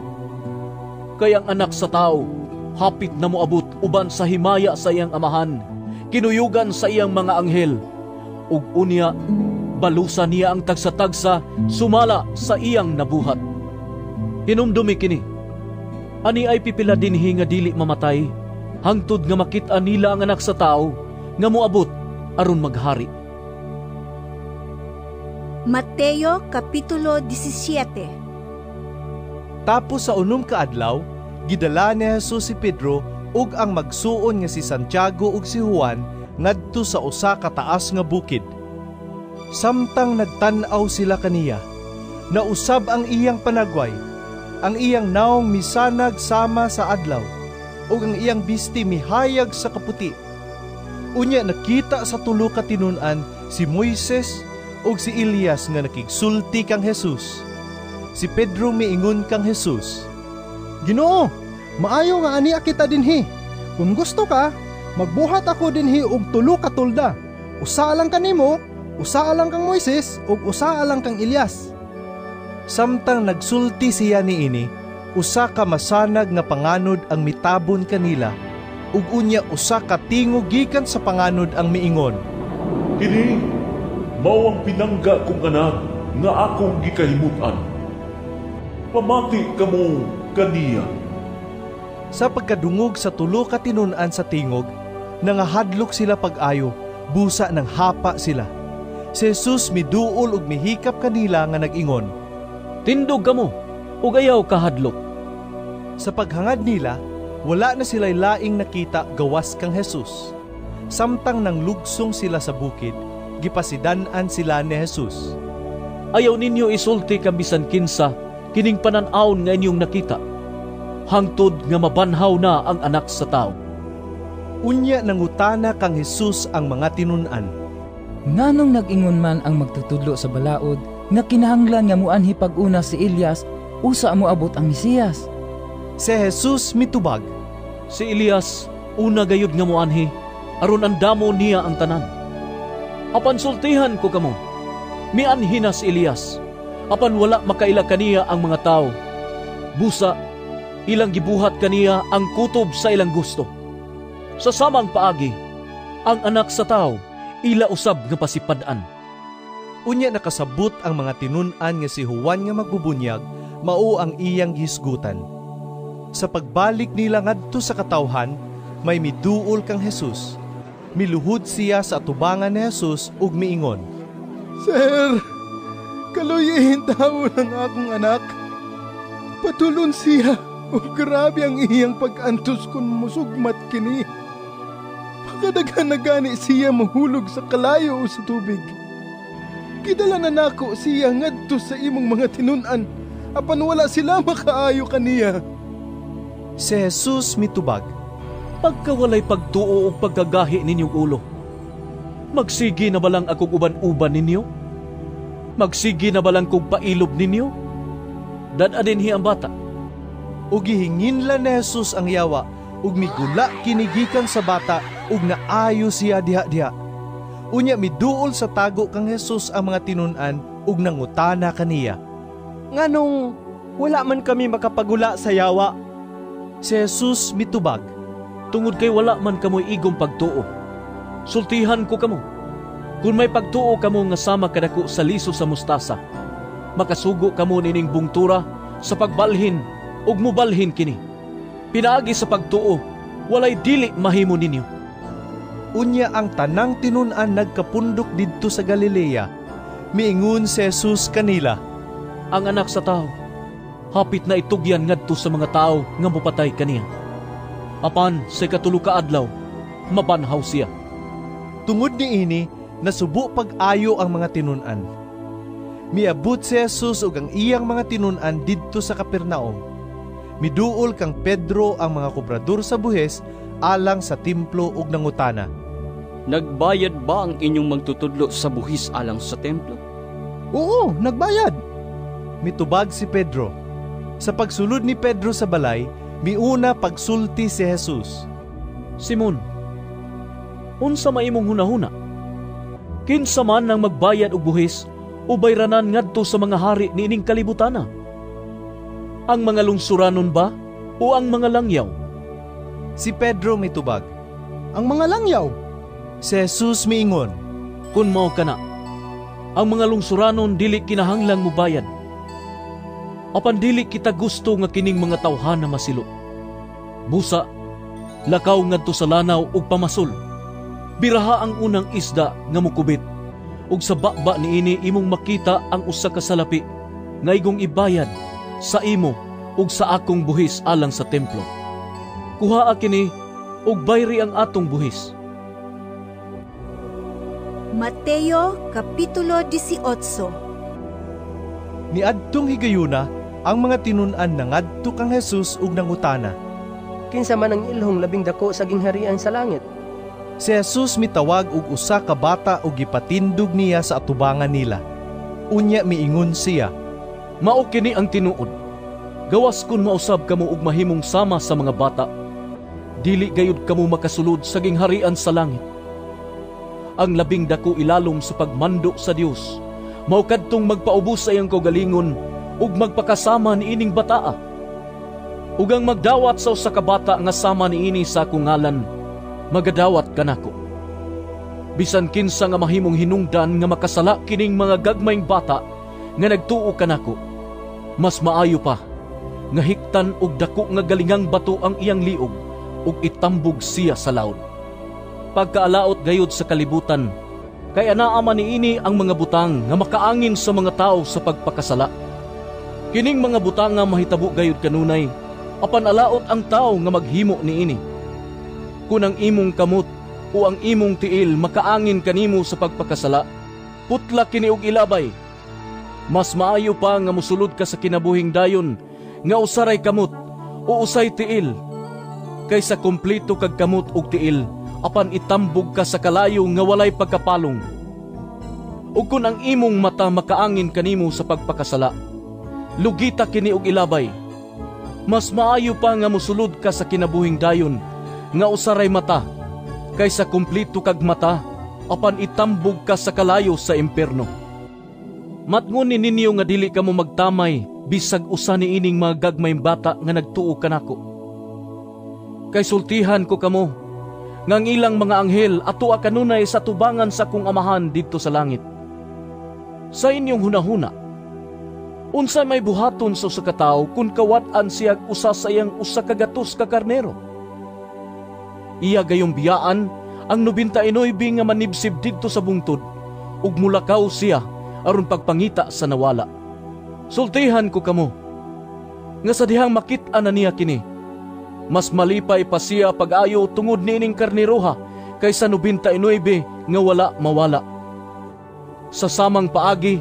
Kay ang anak sa tao hapit na moabot uban sa himaya sa iyang amahan, kinuyugan sa iyang mga anghel, ug unya balusa niya ang tagsa-tagsa sumala sa iyang nabuhat. Hinumdumi kini, ani ay pipila dinhi nga dili mamatay, hangtod nga makit-an nila ang anak sa tao nga moabot aron maghari. Mateo Kapitulo 17. Tapos sa 6 ka adlaw, gidala ni Jesus si Pedro ug ang magsuon nga si Santiago ug si Juan ngadto sa usa ka taas nga bukid. Samtang nagtan-aw sila kaniya, nausab ang iyang panagway, ang iyang naong misanag sama sa adlaw, ug ang iyang bisti mihayag sa kaputi. Unya nakita sa tulo ka tinun-an si Moises ug si Elias nga nakigsulti kang Jesus. Si Pedro miingon kang Jesus, Ginoo, maayo nga ania kita dinhi. Kung gusto ka, magbuhat ako dinhi og 3 ka tulda. Usa lang kanimo, usa lang kang Moises, ug usa lang kang Elias. Samtang nagsulti siya niini, usa ka masanag nga panganod ang mitabon kanila, ug unya usa ka tingog gikan sa panganod ang miingon, "Kini mao ang pinangga kong anak nga akong gikahimut-an. Pamati kamo kaniya." Sa pagkadungog sa tulo ka tinun-an sa tingog, nangahadlok sila pag-ayo, busa nang hapa sila. Si Jesus miduol ug mihikap kanila nga nag-ingon, "Tindog kamo ug ayaw kahadlok." Sa paghangad nila, wala na sila'y laing nakita gawas kang Jesus. Samtang nanglugsong sila sa bukid, gipasidan-an sila ni Jesus. "Ayaw ninyo isulti kang bisan kinsa kining panan-awon nga inyong nakita, hangtod nga mabanhaw na ang Anak sa Tawo." Unya nangutana kang Jesus ang mga tinun-an, "Nganong nag-ingon man ang magtutudlo sa balaod nga kinahanglan nga muanhi pag-una si Elias usa moabot ang Mesiyas?" Si Jesus mitubag, "Si Elias una gayud nga muanhi aron andamo niya ang tanan. Apan sultihan ko kamo, mianhi na si Elias, apan wala makaila kaniya ang mga tawo. Busa ilang gibuhat kaniya ang kutob sa ilang gusto. Sa samang paagi, ang Anak sa Tawo ila usab nga pasipad-an." Unya nakasabot ang mga tinun-an nga si Juan nga magbubunyag mao ang iyang gihisgutan. Sa pagbalik nila ngadto sa katawhan, may miduol kang Jesus. Miluhod siya sa atubangan ni Jesus ug miingon, "Sir, kaluyihin tawo ng akong anak. Patulon siya ug grabe ang iyang pag-antos kun musugmat kini. Pakadaghan na gani siya mahulog sa kalayo o sa tubig. Gidala na nako siya ngadto sa imong mga tinun-an, apan wala sila makaayo kaniya." Si Jesus mitubag, "Pagkawalay pagtuo og pagkagahi ninyong ulo, magsige na balang akong uban-uban ninyo? Magsige na balang kog pailob ninyo? Dad-a dinhi ang bata." Ug gihinginlan ni Jesus ang yawa, ug migula kini gikan sa bata, ug naayo siya diha-diha. Unya miduol sa tago kang Jesus ang mga tinun-an ug nangutana kaniya, "Nganong wala man kami makapagula sa yawa?" Si Jesus mitubag, "Tungod kay wala man kamoy igong pagtuo. Sultihan ko kamo, kung may pagtuo kamo nga sama kadako sa liso sa mustasa, makasugo kamo nining bungtura sa pagbalhin ug mubalhin kini. Pinaagi sa pagtuo, walay dili mahimo ninyo." Unya ang tanang tinun-an nagkapundok didto sa Galilea. Miingon si Jesus kanila, "Ang Anak sa Tawo hapit na itugyan ngadto sa mga tawo nga mopatay kaniya. Apan sa ikatulo ka adlaw, mabanhaw siya." Tungod niini, nasubo pag-ayo ang mga tinun-an. Miabot si Jesus ug ang iyang mga tinun-an didto sa Capernaum. Miduol kang Pedro ang mga kobrador sa buhis alang sa templo ug nangutana, "Nagbayad ba ang inyong magtutudlo sa buhis alang sa templo?" "Oo, nagbayad." Mitubag si Pedro. Sa pagsulod ni Pedro sa balay, miuna pagsulti si Jesus, "Simon, unsa may imong hunahuna? Kinsa man ang magbayad og buhis o bayranan ngadto sa mga hari niining kalibutana? Ang mga lungsuranon ba o ang mga langyaw?" Si Pedro mitubag, "Ang mga langyaw." Si Jesus miingon, "Kun mao kana, ang mga lungsuranon dili kinahanglang mobayad. Apan dili kita gusto nga kining mga tawhana masilo. Busa, lakaw ngadto sa lanaw ug pamasol. Biraha ang unang isda nga mukubit, ug sa baba niini imong makita ang usa ka salapi nga igong ibayad sa imo ug sa akong buhis alang sa templo. Kuhaa kini ug bayri ang atong buhis." Mateo Kapitulo 18. Niadtong higayuna, ang mga tinun-an nangadto kang Jesus ug nangutana, "Kinsa man ang ilhong labing dako sa gingharian sa langit?" Si Jesus mitawag og usa ka bata ug gipatindog niya sa atubangan nila. Unya miingon siya, "Mao kini ang tinuod. Gawas kun mausab kamo og mahimong sama sa mga bata, dili gayud kamo makasulod sa gingharian sa langit. Ang labing dako ilalom sa pagmando sa Dios mao kadtong magpaubos sa iyang kaugalingon ug magpakasama niining bataa. Ug ang magdawat sa usa ka bata nga sama niini sa akong ngalan, magadawat kanako. Bisan kinsa nga mahimong hinungdan nga makasala kining mga gagmayng bata nga nagtuo kanako, mas maayo pa nga hiktan og dako nga galingang bato ang iyang liog ug itambog siya sa laod. Pagkaalaot gayud sa kalibutan, kay anaa man niini ang mga butang nga makaangin sa mga tawo sa pagpakasala. Kining mga butang nga mahitabo gayud kanunay, apan alaot ang tawo nga maghimo niini. Kun ang imong kamot o ang imong tiil makaangin kanimo sa pagpakasala, putla kini og ilabay. Mas maayo pa nga mosulod ka sa kinabuhing dayon nga usaray kamot o usay tiil, kaysa kompleto kag kamot og tiil apan itambog ka sa kalayo nga walay pagkapalong. Ug kun ang imong mata makaangin kanimo sa pagpakasala, lugita kini og ilabay. Mas maayo pa nga mosulod ka sa kinabuhing dayon nga usaray mata, kaysa kompleto kag mata apan itambog ka sa kalayo sa impierno. Matngon ni ninyo nga dili kamo magtamay bisag usa niining mga gagmayng bata nga nagtuo kanako. Kay sultihan ko kamo nga ang ilang mga anghel atoa kanunay sa tubangan sa akong Amahan didto sa langit. Sa inyong hunahuna, unsa may buhaton sa usa ka tawo kun kawad-an siya usa sa iyang 100 ka karnero? Iya gayong biyaan ang 99 nga manibsib didto sa bungtod ug mulakaw siya aron pagpangita sa nawala. Sultihan ko kamo nga sa dihang makit-an na niya kini, mas malipay pa siya pag-ayo tungod niining karneroha kaysa 99 nga wala mawala. Sa samang paagi,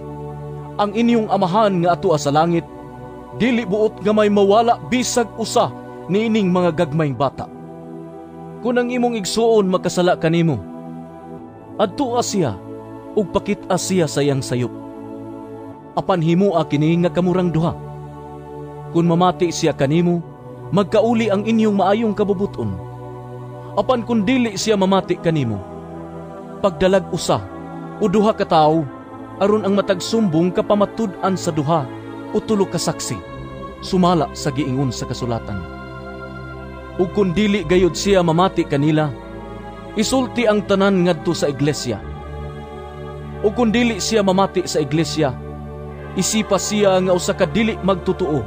ang inyong Amahan nga atoa sa langit dili buot nga may mawala bisag usa niining mga gagmayng bata. Kun ang imong igsuon makasala kanimo, adtoa siya ug pakit-a siya sa iyang sayop. Apan himoa kini nga kamurang duha. Kun mamati siya kanimo, magkauli ang inyong maayong kabubuton. Apan kun dili siya mamati kanimo, pagdalag usa o duha ka tawo aron ang matag sumbong kapamatud-an sa duha o tulo ka saksi, sumala sa giingon sa kasulatan. Ug kun dili gayud siya mamati kanila, isulti ang tanan ngadto sa iglesia. Ug kun dili siya mamati sa iglesia, isipa siya nga usa ka dili magtotoo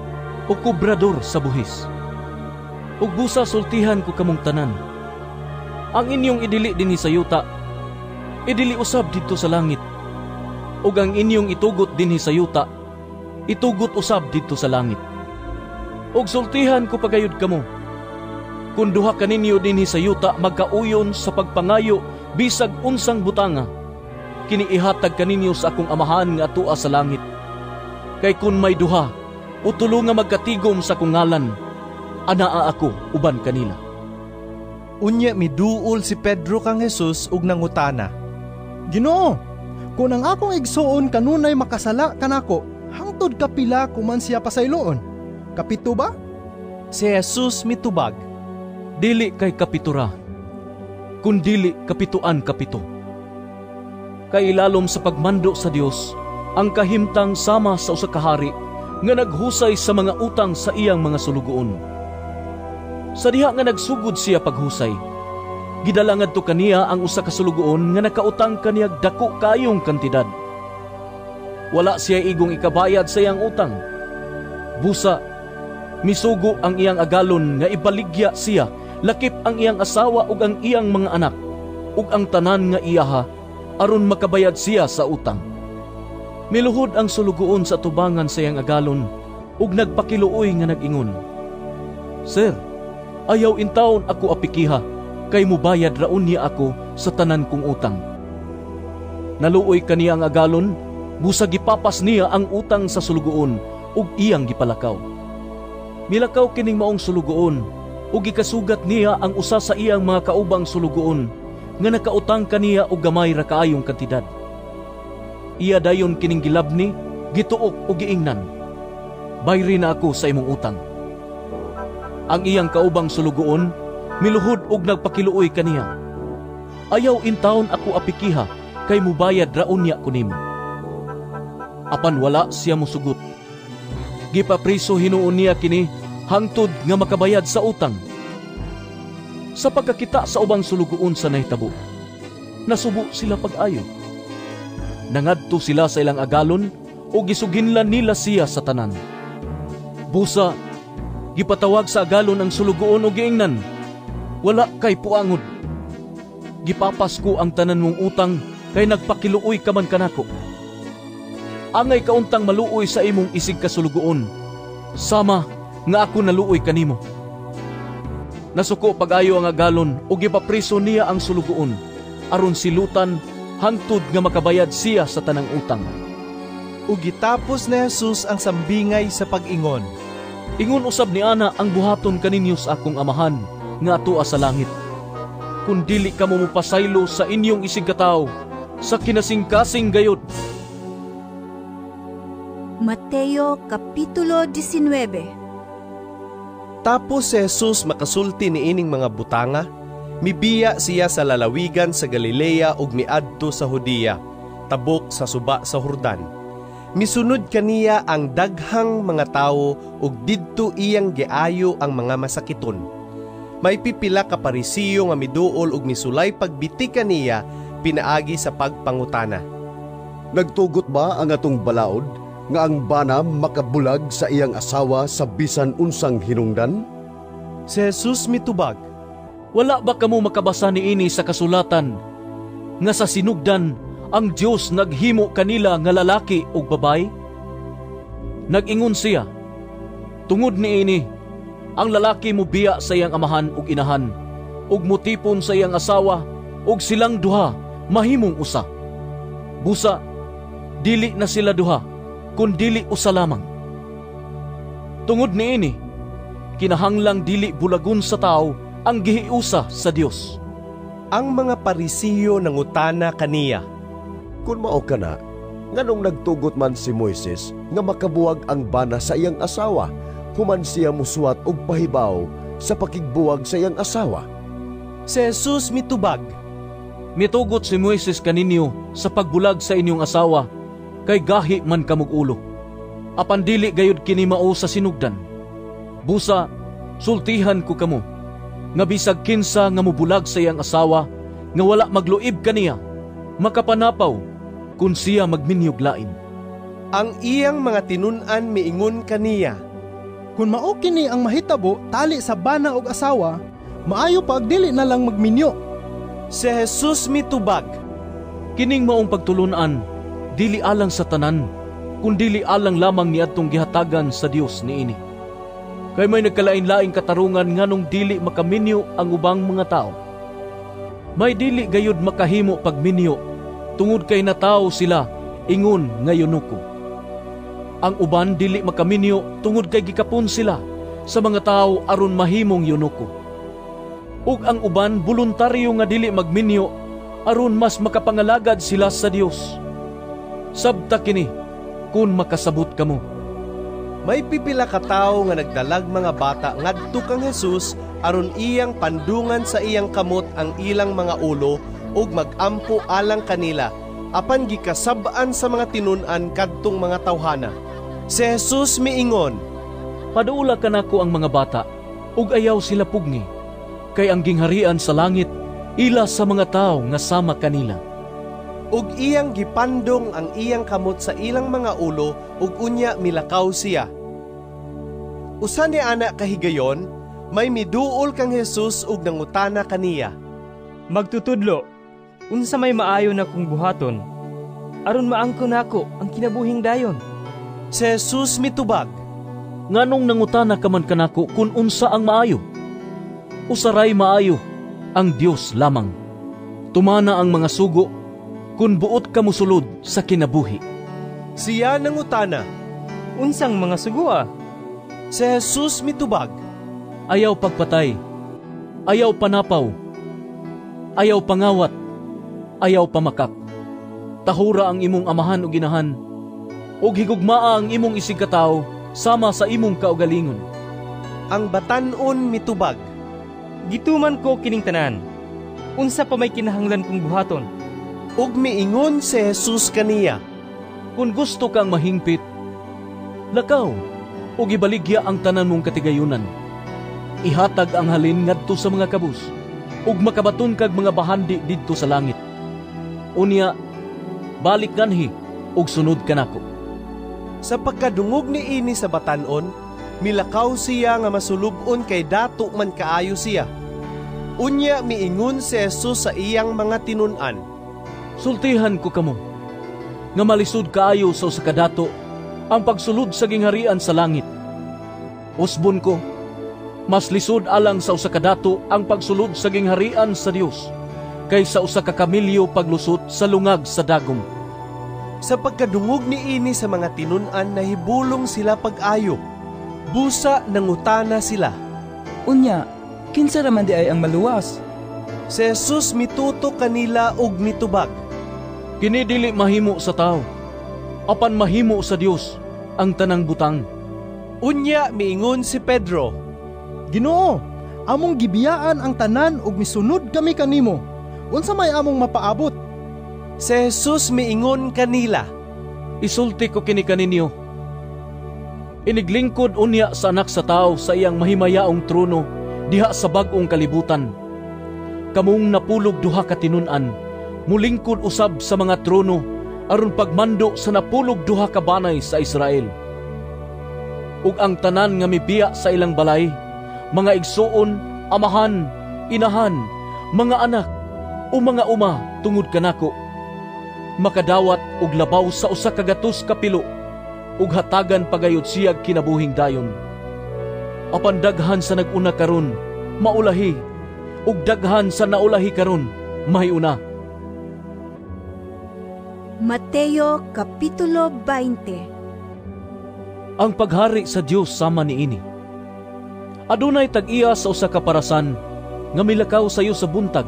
o kobrador sa buhis. Ug busa sultihan ko kamong tanan, ang inyong idili dinhi sa yuta, idili usab didto sa langit. Ug ang inyong itugot dinhi sa yuta, itugot usab didto sa langit. Ug sultihan ko pagayod kamo, kun duha kaninyo dinhi sa yuta magkauyon sa pagpangayo bisag unsang butanga, kini ihatag kaninyo sa akong Amahan nga atoa sa langit. Kay kun may duha o tulo nga magkatigom sa akong ngalan, anaa ako uban kanila. Unya miduol si Pedro kang Jesus ug nangutana, Ginoo, kun ang akong igsuon kanunay makasala kanako, hangtod kapila kuman siya pasayloon? Kapito ba? Si Jesus mitubag, dili kay kapitura, kun dili kapituan kapito. Kay ilalom sa pagmando sa Dios ang kahimtang sama sa usa ka hari nga naghusay sa mga utang sa iyang mga sulugoon. Sa diha nga nagsugod siya paghusay, gidala ngadto kaniya ang usa ka sulugoon nga nakautang kaniyag dako kayong kantidad. Wala siya igong ikabayad sa iyang utang. Busa, misugo ang iyang agalon nga ibaligya siya, lakip ang iyang asawa ug ang iyang mga anak, ug ang tanan nga iyaha, aron makabayad siya sa utang. Miluhod ang sulugoon sa tubangan sa iyang agalon, ug nagpakiluoy nga nag-ingon, Sir, ayaw intawon ako apikiha, kay mubayad raon niya ako sa tanan kong utang. Naluoy kaniya ang agalon, busa gipapas niya ang utang sa sulugoon ug iyang gipalakaw. Milakaw kining maong sulugoon, ug gikasugat niya ang usa sa iyang mga kaubang sulugoon nga nakautang kaniya og gamay ra kaayong kantidad. Iya dayon kining gilabni, gituok ug giingnan, Bayri na ako sa imong utang. Ang iyang kaubang sulugoon miluhod og nagpakiluoy kaniya, Ayaw intawon ako apikiha, kay mubayad raon niya kunimo. Apan wala siya musugot. Gipapriso hinuon niya kini hangtod nga makabayad sa utang. Sa pagkakita sa ubang sulugoon sa nahitabo, nasubo sila pag-ayo. Nangadto sila sa ilang agalon ug gisuginlan nila siya sa tanan. Busa, gipatawag sa agalon ang sulugoon ug giingnan, "Wala kay puangod. Gipapas ko ang tanan mong utang kay nagpakiluoy ka man kanako. Angay kauntang maluoy sa imong isig kasulugoon, sama nga ako naluoy kanimo." Nasuko pag-ayo ang agalon ug gipapriso niya ang sulugoon aron silutan hangtod nga makabayad siya sa tanang utang. Ug gitapos ni Jesus ang sambingay sa pag-ingon, "Ingon usab ni ana ang buhaton kaninyo sa akong Amahan nga atua sa langit, kun dili kamo mopasaylo sa inyong isig katawo sa kinasingkasing gayod." Mateo Kapitulo 19. Tapos si Jesus makasulti niining mga butanga, mibiya siya sa lalawigan sa Galilea ug miadto sa Judea, tabok sa suba sa Jordan. Misunod kaniya ang daghang mga tawo ug didto iyang giayo ang mga masakiton. May pipila ka Parisiyo nga miduol ug misulay pagbiti kaniya pinaagi sa pagpangutana. Nagtugot ba ang atong balaod nga ang bana makabulag sa iyang asawa sa bisan unsang hinungdan? Si Jesus mitubag, "Wala ba kamo makabasa niini sa kasulatan nga sa sinugdan ang Dios naghimo kanila nga lalaki ug babayi? Nag-ingon siya, tungod niini ang lalaki mobiya sa iyang amahan ug inahan ug motipon sa iyang asawa ug silang duha mahimong usa. Busa dili na sila duha, kun dili usa lamang. Tungod niini, kinahanglang dili bulagon sa tawo ang gihiusa sa Dios." Ang mga Parisiyo nangutana kaniya, "Kun mao kana, nganong nagtugot man si Moises nga makabuwag ang bana sa iyang asawa, human siya musuwat og pahibaw sa pakigbuwag sa iyang asawa?" Si Jesus mitubag, "Mitugot si Moises kaninyo sa pagbulag sa inyong asawa, kay gahi man kamog ulo. Apan dili gayud kini mao sa sinugdan. Busa, sultihan ko kamo, nga bisag kinsa nga mobulag sa iyang asawa, nga wala magluib kaniya, makapanapaw kun siya magminyog lain." Ang iyang mga tinun-an miingon kaniya, "Kun mao kini ang mahitabo tali sa bana og asawa, maayo pa dili na lang magminyo." Si Jesus mitubag, "Kining maong pagtulun-an dili alang sa tanan, kun dili alang lamang niadtong gihatagan sa Dios niini. Kay may nagkalain-laing katarungan nganong dili makaminyo ang ubang mga tao. May dili gayud makahimo pagminyo tungod kay natawo sila ingon nga eunuko. Ang uban dili makaminyo tungod kay gikapon sila sa mga tawo aron mahimong eunuko. Ug ang uban boluntaryo nga dili magminyo aron mas makapangalagad sila sa Dios. Sabta kini kun makasabot kamo." May pipila ka tawo nga nagdalag mga bata ngadto kang Jesus aron iyang pandungan sa iyang kamot ang ilang mga ulo ug magampo alang kanila, apan gikasab-an sa mga tinun-an kadtong mga tawhana. Si Jesus miingon, "Paduula kanako ang mga bata ug ayaw sila pugni, kay ang gingharian sa langit ila sa mga tawo nga sama kanila." Ug iyang gipandong ang iyang kamot sa ilang mga ulo ug unya milakaw siya. Usa ni ana kahigayon, may miduol kang Jesus ug nangutana kaniya, "Magtutudlo, unsa may maayo na kong buhaton aron maangkon nako ang kinabuhing dayon?" Si Jesus mitubag, "Nganong nangutana ka man kanako kun unsa ang maayo? Usaray maayo, ang Dios lamang. Tumana ang mga sugo kun buot ka mosulod sa kinabuhi." Siya nangutana, "Unsang mga sugoa?" Si Jesus mitubag, "Ayaw pagpatay, ayaw panapaw, ayaw pangawat, ayaw pamakak. Tahura ang imong amahan ug inahan, ug higugmaa ang imong isigkatawo sama sa imong kaugalingon." Ang batan-on mitubag, "Gituman ko kining tanan. Unsa pa may kinahanglan kong buhaton?" Ug miingon si Jesus kaniya, "Kung gusto kang mahingpit, lakaw, ug ibaligya ang tanan mong katigayunan. Ihatag ang halin ngadto sa mga kabus, ug makabaton kag mga bahandi didto sa langit. Unya, balik nganhi ug sunod kanako. Sa pagkadungog niini sa batan-on, milakaw siya nga masulub-on kay dato man kaayo siya. Unya miingon si Jesus sa iyang mga tinun-an, Sultihan ko kamo, nga malisod kaayo sa usa ka dato ang pagsulod sa gingharian sa langit. Usbon ko, mas lisod alang sa usa ka dato ang pagsulod sa gingharian sa Dios kaysa usa ka kamilyo paglusot sa lungag sa dagom. Sa pagkadungog niini sa mga tinun-an, nahibulong sila pag-ayo. Busa nangutana sila, Unya, kinsa ra man di ay ang maluwas? Si Jesus mituto kanila og mitubag, Kini dili mahimo sa tawo, apan mahimo sa Dios ang tanang butang. Unya miingon si Pedro, Ginoo, among gibiyaan ang tanan ug misunod kami kanimo. Unsa may among mapaabot? Si Jesus miingon kanila, Isulti ko kini kaninyo, iniglingkod unya sa Anak sa Tawo sa iyang mahimayaong trono diha sa bag-ong kalibutan. Kamong 92 ka tinun-an, mulingkod usab sa mga trono aron pagmando sa 92 ka banay sa Israel. Ug ang tanan nga mibiya sa ilang balay, mga igsuon, amahan, inahan, mga anak, o mga uma tungod kanako, makadawat og labaw sa 100 ka pilo, ug hatagan pagayod siyag kinabuhing dayon. Apan daghan sa nag-una karon maulahi, ug daghan sa naulahi karon mahiuna. Mateo Kapitulo 20. Ang paghari sa Dios sama niini. Adunay tag-iya sa usa ka parasan nga milakaw sayo sa buntag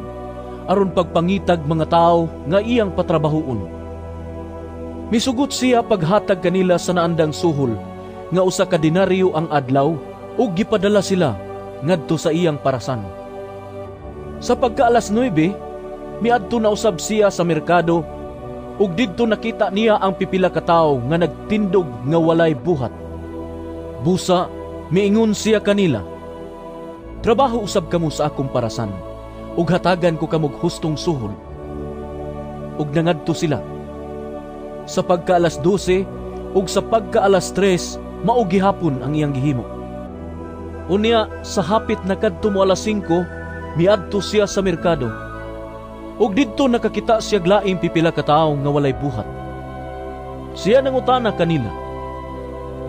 aron pagpangitag mga tawo nga iyang patrabahoon. Misugot siya paghatag kanila sa naandang suhol nga usa ka denaryo ang adlaw, ug gipadala sila ngadto sa iyang parasan. Sa pagka alas 9, miadto na usab siya sa merkado, ug didto nakita niya ang pipila ka tawo nga nagtindog nga walay buhat. Busa miingon siya kanila, Trabaho usab kamo sa akong parasan, ug hatagan ko kamog hustong suhol. Ug nangadto sila. Sa pagka alas 12 ug sa pagka alas 3, mao gihapon ang iyang gihimo. Unya sa hapit na kadto mo alas 5, miadto siya sa merkado. Ug didto nakakita siya laing pipila ka tawo nga walay buhat. Siya nangutana kanila,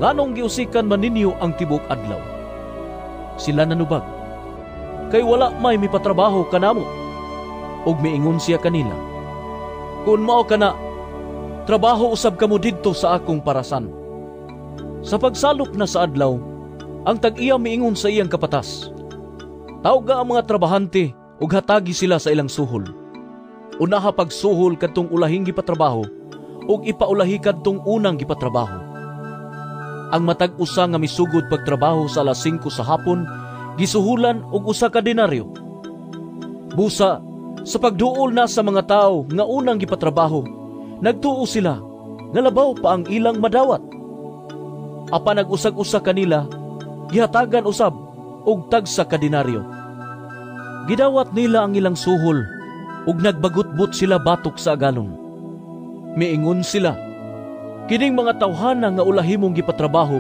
Nganong giusikan man ninyo ang tibuok adlaw? Sila nanubag, Kay wala may mipatrabaho kanamo. Ug miingon siya kanila, Kun mao kana, trabaho usab kamo didto sa akong parasan. Sa pagsalop na sa adlaw, ang tag-iya miingon sa iyang kapatas, Tawga ang mga trabahante ug hatagi sila sa ilang suhol. Unaha pagsuhol kadtong ulahing gipatrabaho ug ipaulahi kadtong unang gipatrabaho. Ang matag usa nga misugod pagtrabaho sa alas 5 sa hapon, gisuhulan og usa ka denaryo. Busa, sa pagduol na sa mga tawo nga unang gipatrabaho, nagtuo sila nga labaw pa ang ilang madawat. Apan nag-usag-usa kanila, gihatagan usab og tagsa ka denaryo. Gidawat nila ang ilang suhol ug nagbagutbot sila batok sa agalon. Miingon sila, Kining mga tawhana nga ulahi mong gipatrabaho,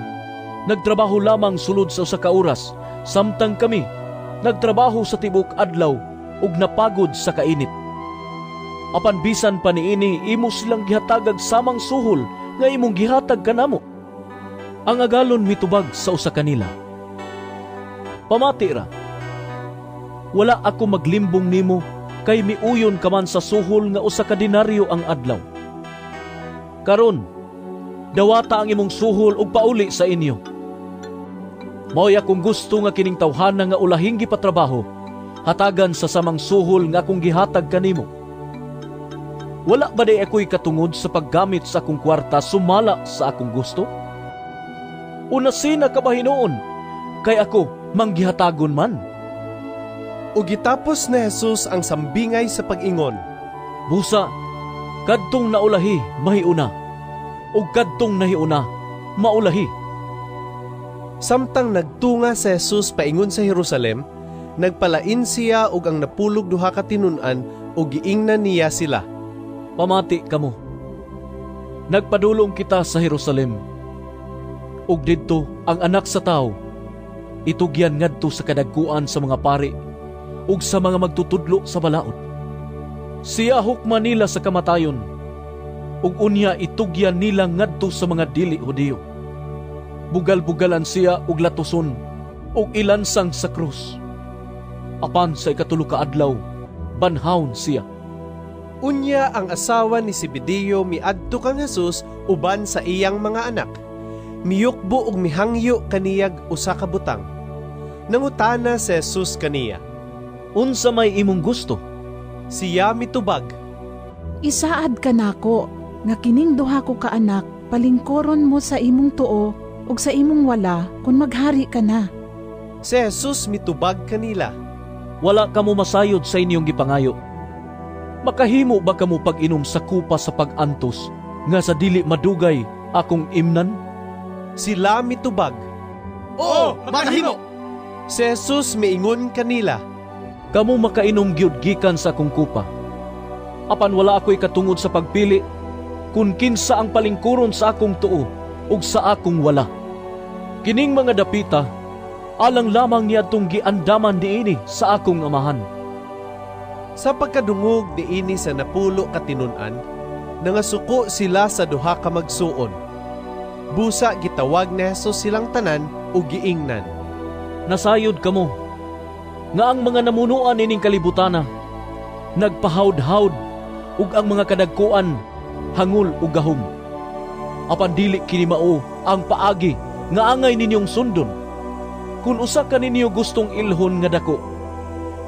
nagtrabaho lamang sulod sa usa ka oras, samtang kami nagtrabaho sa tibuok adlaw ug napagod sa kainit. Apan bisan pa niini imo silang gihatagag samang suhol nga imong gihatag kanamo. Ang agalon mitubag sa usa kanila, Pamati ra, wala ako maglimbong nimo kay miuyon ka man sa suhol nga usa ka denaryo ang adlaw. Karon, dawata ang imong suhol ug pauli sa inyo. Mao'y akong gusto nga kining tawhana nga ulahing gipatrabaho, hatagan sa samang suhol nga akong gihatag kanimo. Wala ba day ako'y katungod sa paggamit sa akong kwarta sumala sa akong gusto? Una sina ka ba hinuon, kay ako manggihatagon man. Ug gitapos ni Jesus ang sambingay sa pag-ingon, Busa, kadtong naulahi mahiuna, ug kadtong nahiuna maulahi. Samtang nagtunga si Jesus paingon sa Jerusalem, nagpalain siya og ang 12 ka tinun-an ug giingnan niya sila. Pamati kamo. Nagpadulong kita sa Jerusalem. Ug didto ang anak sa tawo itugyan ngadto sa kadagkuan sa mga pari ug sa mga magtutudlo sa balaod. Siya hukman nila sa kamatayon ug unya itugyan nila ngadto sa mga dili Hudiyo. Bugal-bugalan siya og latuson ug ilansang sa krus. Apan sa 3 ka adlaw, banhawon siya. Unya ang asawa ni Zebedeo miadto kang Jesus uban sa iyang mga anak. Miyukbo og mihangyo kaniyag usa ka butang. Nangutana si Jesus kaniya, "Unsa may imong gusto?" Siya mitubag, "Isaad kanako nga kining duha ko ka anak palingkoron mo sa imong tuo ug sa imong wala kun maghari ka na." Si Jesus mitubag kanila, "Wala kamo masayod sa inyong gipangayo. Makahimo ba kamo pag-inom sa kupa sa pag-antos nga sa dili madugay akong imnan?" Sila mitubag, "Oo, makahimo." Si Jesus miingon kanila, "Kamo makainom gyud gikan sa akong kupa. Apan wala ako'y katungod sa pagpili kun kinsa ang palingkuron sa akong tuo ug sa akong wala. Kining mga dapita alang lamang niadtong giandaman niini sa akong amahan." Sa pagkadungog niini sa 10 ka tinun-an, nangasuko sila sa duha ka magsuon. Busa gitawag ni Jesus silang tanan ug giingnan, "Nasayod kamo nga ang mga namunuan ining kalibutana nagpahawd-hawd ug ang mga kadagkuan hangol ug gahom. Apan dili kini mao ang paagi nga angay ninyong sundon. Kun usa ka ninyo gustong ilhon nga dako,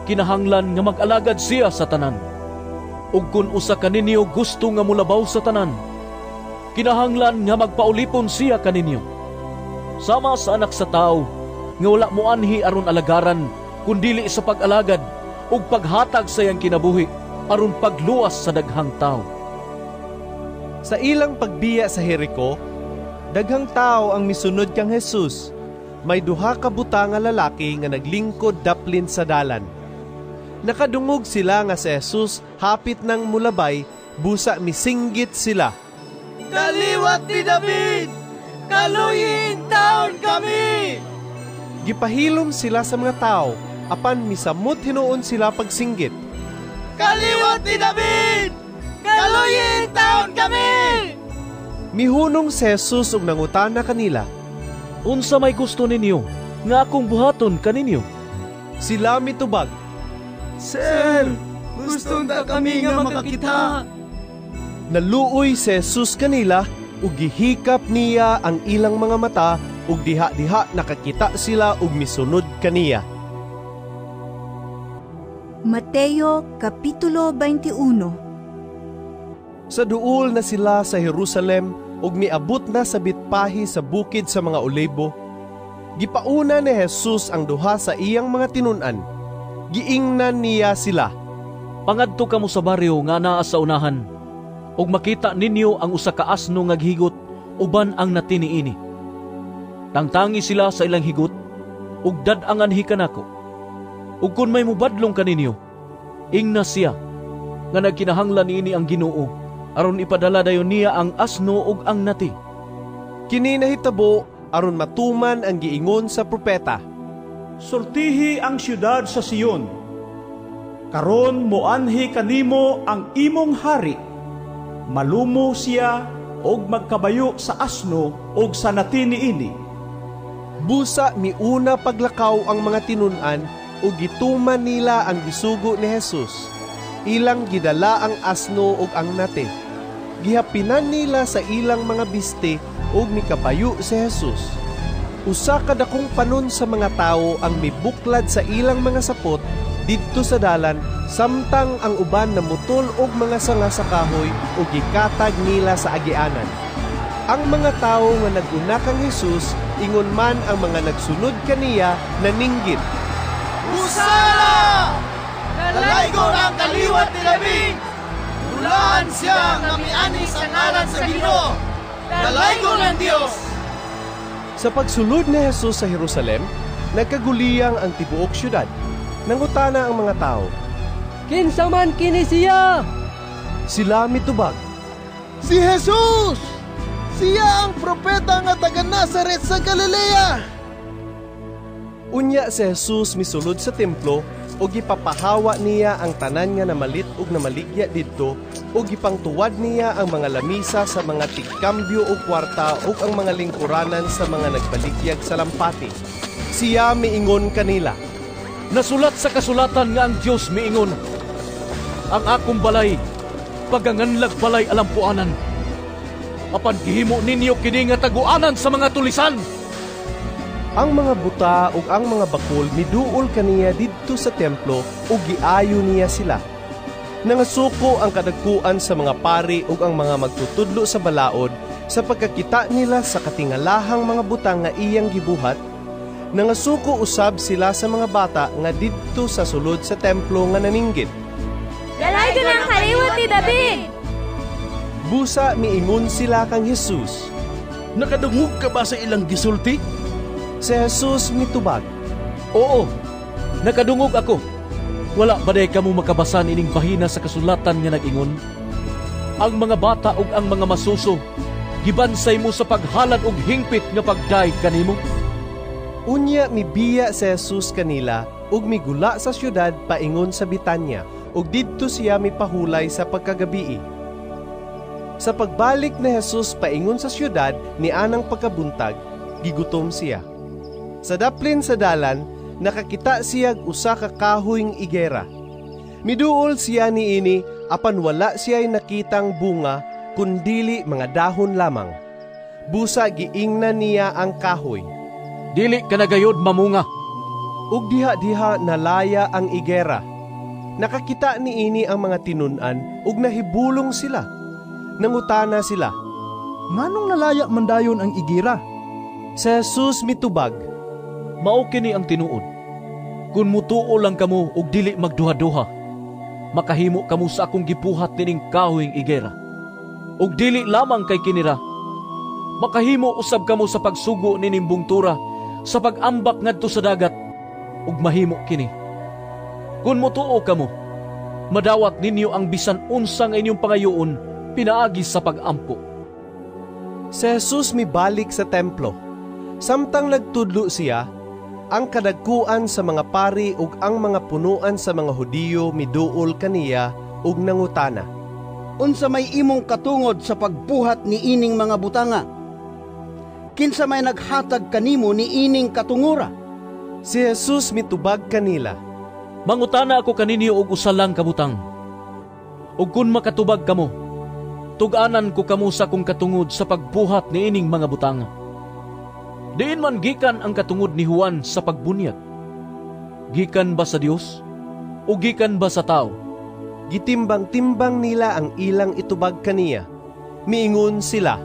kinahanglan nga mag-alagad siya sa tanan. Ug kun usa ka ninyo gusto nga mulabaw sa tanan, kinahanglan nga magpaulipon siya kaninyo. Sama sa anak sa tawo nga wala moanhi aron alagaran, kundili sa pag-alagad ug paghatag sa iyang kinabuhi aron pagluwas sa daghang tawo." Sa ilang pagbiya sa Jericho, daghang tao ang misunod kang Jesus. May duha ka buta nga lalaki nga naglingkod daplin sa dalan. Nakadungog sila nga si Jesus hapit ng mulabay, busa misinggit sila, "Kaliwat ni David! Kaluyin taon kami!" Gipahilom sila sa mga tao, apan misamot hinuon sila pagsinggit, "Kaliwat ni David! Kaluyin taon kami!" Mihunong si Jesus ug nangutana kanila, "Unsa may gusto ninyo nga akong buhaton kaninyo?" Sila mitubag, "Sir, gusto ta kami nga makakita." Naluoy si Jesus kanila ug gihikap niya ang ilang mga mata ug diha-diha nakakita sila ug misunod kaniya. Mateo Kapitulo 21. Sa duol na sila sa Jerusalem ug miabot na sa Bitpahi sa bukid sa mga Olibo, gipauna ni Jesus ang duha sa iyang mga tinun-an. Giingnan niya sila, "Pangadto kamo sa baryo nga naa sa unahan, ug makita ninyo ang usa ka asno nga gihigot uban ang nati niini. Tangtangi sila sa ilang higot ug dad-ang anhi kanako. Ug kun may mubadlong kaninyo, ingna siya nga nagkinahanglan niini ang Ginoo aron ipadala dayon niya ang asno ug ang nati." Kini nahitabo aron matuman ang giingon sa propeta, "Sultihi ang siyudad sa Sion. Karon moanhi kanimo ang imong hari. Malumo siya og magkabayo sa asno og sa nati niini." Busa miuna paglakaw ang mga tinun-an ug gituman nila ang gisugo ni Jesus. Ilang gidala ang asno ug ang nati. Gihapinan nila sa ilang mga biste ug mikabayo si Jesus. Usa ka dakong panon sa mga tawo ang mibuklad sa ilang mga sapot didto sa dalan, samtang ang uban namutol og mga sanga sa kahoy ug gikatag nila sa agianan. Ang mga tawo nga nag-una kang Jesus, ingon man ang mga nagsunod kaniya, naninggit, "Hosana! Nalaygon ang kaliwat ni David! Bulaan siya nga miani sa ngalan sa Ginoo! Nalaygon ang Dios!" Sa pagsulod ni Jesus sa Jerusalem, nagkaguliyang ang tibuok syudad. Nangutana ang mga tao, "Kinsa man kini siya?" Sila mitubag, "Si Jesus! Siya ang propeta nga taga Nazaret sa Galilea!" Unya si Jesus misulod sa templo ug gipapahawa niya ang tanan nga namalit ug namaligya didto ug gipangtuwad niya ang mga lamisa sa mga tigkambyo og kwarta ug ang mga lingkuranan sa mga nagbaligyag sa lampati. Siya miingon kanila, "Nasulat sa kasulatan nga ang Dios miingon, ang akong balay paganganlag balay alampuanan. Apan gihimo ninyo kini nga taguanan sa mga tulisan." Ang mga buta ug ang mga bakol miduol kaniya didto sa templo ug giayo niya sila. Nangasuko ang kadagkuan sa mga pari ug ang mga magtutudlo sa balaod sa pagkakita nila sa katingalahang mga butang nga iyang gibuhat. Nangasuko usab sila sa mga bata nga didto sa sulod sa templo nga naninggit, "Dalaygon ang kaliwat ni David!" Busa miingon sila kang Jesus, "Nakadungog ka ba sa ilang gisulti?" Si Jesus mitubag, "Oo, nakadungog ako. Wala ba day kamo makabasa nining bahina sa kasulatan nga nag-ingon? Ang mga bata ug ang mga masuso, gibansay mo sa paghalad og hingpit nga pagdayeg kanimo." Unya mibiya si Jesus kanila ug migula sa syudad paingon sa Bitanya, ug didto siya mipahulay sa pagkagabii. Sa pagbalik ni Jesus paingon sa syudad ni anang pagkabuntag, gigutom siya. Sa daplin sa dalan, nakakita siya usa ka kahoyng igera. Miduol siya niini apan wala siya'y nakitang bunga kundili mga dahon lamang. Busa giingnan niya ang kahoy, "Dili ka na gayod mamunga." Ug diha-diha nalaya ang igera. Nakakita niini ang mga tinun-an ug nahibulong sila. Nangutana sila, "Nganong nalaya man dayon ang igera?" Si Jesus mitubag, "Mao kini ang tinuod. Kun mutuo lang kamo ug dili magduha-duha, makahimo kamo sa akong gibuhat nining kahoyng igera. Ug dili lamang kay kinira, makahimo usab kamo sa pagsugo nining bungtura sa pag-ambak ngadto sa dagat, ug mahimo kini. Kun mutuo kamo, madawat ninyo ang bisan unsa nga inyong pangayoon pinaagi sa pag-ampo." Si Jesus mibalik sa templo. Samtang nagtudlo siya, ang kadagkuan sa mga pari ug ang mga punuan sa mga Hudiyo miduol kaniya ug nangutana, "Unsa may imong katungod sa pagbuhat niining mga butanga? Kinsa may naghatag kanimo niining katungora?" Si Jesus mitubag kanila, "Mangutana ako kaninyo og usa lang ka butang. Ug kun makatubag kamo, tug-anan ko kamo sa akong katungod sa pagbuhat niining mga butanga. Diin man gikan ang katungod ni Juan sa pagbunyag? Gikan ba sa Dios o gikan ba sa tao?" Gitimbang-timbang nila ang ilang itubag kaniya. Miingon sila,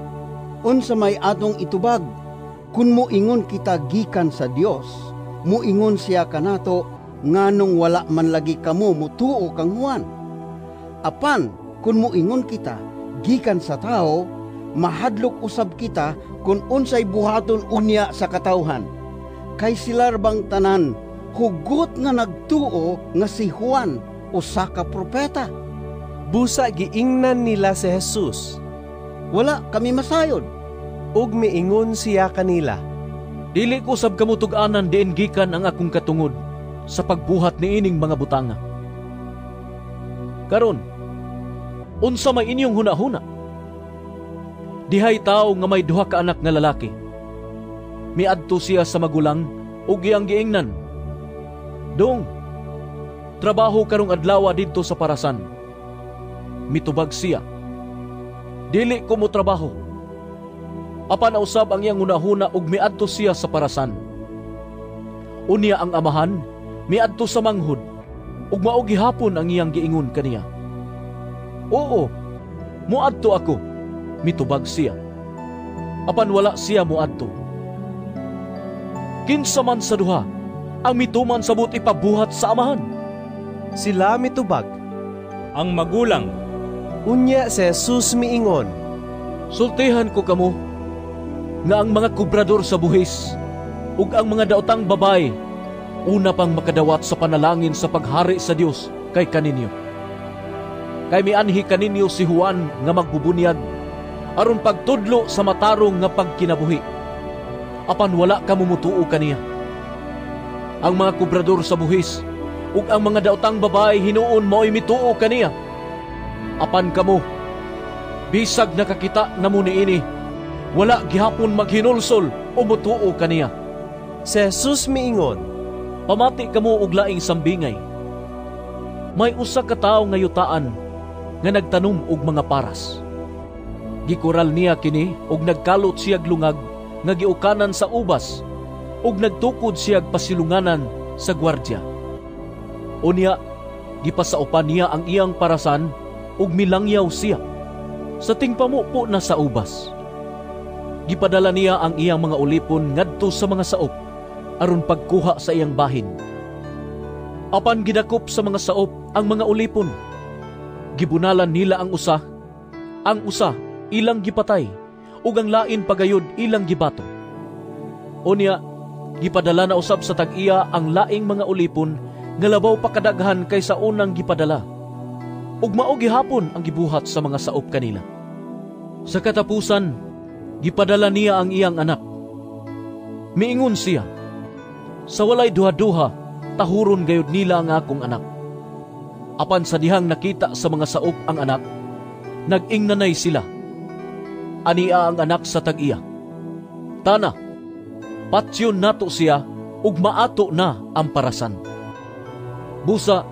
"Unsa may atong itubag? Kun moingon kita gikan sa Dios, moingon siya kanato nganong wala man lagi kamo mutuo kang Juan. Apan kun moingon kita gikan sa tawo, mahadlok usab kita kun unsay buhaton unya sa katawhan. Kay sila bang tanan hugot nga nagtuo nga si Juan usa ka propeta." Busa giingnan nila si Jesus, "Wala kami masayod." Ug miingon siya kanila, "Dili ko usab kamo tug-anan diin gikan ang akong katungod sa pagbuhat niining mga butanga. Karon, unsa may inyong hunahuna? Dihay tawo nga may duha ka anak nga lalaki. Miadto siya sa magulang ug iyang giingnan, 'Dong, trabaho karong adlaw didto sa parasan.' Mitubag siya, 'Dili ko mo trabaho.' Apan nausab ang iyang hunahuna ug miadto siya sa parasan. Unya ang amahan miadto sa manghud ug mao gihapon ang iyang giingon kaniya. 'Oo, moadto ako.' Mitubag siya. Apan wala siya moadto. Kinsa man sa duha ang mituman sa buot ipabuhat sa amahan?" Sila mitubag, "Ang magulang." Unya si Jesus miingon, "Sultihan ko kamo, nga ang mga kubrador sa buhis ug ang mga daotang babayi una pang makadawat sa panalangin sa paghari sa Dios kay kaninyo. Kay mianhi kaninyo si Juan nga magbubunyag aron pagtudlo sa matarong nga pagkinabuhi. Apan wala kamo mutuo kaniya. Ang mga kubrador sa buhis ug ang mga daotang babayi hinuon mao'y mituo kaniya. Apan kamo, bisag nakakita na mo niini, wala gihapon maghinulsol o mutuo kaniya. Si Jesus miingon, pamati kamo og laing sambingay. May usa ka tawo nga yutaan nga nagtanom og mga paras. Gikural niya kini og nagkalot siyag lungag nga giukanan sa ubas ug nagtukod siyag pasilunganan sa gwardya. Unya, gipasaupan niya ang iyang parasan ug milangyaw siya sa tingpamupo na sa ubas. Gipadala niya ang iyang mga ulipon ngadto sa mga saop aron pagkuha sa iyang bahin. Apan gidakop sa mga saop ang mga ulipon. Gibunalan nila ang usa ilang gipatay, ug ang lain pagayod ilang gibato. Unya, gipadala na usab sa tag-iya ang laing mga ulipon nga labaw pa kadaghan kaysa unang gipadala. Ug mao gihapon ang gibuhat sa mga saop kanila. Sa katapusan, gipadala niya ang iyang anak. Miingon siya, sa walay duha-duha, tahuron gayud nila ang akong anak. Apan sa dihang nakita sa mga saop ang anak, nag-ingnanay sila. Ania ang anak sa tag-iya. Tana, patyon nato siya ug maato na ang parasan. Busa,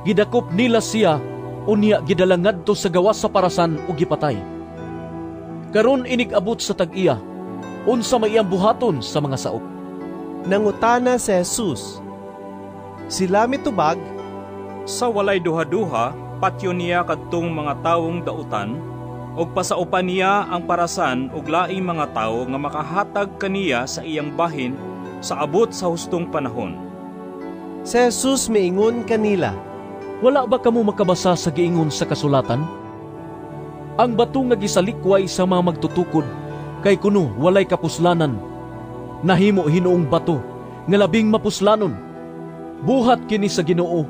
gidakop nila siya, unya gidala ngadto sa gawas sa parasan ug gipatay. Karon inig-abot sa tag-iya, unsa may iyang buhaton sa mga saop? Nangutana si Jesus. Sila mitubag, sa walay duha-duha, patyon niya kadtong mga tawong dautan, ug pasaupan niya ang parasan og laing mga tawo nga makahatag kaniya sa iyang bahin sa abot sa hustong panahon. Si Jesus miingon kanila, wala ba kamo makabasa sa giingon sa kasulatan? Ang bato nga gisalikway sa mga magtutukod kay kuno walay kapuslanan, nahimo hinuong bato nga labing mapuslanon. Buhat kini sa Ginoo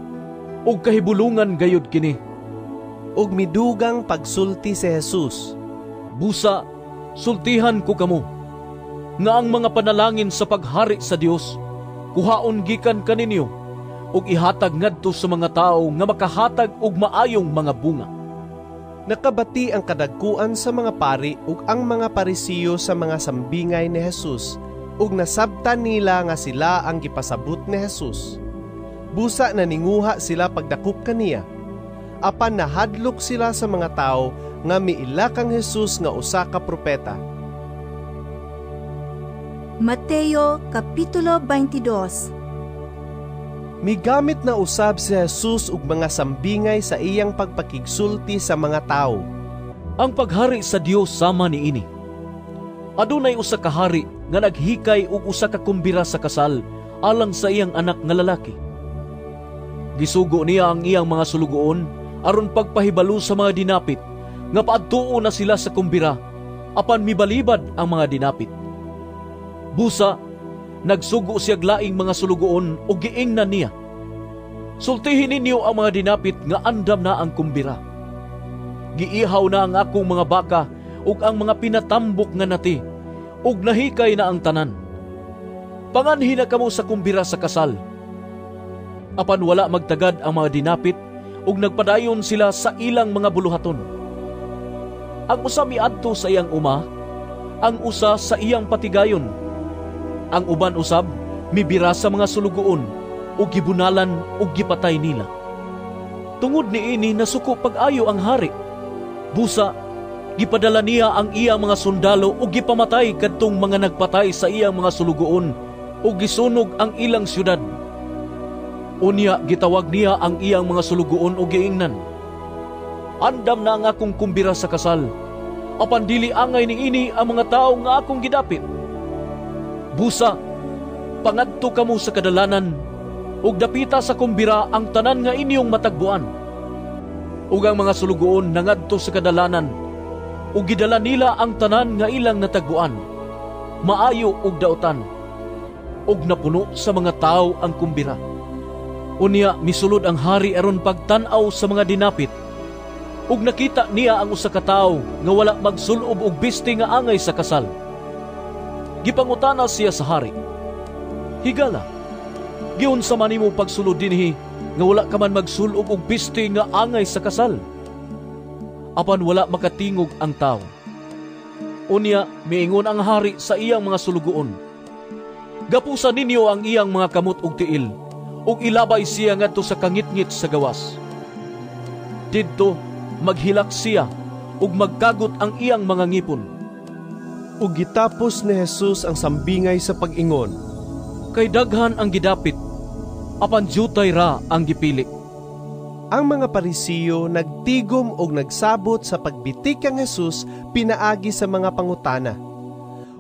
ug kahibulungan gayud kini. Ug midugang pagsulti si Jesus, busa, sultihan ko kamo nga ang mga panalangin sa paghari sa Dios kuhaon gikan kaninyo ug ihatag ngadto sa mga tawo nga makahatag og maayong mga bunga. Nakabati ang kadagkuan sa mga pari ug ang mga Parisiyo sa mga sambingay ni Jesus, ug nasabtan nila nga sila ang gipasabot ni Jesus. Busa naninguha sila pagdakop kaniya. Apan nahadlok sila sa mga tawo nga miila kang Jesus nga usa ka propeta. Mateo Kapitulo 22. Migamit na usab si Jesus og mga sambingay sa iyang pagpakigsulti sa mga tawo. Ang paghari sa Dios sama niini. Adunay usa ka hari nga naghikay og usa ka kumbira sa kasal alang sa iyang anak nga lalaki. Gisugo niya ang iyang mga sulugoon aron pagpahibalo sa mga dinapit nga paadtuo na sila sa kumbira, apan mibalibad ang mga dinapit. Busa, nagsugo siyag laing mga sulugoon ug giingnan niya, sultihin ninyo ang mga dinapit nga andam na ang kumbira. Giihaw na ang akong mga baka ug ang mga pinatambok nga nati, ug nahikay na ang tanan. Panganhi na kamo sa kumbira sa kasal. Apan wala magtagad ang mga dinapit ug nagpadayon sila sa ilang mga buluhaton. Ang usa miadto sa iyang uma, ang usa sa iyang patigayon. Ang uban usab mibira sa mga sulugoon ug gibunalan ug gipatay nila. Tungod niini nasuko pag-ayo ang hari. Busa, gipadala niya ang iyang mga sundalo ug gipamatay kadtong mga nagpatay sa iyang mga sulugoon ug gisunog ang ilang syudad. Unya gitawag niya ang iyang mga sulugoon ug giingnan, andam na ang akong kumbira sa kasal, apan dili angay niini ang mga tawo nga akong gidapit. Busa, pangadto kamo sa kadalanan ug dapita sa kumbira ang tanan nga inyong matagbuan. Ug ang mga sulugoon nangadto sa kadalanan ug gidala nila ang tanan nga ilang natagbuan, maayo ug dautan. Ug napuno sa mga tawo ang kumbira. Unya misulod ang hari aron pagtan-aw sa mga dinapit. Ug nakita niya ang usa ka tawo nga wala magsul-ob og bisti nga angay sa kasal. Gipangutana siya sa hari, "Higala, giunsa man nimo pagsulod dinhi nga wala ka man magsul-ob og bisti nga angay sa kasal?" Apan wala makatingog ang tawo. Unya miingon ang hari sa iyang mga sulugoon, "Gapusa ninyo ang iyang mga kamot ug tiil, ug ilabay siya ngadto sa kangitngit sa gawas. Didto maghilak siya ug magkagot ang iyang mga ngipon." Ug gitapos ni Jesus ang sambingay sa pag-ingon, "Kay daghan ang gidapit, apan jutay ra ang gipili." Ang mga Parisiyo nagtigom og nagsabot sa pagbitik kang Jesus pinaagi sa mga pangutana.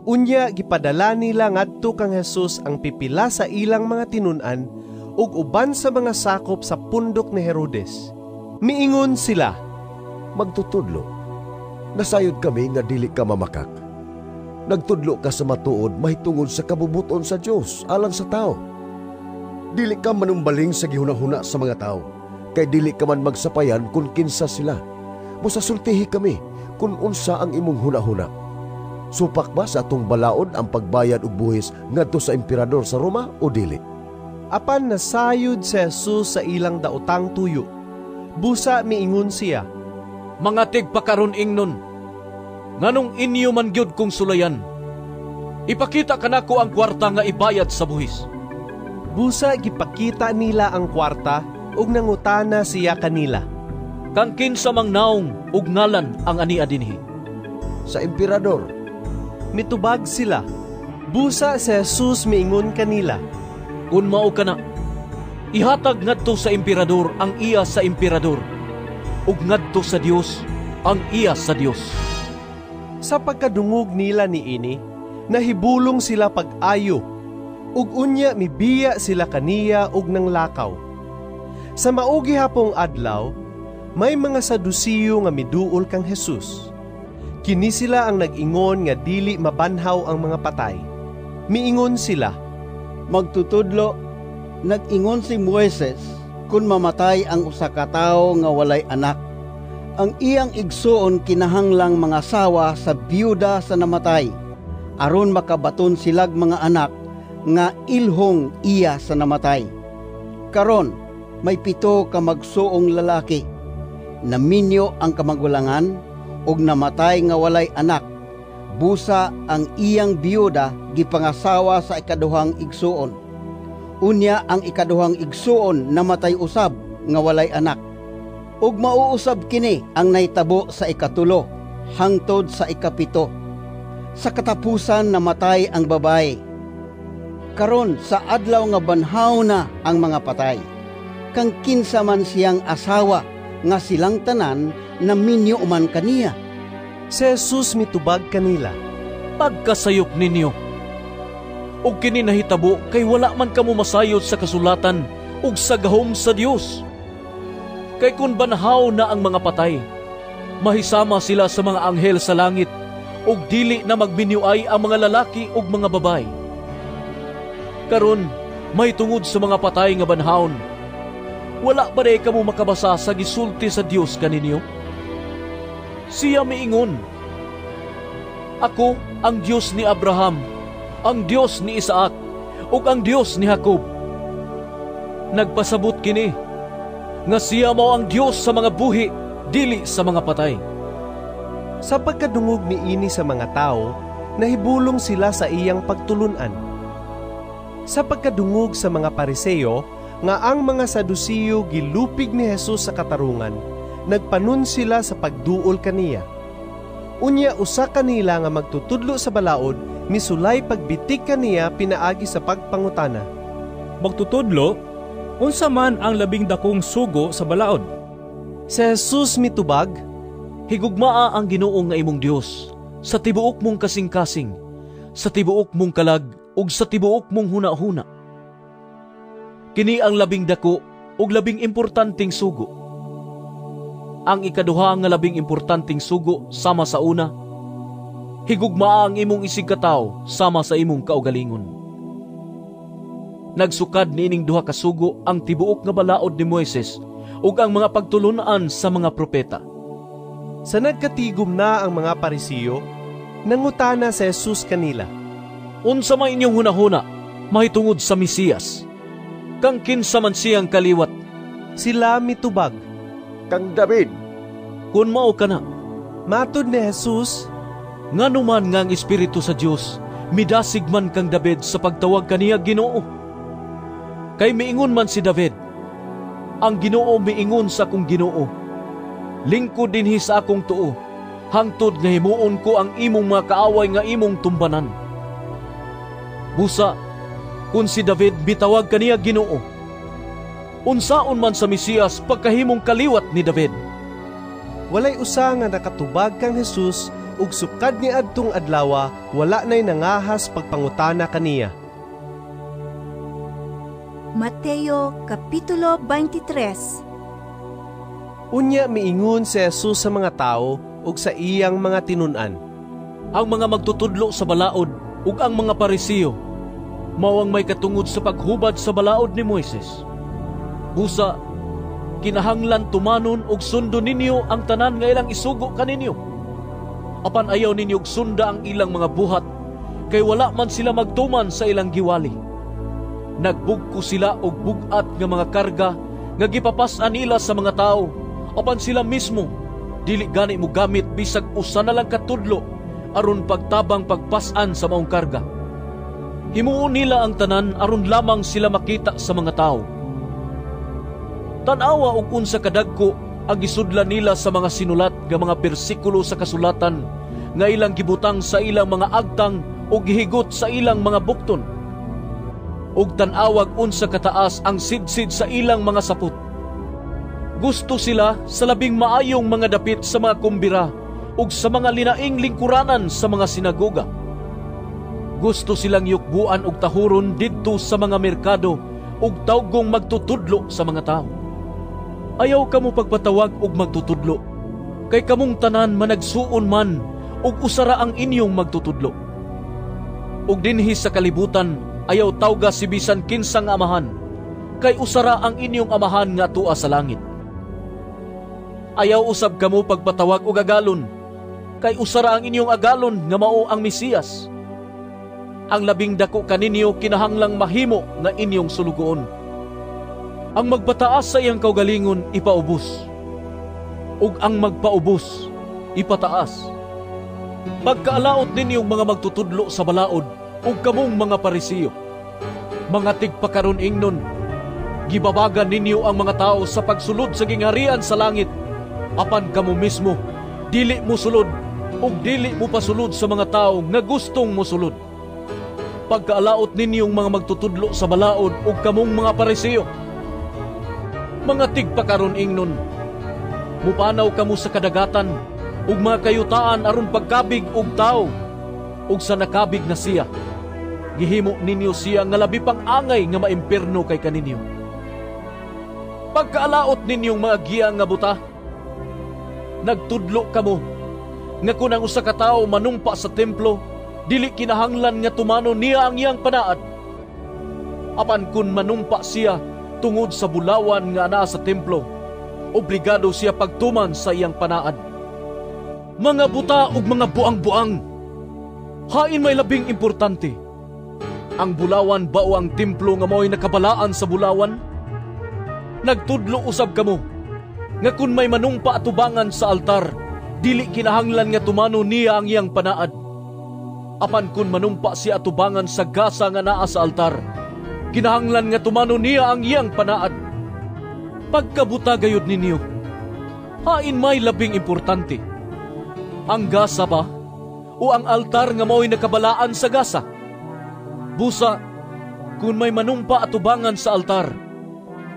Unya gipadala nila ngadto kang Jesus ang pipila sa ilang mga tinun-an ug uban sa mga sakop sa pundok ni Herodes. Miingon sila, "Magtutudlo, nasayod kami nga dili ka mamakak. Nagtudlo ka sa matuod mahitungod sa kabubuton sa Dios alang sa tao. Dili ka manumbaling sa gihunahuna sa mga tao, kay dili ka man magsapayan kung kinsa sila. Busa sultihi kami kung unsa ang imong hunahuna. Supak ba sa atong balaod ang pagbayad og buhis ngadto sa emperador sa Roma o dili?" Apan nasayod si Jesus sa ilang daotang tuyo. Busa miingon siya, "Mga tigpakaron ingnon, nganong inyo man gyud kong sulayan? Ipakita kanako ang kwarta nga ibayad sa buhis." Busa gipakita nila ang kwarta ug nangutana siya kanila, "Kang kinsa mang naong ug ngalan ang ania dinhi?" "Sa emperador." Mitubag sila. Busa si Jesus miingon kanila, "Kun mao kana, ihatag ngadto sa emperador ang iya sa emperador, ug ngadto sa Dios ang iya sa Dios." Sa pagkadungog nila niini, nahibulong sila pag-ayo, ug unya mibiya sila kaniya ug nanglakaw. Sa mao gihapong adlaw, may mga Sadusiyo nga miduol kang Jesus. Kini sila ang nag-ingon nga dili mabanhaw ang mga patay. Miingon sila, "Magtutudlo, nag-ingon si Moises kun mamatay ang usa ka tawo nga walay anak, ang iyang igsuon kinahanglang mga sawa sa biyuda sa namatay, aron makabaton silag mga anak nga ilhong iya sa namatay. Karon may 7 ka magsuong lalaki. Naminyo ang kamagulangan ug namatay nga walay anak. Busa ang iyang biyuda gipangasawa sa ikaduhang igsuon. Unya ang ikaduhang igsuon namatay usab nga walay anak. Ug mauusab kini ang nahitabo sa 3 hangtod sa 7. Sa katapusan namatay ang babae. Karon sa adlaw nga banhaw na ang mga patay, kang kinsa man siyang asawa nga silang tanan naminyo man kaniya." Si Jesus mitubag kanila, "Pagkasayop ninyo! Ug kini nahitabo kay wala man kamo masayod sa kasulatan ug sa gahom sa Dios. Kay kun banhaw na ang mga patay, mahisama sila sa mga anghel sa langit ug dili na magminyuay ang mga lalaki ug mga babae. Karon may tungod sa mga patay nga banhawon, wala ba day kamo makabasa sa gisulti sa Dios kaninyo? Siya miingon, 'Ako ang Dios ni Abraham, ang Dios ni Isaac, ug ang Dios ni Jacob.' Nagpasabot kini nga siya mao ang Dios sa mga buhi, dili sa mga patay." Sa pagkadungog niini sa mga tao, nahibulong sila sa iyang pagtulun-an. Sa pagkadungog sa mga Pariseo nga ang mga Sadusiyo gilupig ni Jesus sa katarungan, nagpanon sila sa pagduol kaniya. Unya usa kanila nga magtutudlo sa balaod misulay pagbitik kaniya pinaagi sa pagpangutana, "Magtutudlo, unsa man ang labing dakong sugo sa balaod?" Si Jesus mitubag, "Higugmaa ang Ginoo nga imong Dios sa tibuok mong kasing-kasing, sa tibuok mong kalag ug sa tibuok mong hunahuna. Kini ang labing dako ug labing importanteng sugo. Ang ikaduha nga labing importanteng sugo sama sa una, Higugmaa ang imong isigkatawo sama sa imong kaugalingon. Nagsukad niining duha ka sugo ang tibuok nga balaod ni Moises ug ang mga pagtulun-an sa mga propeta. Sa nagkatigom na ang mga Parisiyo, nangutana si Jesus kanila, Unsa may inyong hunahuna mahitungod sa Mesiyas? Kang kinsa man siyang kaliwat? Sila mitubag, Kang David. Kun mao kana, matud ni Jesus, ngano man nga ang Espiritu sa Dios midasig man kang David sa pagtawag kaniya Ginoo? Kay miingon man si David, ang Ginoo miingon sa akong Ginoo, lingkod dinhi sa akong tuo, hangtod nga himuon ko ang imong mga kaaway nga imong tumbanan. Busa, kun si David bitawag kaniya Ginoo, unsaon man sa Mesiyas pagkahimong kaliwat ni David? Walay usa nga nakatubag kang Jesus ug sukad ni adtong adlawa wala nay nangahas pagpangutana kaniya. Mateo Kapitulo 23. Unya miingon si Jesus sa mga tao ug sa iyang mga tinun-an. Ang mga magtutudlo sa balaod ug ang mga Parisiyo mao ang may katungod sa paghubad sa balaod ni Moises. Busa, kinahanglan tumanon ug sundon ninyo ang tanan nga ilang isugo kaninyo. Apan ayaw ninyo og sunda ang ilang mga buhat, kay wala man sila magtuman sa ilang giwali. Nagbugko sila og bug-at nga mga karga nga gipapas-an nila sa mga tao, apan sila mismo dili gani mo gamit bisag usa na lang katudlo aron pagtabang pagpas-an sa maong karga. Himuon nila ang tanan aron lamang sila makita sa mga tao. Tan-awa og unsa kadagko ang gisudlan nila sa mga sinulat nga mga bersikulo sa kasulatan nga ilang gibutang sa ilang mga agtang o gihigot sa ilang mga bukton. Ug tan-awag unsa kataas ang sidsid sa ilang mga sapot. Gusto sila sa labing maayong mga dapit sa mga kumbira ug sa mga linaing lingkuranan sa mga sinagoga. Gusto silang yukbuan og tahuron didto sa mga merkado ug tawgong magtutudlo sa mga tao. Ayaw kamo pagpatawag og magtutudlo, kay kamong tanan managsuon man ug usara ang inyong magtutudlo. Ug dinhi sa kalibutan ayaw tawga si bisan kinsa nga amahan, kay usara ang inyong amahan nga tua sa langit. Ayaw usab kamo pagpatawag og agalon, kay usara ang inyong agalon nga mao ang Mesiyas. Ang labing dako kaninyo kinahanglang mahimo nga inyong sulugoon. Ang magpataas sa iyang kaugalingon ipaubos, ug ang magpaubos ipataas. Pagkaalaot ninyong mga magtutudlo sa balaod ug kamong mga Parisiyo, mga tigpakaron ingnon, gibabagan ninyo ang mga tao sa pagsulod sa gingharian sa langit, apan kamo mismo dili mosulod ug dili mo pasulod sa mga tao nga gustong mosulod. Pagkaalaot ninyong mga magtutudlo sa balaod ug kamong mga Parisiyo, mga tigpakaron ingnon, mupanaw kamo sa kadagatan ug mga kayutaan aron pagkabig og tawo, ug sa nakabig na siya, gihimo ninyo siya nga labi pang angay nga maimpierno kay kaninyo. Pagkaalaot ninyong mga giya nga buta, nagtudlo kamo nga kun ang usa ka tawo manumpa sa templo, dili kinahanglan nga tumano niya ang iyang panaad. Apan kun manumpa siya tungod sa bulawan nga anaa sa templo, obligado siya pagtuman sa iyang panaad. Mga buta ug mga buang-buang, hain may labing importante? Ang bulawan ba o ang templo nga mao'y nakabalaan sa bulawan? Nagtudlo usab kamo nga kun may manumpa atubangan sa altar, dili kinahanglan nga tumano niya ang iyang panaad. Apan kun manumpa siya atubangan sa gasa nga naa sa altar, kinahanglan nga tumano niya ang iyang panaad. Pagkabuta gayud ninyo, hain may labing importante? Ang gasa ba o ang altar nga mao'y nakabalaan sa gasa? Busa, kun may manumpa atubangan sa altar,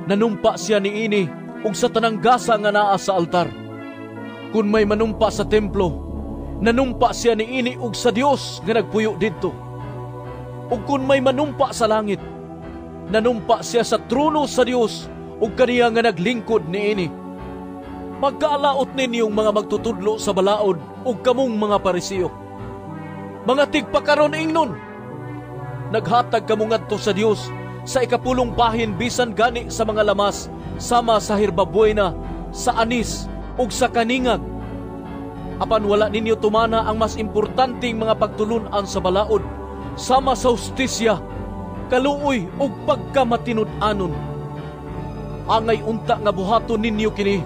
nanumpa siya niini ug sa tanang gasa nga naa sa altar. Kun may manumpa sa templo, nanumpa siya niini ug sa Dios nga nagpuyo didto. Ug kun may manumpa sa langit, nanumpa siya sa trono sa Dios ug kaniya nga naglingkod niini. Pagkaalaot ninyong mga magtutudlo sa balaod ug kamong mga Parisiyo, Mga tigpakaron ingnon! Naghatag kamo ngadto sa Dios sa ikapulong bahin bisan gani sa mga lamas sama sa herbabuena, sa anis ug sa kaningag. Apan wala ninyo tumana ang mas importanteng mga pagtulun-an sa balaod sama sa hustisya, kaluoy ug pagkamatinud-anon. Angay unta nga buhaton ninyo kini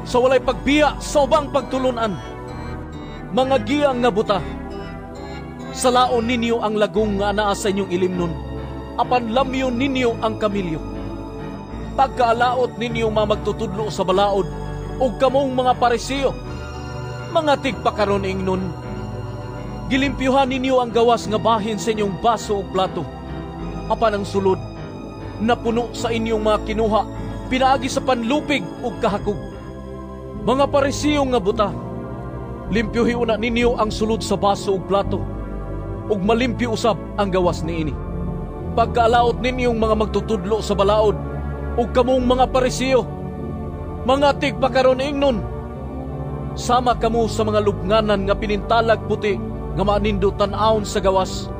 sa walay pagbiya sa ubang pagtulun-an. Mga giyang nga buta, salaon ninyo ang lagong nga anaa sa inyong ilimnon, apan lamyon ninyo ang kamilyo. Pagkaalaot ninyo mga magtutudlo sa balaod ug kamong mga Pariseo, mga tigpakaron ingnon, gilimpyuhan ninyo ang gawas nga bahin sa inyong baso ug plato, apan ang sulod napuno sa inyong mga kinuha pinaagi sa panlupig ug kahakog. Mga Pariseo nga buta, limpyuhi una ninyo ang sulod sa baso ug plato, ug malimpyo usab ang gawas niini. Pagkaalaot ninyong mga magtutudlo sa balaod ug kamong mga Pariseo, mga tigpakaron ingnon, sama kamo sa mga lubnganan nga pinintalag puti nga maanindo tan-awon sa gawas,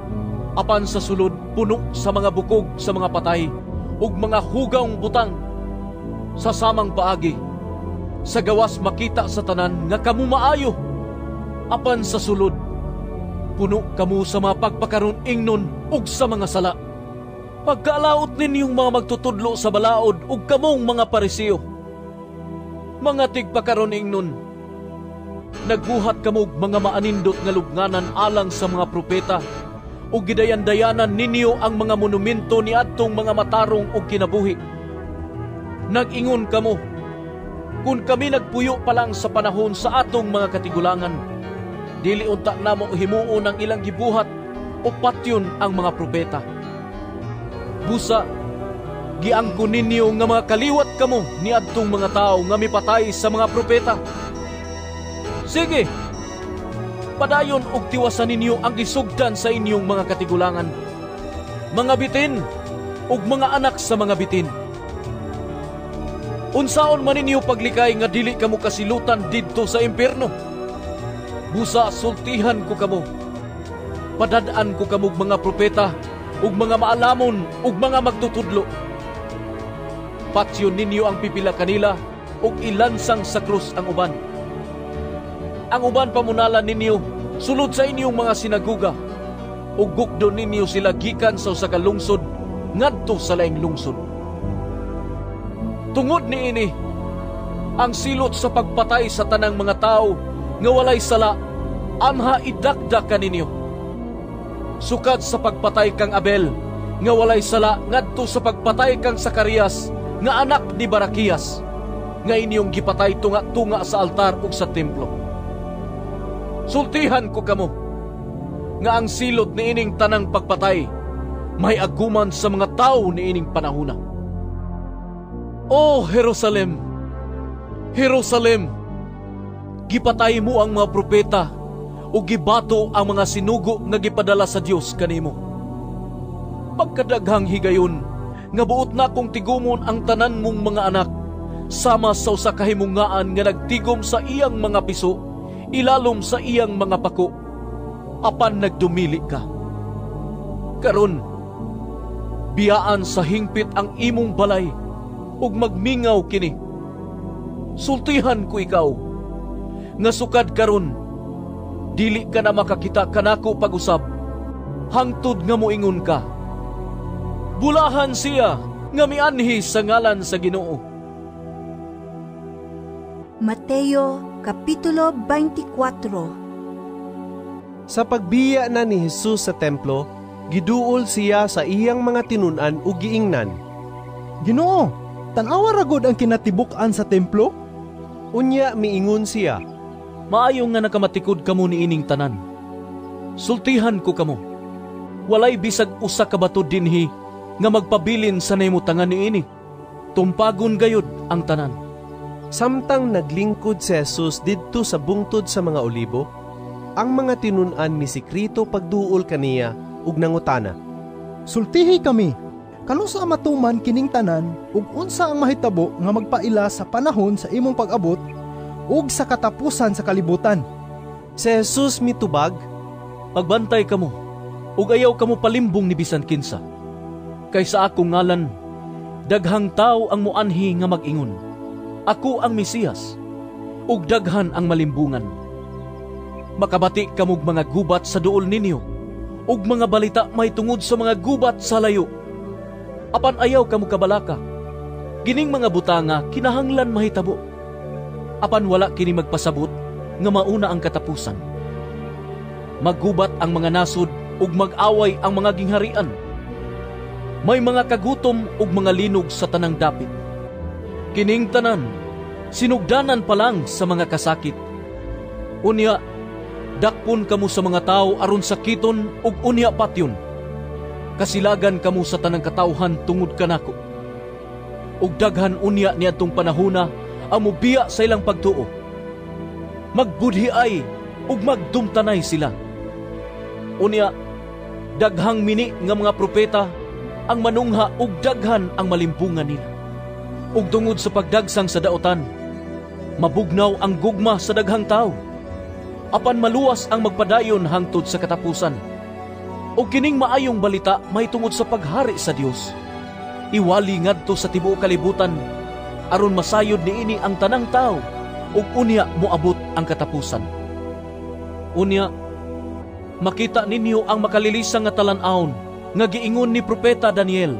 apan sa sulod puno sa mga bukog sa mga patay ug mga hugawng butang. Sa samang paagi, sa gawas makita sa tanan nga kamo maayo, apan sa sulod puno kamo sa mga pagpakaron ingnon ug sa mga sala. Pagkaalaot ninyong mga magtutudlo sa balaod ug kamong mga Pariseo, mga tigpakaron ingnon, nagbuhat kamo og mga maanindot nga lubnganan alang sa mga propeta, ug gidayan-dayanan ninyo ang mga monumento niadtong mga matarong og kinabuhi. Nag-ingon kamo, kun kami nagpuyo pa lang sa panahon sa atong mga katigulangan, dili unta namo himuon ang ilang gibuhat o patyon ang mga propeta. Busa, giangkon ninyo nga mga kaliwat kamo niadtong mga tawo nga mipatay sa mga propeta. Sige, padayon og tiwasan ninyo ang gisugdan sa inyong mga katigulangan, mga bitin ug mga anak sa mga bitin. Unsaon man ninyo paglikay nga dili kamo kasilutan didto sa impierno? Busa sultihan ko kamo, padad-an ko kamog mga propeta ug mga maalamon ug mga magtutudlo. Patyon ninyo ang pipila kanila ug ilansang sa krus ang uban. Ang uban pamunalan ninyo sulod sa inyong mga sinaguga ug gukdon ninyo sila gikan sa usa ka lungsod ngadto sa laing lungsod. Tungod niini, ang silot sa pagpatay sa tanang mga tawo nga walay sala anha idakdak kaninyo. Sukad sa pagpatay kang Abel nga walay sala ngadto sa pagpatay kang Sakarias nga anak ni Barakias nga inyong gipatay tunga-tunga sa altar ug sa templo. Sultihan ko kamo nga ang silot niining tanang pagpatay may aguman sa mga tawo niining panahona. O Jerusalem, Jerusalem, gipatay mo ang mga propeta o gibato ang mga sinugo nga gipadala sa Dios kanimo. Pagkadaghang higayon nga buot na kong tigumon ang tanan mong mga anak, sama sa usa ka himungaan nga nagtigom sa iyang mga piso, ilalom sa iyang mga pako, apan nagdumili ka. Karon, biyaan sa hingpit ang imong balay ug magmingaw kini. Sultihan ko ikaw nga sukad karon dili ka na makakita kanako pag-usab, hangtod nga moingon ka, bulahan siya nga mianhi sa ngalan sa Ginoo. Mateo Kapitulo 24. Sa pagbiya na ni Jesus sa templo, giduol siya sa iyang mga tinun-an ug giingnan, Ginoo, tan-awa ra gud ang kinatibuk-an sa templo? Unya miingon siya, maayo nga nakamatikod kamo niining tanan. Sultihan ko kamo, walay bisag usa ka bato dinhi nga magpabilin sa nahimutangan niini. Tumpagon gayud ang tanan. Samtang naglingkod si Jesus didto sa bungtod sa mga olibo, ang mga tinun-an misikreto pagduol kaniya ug nangutana, Sultihi kami, kanusa matuman kining tanan ug unsa ang mahitabo nga magpaila sa panahon sa imong pag-abot ug sa katapusan sa kalibutan? Si Jesus mitubag, Pagbantay kamo, ug ayaw kamo palimbong ni bisan kinsa. Kay sa akong ngalan, daghang tawo ang muanhi nga mag-ingon, 'Ako ang Mesiyas,' ug daghan ang malimbungan. Makabati kamog mga gubat sa duol ninyo, ug mga balita mahitungod sa mga gubat sa layo. Apan ayaw kamo kabalaka. Kining mga butanga kinahanglan mahitabo. Apan wala kini magpasabot nga mauna ang katapusan. Maggubat ang mga nasod ug mag-away ang mga gingharian. May mga kagutom ug mga linog sa tanang dapit. Kining tanan, sinugdanan pa lang sa mga kasakit. Unya, dakpon kamo sa mga tawo aron sakiton ug unya patyon. Kasilagan kamo sa tanang katawhan tungod kanako. Ug daghan unya niadtong panahona ang mobiya sa ilang pagtuo. Magbudhi ay ug magdumtanay sila. Unya, daghang mini nga mga propeta ang manungha ug daghan ang malimbungan nila. Ug tungod sa pagdagsang sa daotan, mabugnaw ang gugma sa daghang tawo. Apan maluwas ang magpadayon hangtod sa katapusan. Ug kining maayong balita mahitungod sa paghari sa Dios, iwali ngadto sa tibuok kalibutan aron masayod niini ang tanang tawo ug unya moabot ang katapusan. Unya, makita ninyo ang makalilisang nga talan-awon nga giingon ni Propeta Daniel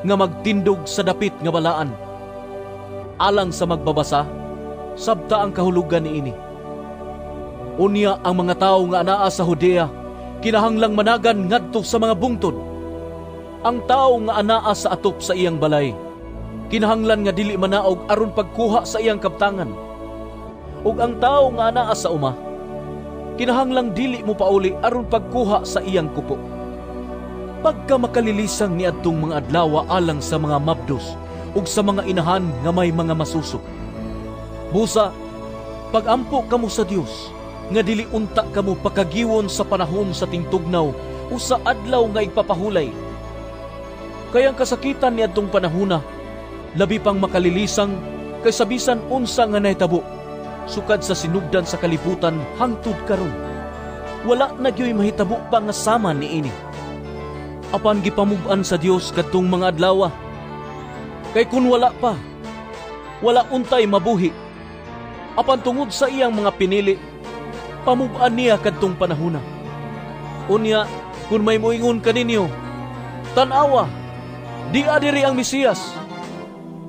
nga magtindog sa dapit nga balaan. Alang sa magbabasa, sabta ang kahulugan niini. Unya ang mga tawo nga anaa sa Judea kinahanglang managan ngadto sa mga bungtod. Ang tawo nga anaa sa atop sa iyang balay kinahanglan nga dili manaog aron pagkuha sa iyang kabtangan. Ug ang tawo nga anaa sa uma kinahanglang dili mo pauli aron pagkuha sa iyang kupo. Pagka makalilisang niadtong mga adlaw alang sa mga mabdos ug sa mga inahan nga may mga masuso. Busa, pagampo kamo sa Dios nga dili unta kamo pakagiwon sa panahon sa tingtugnaw o sa adlaw nga igpapahulay. Kay ang kasakitan niadtong panahona labi pang makalilisang kaysa bisan unsa nga nahitabo sukad sa sinugdan sa kalibutan hangtod karon. Wala na gyoy mahitabo pa nga sama niini. Apan gipamug-an sa Dios kadtong mga adlawa. Kay kun wala pa, wala untay mabuhi. Apan tungod sa iyang mga pinili, pamug-an niya kadtong panahona. Unya, kun may moingon kaninyo, "Tan-awa, di adiri ang Mesiyas,"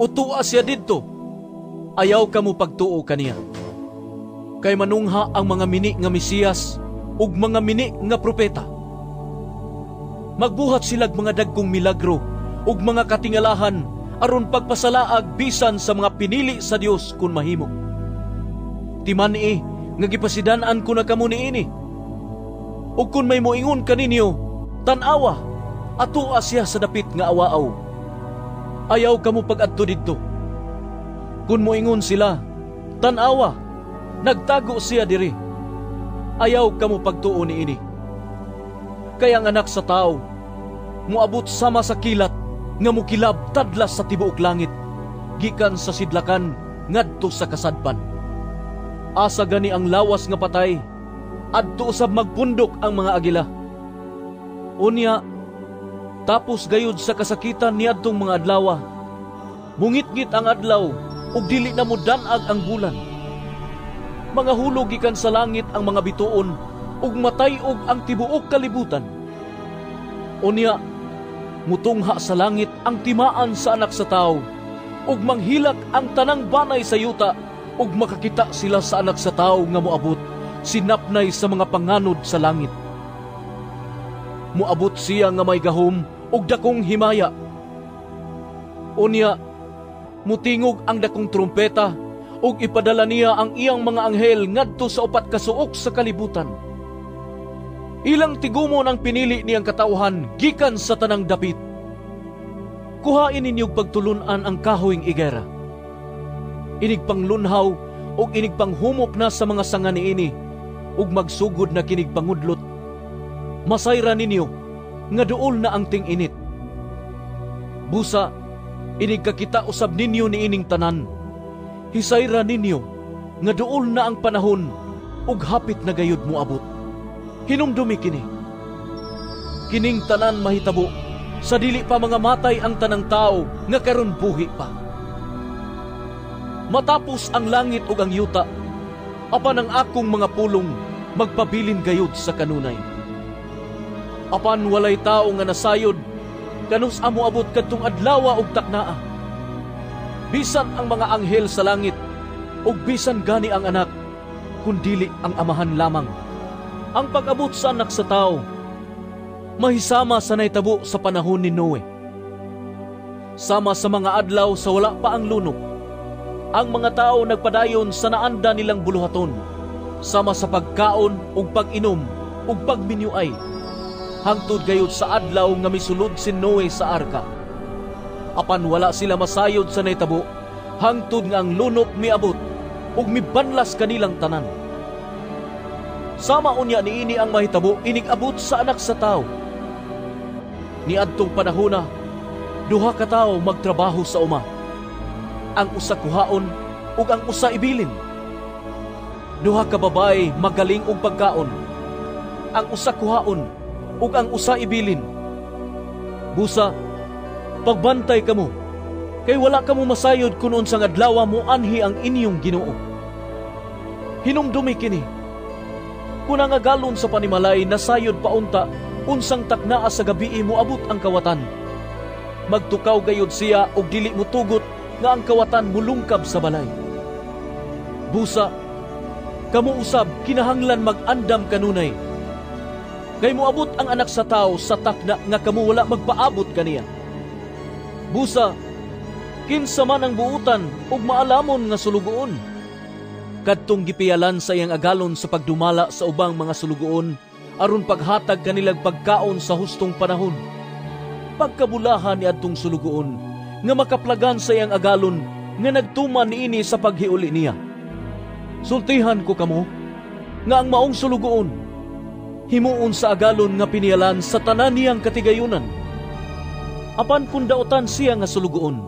o "Tua siya didto," ayaw kamo pagtuo kaniya. Kay manungha ang mga mini nga Mesiyas ug mga mini nga propeta. Magbuhat silag mga dagkong milagro ug mga katingalahan aron pagpasalaag bisan sa mga pinili sa Dios kun mahimo. Timan-i nga gipasidan-an ko na kamo niini. Ug kun may moingon kaninyo, "Tan-awa, atua siya sa dapit nga awaaw," ayaw kamo pag-adto didto. Kun moingon sila, "Tan-awa, nagtago siya diri," ayaw kamo pagtuo niini. Kay ang anak sa tawo moabot sama sa kilat nga mukilab tadlas sa tibuok langit, gikan sa sidlakan ngadto sa kasadpan. Asa gani ang lawas nga patay, adto usab magpundok ang mga agila. Unya, tapos gayud sa kasakitan niadtong mga adlawa, mungitngit ang adlaw ug dili na modan-ag ang bulan. Mga hulog gikan sa langit ang mga bituon ug matay-og ang tibuok kalibutan. Unya, mutungha sa langit ang timaan sa anak sa tawo, ug manghilak ang tanang banay sa yuta, ug makakita sila sa anak sa tawo nga moabot sinapnay sa mga panganod sa langit. Moabot siya nga may gahom ug dakong himaya. Unya, mutingog ang dakong trumpeta ug ipadala niya ang iyang mga anghel ngadto sa upat ka suok sa kalibutan. Ilang tigumon ang pinili niyang katawhan gikan sa tanang dapit. Kuhain ninyong pagtulunan ang kahoyng igera. Inig panglunhaw ug inig panghumok na sa mga sanga niini ug magsugod na kinig pangudlot. Masayra ninyo nga duol na ang ting-init. Busa, inig kakita usab ninyo niining tanan. Hisayra ninyo nga duol na ang panahon ug hapit na gayud moabot. Hinumdumi kini. Kining tanan mahitabo sa dili pa mga matay ang tanang tao nga karon buhi pa. Matapos ang langit ug ang yuta, apan ang akong mga pulong magpabilin gayud sa kanunay. Apan walay tawo nga nasayod kanus amo abot kadtong adlawa ug taknaa. Bisan ang mga anghel sa langit ug bisan gani ang anak, kundili ang Amahan lamang. Ang pag-abot sa anak sa tao mahisama sa nahitabo sa panahon ni Noe. Sama sa mga adlaw sa wala pa ang lunok, ang mga tao nagpadayon sa naanda nilang buluhaton, sama sa pagkaon ug pag-inom ug pagminyuay, hangtod gayud sa adlaw nga misulod si Noe sa arka. Apan wala sila masayod sa nahitabo, hangtod nga ang lunok miabot ug mibanlas kanilang tanan. Sama unya niini ang mahitabo inig-abot sa anak sa tao. Niadtong panahona, duha ka tawo magtrabaho sa uma. Ang usa kuhaon ug ang usa ibilin. Duha ka babaye magaling og pagkaon. Ang usa kuhaon ug ang usa ibilin. Busa, pagbantay kamo, kay wala kamo masayod kun unsang adlaw mo anhi ang inyong Ginoo. Hinumdumi kini. Kun ang agalon sa panimalay nasayod paunta unsang taknaa sa gabii moabot ang kawatan. Magtukaw gayud siya og dili motugot nga ang kawatan mulungkab sa balay. Busa, kamo usab kinahanglan mag-andam kanunay. Kay moabot ang anak sa tao sa takna nga kamo wala magpaabot kaniya. Busa, kinsa man ang buutan ug maalamon nga sulugoon. Kadtong gipiyalan sa iyang agalon sa pagdumala sa ubang mga sulugoon aron paghatag kanilang pagkaon sa hustong panahon. Pagkabulahan ni adtong sulugoon nga makaplagan sa iyang agalon nga nagtuman niini sa paghiuli niya. Sultihan ko kamo nga ang maong sulugoon himuon sa agalon nga piniyalan sa tanan niyang katigayunan. Apan kun daotan siya nga sulugoon,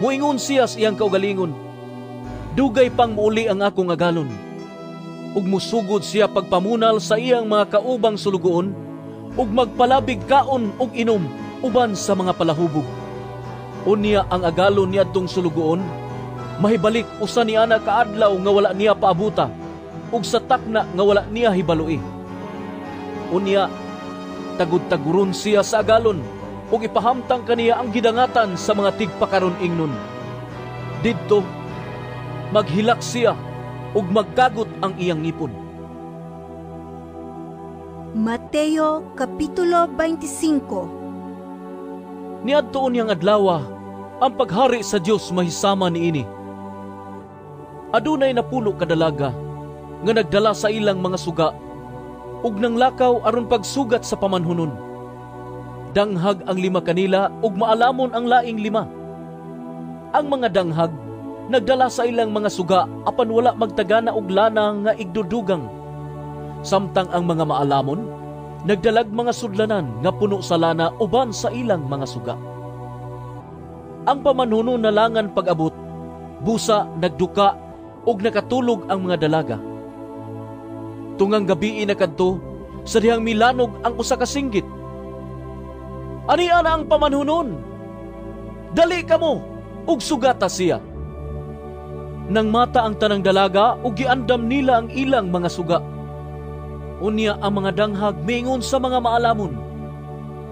muingon siya sa iyang kaugalingon, dugay pang muuli ang akong agalon. Ug musugod siya pagpamunal sa iyang mga kaubang sulugoon, ug magpalabig kaon ug inom uban sa mga palahubog. Unya ang agalon niadtong sulugoon mahibalik usa niana kaadlaw nga wala niya paabuta, ug sa takna nga wala niya hibaloi. Unya tagud-taguron siya sa agalon, ug ipahamtang kaniya ang gidangatan sa mga tigpakaron ingnon. Didto maghilak siya ug magkagot ang iyang ngipon. Mateo Kapitulo 25. Niadto niyang adlawa, ang paghari sa Dios mahisama niini. Adunay napulo ka dalaga nga nagdala sa ilang mga suga ug nanglakaw aron pagsugat sa pamanhunon. Danghag ang lima kanila ug maalamon ang laing lima. Ang mga danghag nagdala sa ilang mga suga apan wala magtagana og lana nga igdudugang. Samtang ang mga maalamon nagdalag mga sudlanan nga puno sa lana uban sa ilang mga suga. Ang pamanhunon nalangan pag-abot, busa nagduka ug nakatulog ang mga dalaga. Tungang gabii na kadto, sa dihang milanog ang usa ka singgit. Ania na ang pamanhunon? Dali kamo ug sugata siya. Nang mata ang tanang dalaga ug giandam nila ang ilang mga suga. Unya ang mga danghag miingon sa mga maalamon,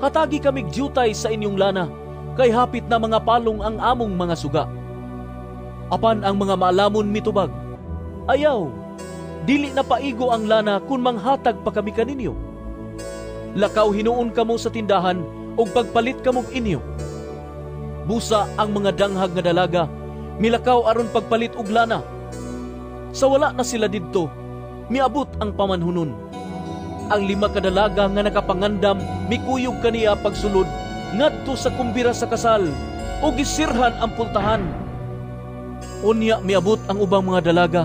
hatagi kamig dyutay sa inyong lana, kay hapit na mga palong ang among mga suga. Apan ang mga maalamon mitubag, ayaw, dili na paigo ang lana kun manghatag pa kami kaninyo. Lakaw hinuon kamo sa tindahan ug pagpalit kamog inyo. Busa ang mga danghag nga dalaga milakaw aron pagpalit og lana. Sa wala na sila didto, miabot ang pamanhunon. Ang lima ka dalaga nga nakapangandam mikuyog kaniya pagsulod ngadto sa kumbira sa kasal ug gisirhan ang pultahan. Unya miabot ang ubang mga dalaga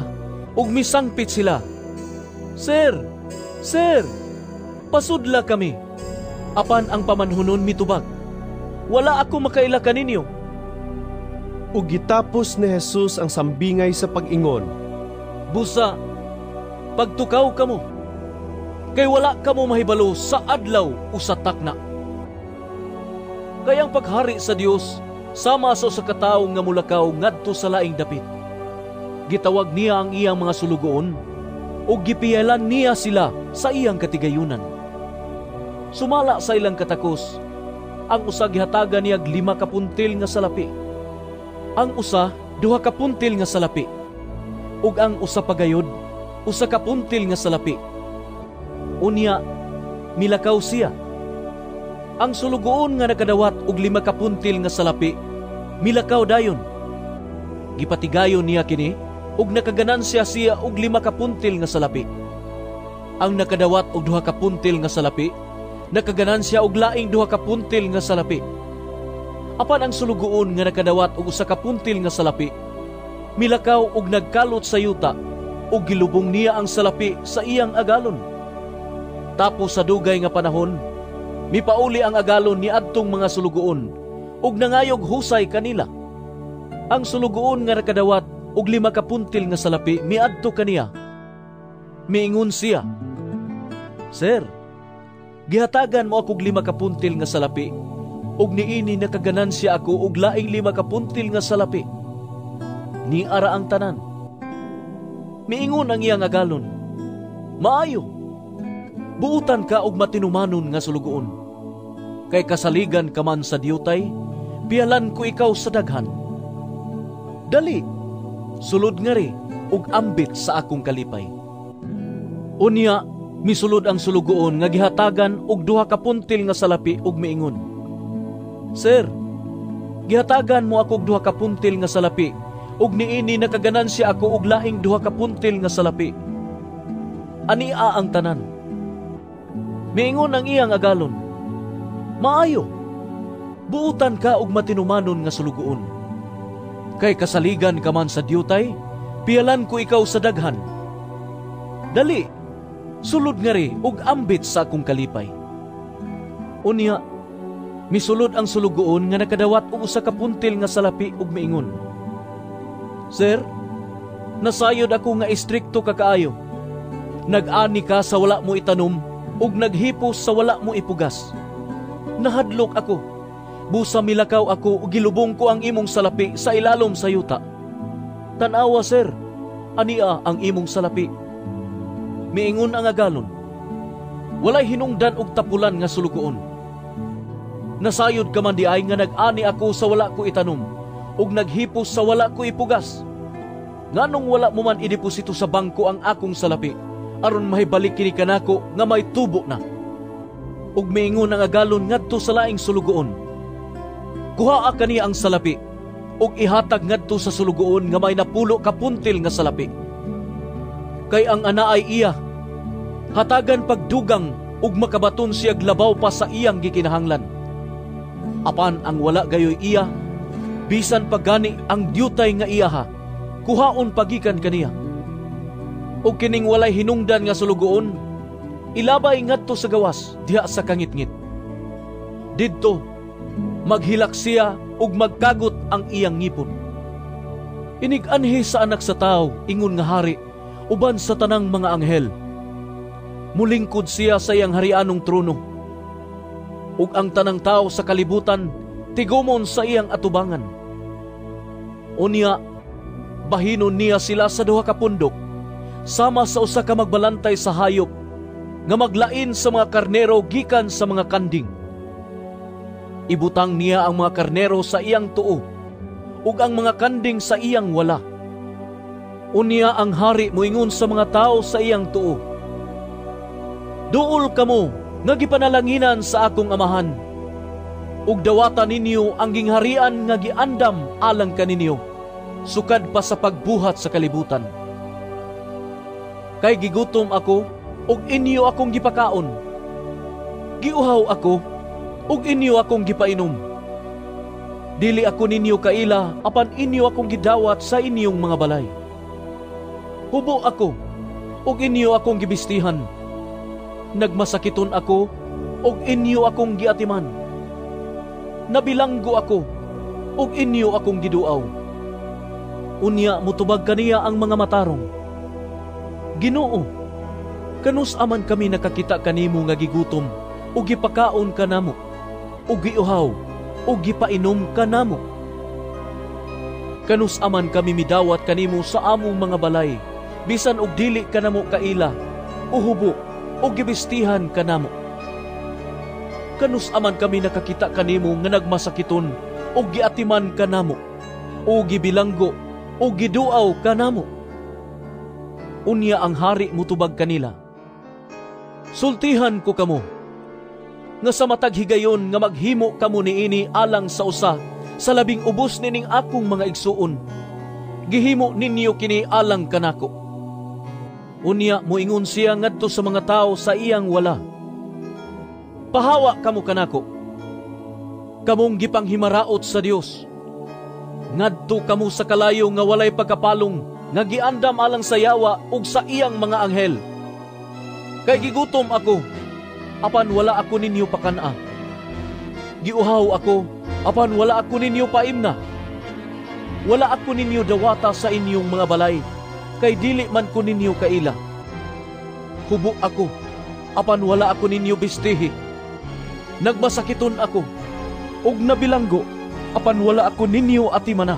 ug misangpit sila. Sir, sir, pasudla kami. Apan ang pamanhunon mitubag, wala ako makaila kaninyo. Ug gitapos ni Jesus ang sambingay sa pag-ingon, busa, pagtukaw kamo, Kay wala kamo mahibalo sa adlaw o sa takna. Kay ang paghari sa Dios sama sa usa ka tawo nga mulakaw ngadto sa laing dapit. Gitawag niya ang iyang mga sulugoon ug gipiyalan niya sila sa iyang katigayunan. Sumala sa ilang katakos, ang usa gihatagan niya 5 ka puntil nga salapi, ang usa 2 ka puntil nga salapi, ug ang usa pagayod 1 ka puntil nga salapi. Unya milakaw siya. Ang sulugoon nga nakadawat og 5 ka puntil nga salapi milakaw dayon. Gipatigayon niya kini ug nakaganansya siya og 5 ka puntil nga salapi. Ang nakadawat og 2 ka puntil nga salapi nakaganansya og laing 2 ka puntil nga salapi. Apan ang sulugoon nga nakadawat og 1 ka puntil nga salapi milakaw og nagkalot sa yuta ug gilubong niya ang salapi sa iyang agalon. Tapos sa dugay nga panahon, mipauli ang agalon ni adtong mga sulugoon ug nangayog husay kanila. Ang sulugoon nga nakadawat og 5 ka puntil nga salapi miadto kaniya. Miingon siya, "Sir, gihatagan mo akog 5 ka puntil nga salapi ug niini nakaganansya ako og laing 5 ka puntil nga salapi." Niara ang tanan. Miingon ang iyang agalon, "Maayo, buutan ka og matinumanon nga sulugoon. Kay kasaligan ka man sa diyutay, piyalan ko ikaw sa daghan. Dali, sulod ngari ug ambit sa akong kalipay." Unya, misulod ang sulugoon nga gihatagan og 2 ka puntil nga salapi ug miingon, "Sir, gihatagan mo akog 2 ka puntil nga salapi ug niini nakaganansya ako og laing 2 ka puntil nga salapi. Ania ang tanan." Miingon ang iyang agalon, "Maayo, buutan ka og matinumanon nga sulugoon. Kay kasaligan ka man sa diyutay, piyalan ko ikaw sa daghan. Dali, sulod ngari ug ambit sa akong kalipay." Unya, misulod ang sulugoon nga nakadawat og 1 ka puntil nga salapi ug miingon, "Sir, nasayod ako nga istrikto ka kaayo. Nag-ani ka sa wala mo itanom ug naghipos sa wala mo ipugas. Nahadlok ako. Busa milakaw ako ug gilubong ko ang imong salapi sa ilalom sa yuta. Tan-awa, sir, ania ang imong salapi." Miingon ang agalon, "Walay hinungdan og tapulan nga sulugoon. Nasayod ka man diay nga nag-ani ako sa wala ko itanom ug naghipos sa wala ko ipugas. Nganong wala mo man ideposito sa bangko ang akong salapi aron mahibalik kini kanako nga may tubo na?" Ug miingon ang agalon ngadto sa laing sulugoon, "Kuhaa kaniya ang salapi ug ihatag ngadto sa sulugoon nga may 10 ka puntil nga salapi. Kay ang anaay iya, hatagan pagdugang ug makabaton siyag labaw pa sa iyang gikinahanglan. Apan ang wala gayoy iya, bisan pagani ang diyutay nga iyaha, kuhaon pagikan kaniya. Ug kining walay hinungdan nga sulugoon, ilabay ngadto sa gawas diha sa kangitngit. Didto maghilak siya ug magkagot ang iyang ngipon. Inig-anhi sa Anak sa Tawo ingon nga hari uban sa tanang mga anghel. Mulingkod siya sa iyang harianong trono, ug ang tanang tawo sa kalibutan tigumon sa iyang atubangan. Unya, bahinon niya sila sa 2 ka pundok, sama sa usa ka magbalantay sa hayop nga maglain sa mga karnero gikan sa mga kanding. Ibutang niya ang mga karnero sa iyang tuo ug ang mga kanding sa iyang wala. Unya ang hari moingon sa mga tawo sa iyang tuo, "Duol kamo nga gipanalanginan sa akong amahan, ug dawata ninyo ang gingharian nga giandam alang kaninyo sukad pa sa pagbuhat sa kalibutan. Kay gigutom ako ug inyo akong gipakaon, giuhaw ako ug inyo akong gipainom. Dili ako ninyo kaila apan inyo akong gidawat sa inyong mga balay. Hubo ako ug inyo akong gibistihan. Nagmasakiton ako ug inyo akong giatiman. Nabilanggo ako ug inyo akong giduaw." Unya mutubag kaniya ang mga matarong, "Ginoo, Kanus-a man kami nakakita kanimo nga gigutom ug gipakaon ka namo, ug giuhaw ug gipainom ka namo? Kanus-a man kami midawat kanimo sa among mga balay, bisan og dili ka namo kaila, o hubo ug gibistihan ka namo? Kanus-a man kami nakakita kanimo nga nagmasakiton ug giatiman ka namo, o gibilanggo o giduaw ka namo? Unya ang hari mutubag kanila, Sultihan ko kamo, nga sa matag higayon nga maghimo kamo niini alang sa usa sa labing ubos nining akong mga igsuon, gihimo ninyo kini alang kanako. Unya moingon siya ngadto sa mga tawo sa iyang wala, Pahawa kamo kanako, kamong gipanghimaraot sa Dios. Ngadto kamo sa kalayo nga walay pagkapalong, nga giandam alang sa yawa ug sa iyang mga anghel. Kay gigutom ako, apan wala ako ninyo pakan-a. Giuhaw ako, apan wala ako ninyo paimna. Wala ako ninyo dawata sa inyong mga balay, kay dili man ko ninyo kaila. Hubo ako, apan wala ako ninyo bistihi. Nagmasakiton ako, ug nabilanggo, apan wala ako ninyo atimana.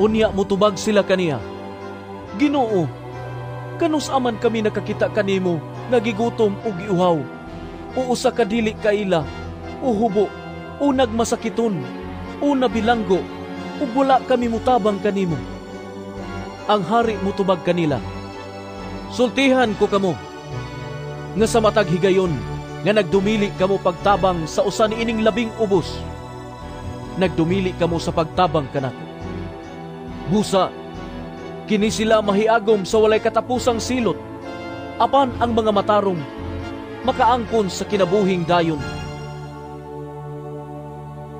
Unya mutubag sila kaniya, Ginoo, kanus-a man kami nakakita kanimo nga gigutom o giuhaw, o usa ka dili kaila, o hubo, o nagmasakiton, o nabilanggo, ug wala kami mutabang kanimo? Ang hari mutubag kanila, Sultihan ko kamo, nga sa matag higayon nga nagdumili kamo pagtabang sa usa niining labing ubos, nagdumili kamo sa pagtabang kanako. Busa, kini sila mahiagom sa walay katapusang silot, apan ang mga matarong makaangkon sa kinabuhing dayon.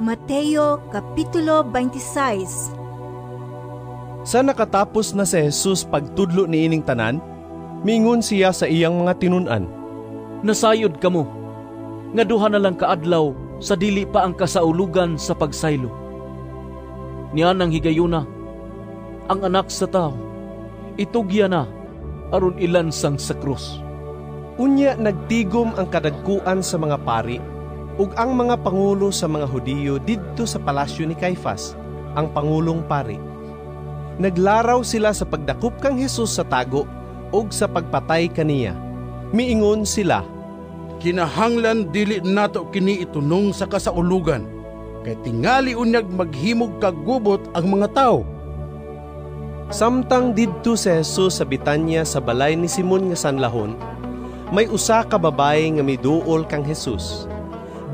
Mateo Kapitulo 26. Sa nakatapos na si Jesus pagtudlo niining tanan, mingon siya sa iyang mga tinun-an, Nasayod kamo, nga duha na lang kaadlaw sa dili pa ang kasaulugan sa pagsaylo. Nianang higayuna, ang anak sa tao, itugya na aron ilansang sa krus. Unya nagtigom ang kadagkuan sa mga pari ug ang mga pangulo sa mga Hudiyo didto sa palasyo ni Caifas, ang pangulong pari. Naglaraw sila sa pagdakop kang Hesus sa tago ug sa pagpatay kaniya. Miingon sila, Kinahanglan dili nato kini itunong sa kasaulugan, kay tingali unyag maghimog kagubot ang mga tawo. Samtang didto si Jesus sa Betanya sa balay ni Simon nga sanlahon, may usa ka babaye nga miduol kang Jesus.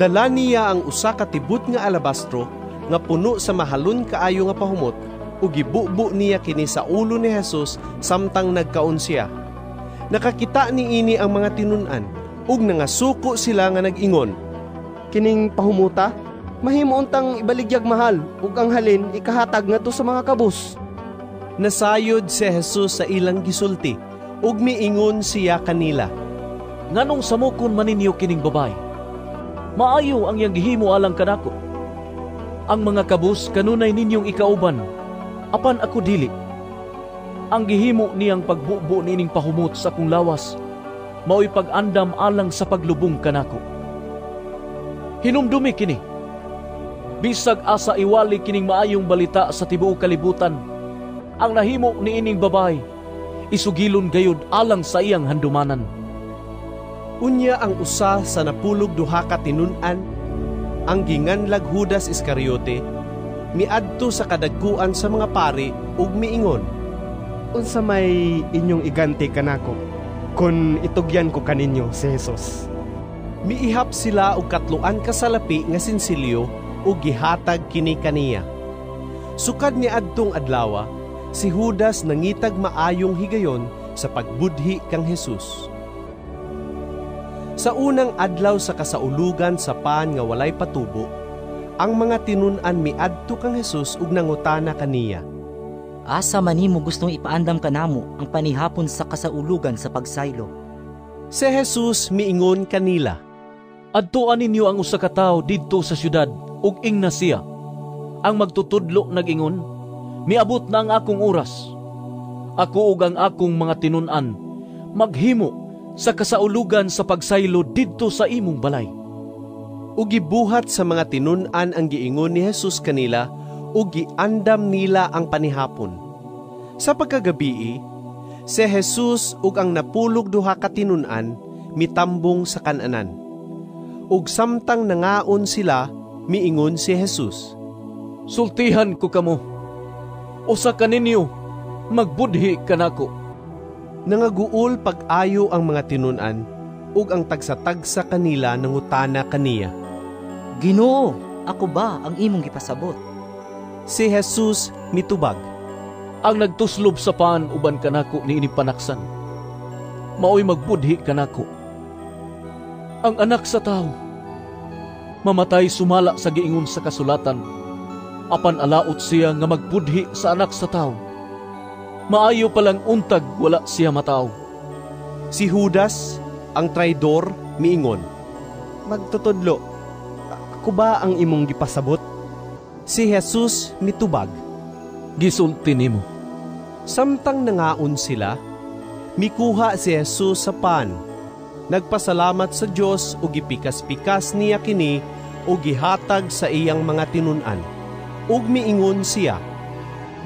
Dala niya ang usa ka tibut nga alabastro nga puno sa mahalon kaayo nga pahumot ug gibubo niya kini sa ulo ni Jesus samtang nagkaon siya. Nakakita niini ang mga tinun-an ug nangasuko sila nga nag-ingon, Kining pahumuta mahimo untang ibaligyag mahal ug ang halin ikahatag ngadto sa mga kabus. Nasayod si Jesus sa ilang gisulti ug miingon siya kanila, Nganong samukon man ninyo kining babae? Maayo ang iyang gihimo alang kanako. Ang mga kabus kanunay ninyong ikauban, apan ako dili. Ang gihimo niyang pagbubo niining pahumot sa akong lawas, mao'y pag-andam alang sa paglubong kanako. Hinumdumi kini, bisag asa iwali kining maayong balita sa tibuok kalibutan, ang nahimo niining babae, isugilon gayud alang sa iyang handumanan. Unya ang usa sa 12 ka tinun-an, ang ginganlag Judas Iscariote, miadto sa kadagkuan sa mga pari ug miingon, Unsa may inyong iganti kanako kun itugyan ko kaninyo si Jesus? Miihap sila og 3 ka salapi nga sinsilyo ug gihatag kini kaniya. Sukad ni adtong adlawa, si Judas nangitag maayong higayon sa pagbudhi kang Jesus. Sa unang adlaw sa kasaulugan sa pan nga walay patubo, ang mga tinun-an miadto kang Jesus ug nangutana kaniya, Asa man nimo gustong ipaandam kanamo ang panihapon sa kasaulugan sa pagsaylo? Si Jesus miingon kanila, Adtuan ninyo ang usa ka tawo didto sa syudad ug ingna siya. Ang magtutudlo nag-ingon, miabot na ang akong oras. Ako ug ang akong mga tinun-an maghimo sa kasaulugan sa pagsaylo didto sa imong balay. Ug gibuhat sa mga tinun-an ang giingon ni Jesus kanila ug giandam nila ang panihapon. Sa pagkagabii, si Jesus ug ang 12 ka tinun-an mitambong sa kan-anan. Ug samtang nangaon sila, miingon si Jesus, "Sultihan ko kamo, usa kaninyo magbudhi kanako." Nangaguol pag-ayo ang mga tinun-an, ug ang tagsa-tagsa kanila nangutana kaniya, "Ginoo, ako ba ang imong gipasabot?" Si Jesus mitubag, "Ang nagtuslob sa pan uban kanako niini panaksan, maoy magbudhi kanako. Ang anak sa tawo mamatay sumala sa giingon sa kasulatan, apan alaot siya nga magbudhi sa anak sa tawo. Maayo palang untag wala siya mataw." Si Judas, ang traidor, miingon, "Magtutudlo, ako ba ang imong gipasabot?" Si Jesus mitubag, "Gisulti nimo." Samtang nangaon sila, mikuha si Jesus sa pan. Nagpasalamat sa Dios ug gipikas-pikas niya kini ug gihatag sa iyang mga tinun-an. Ug miingon siya,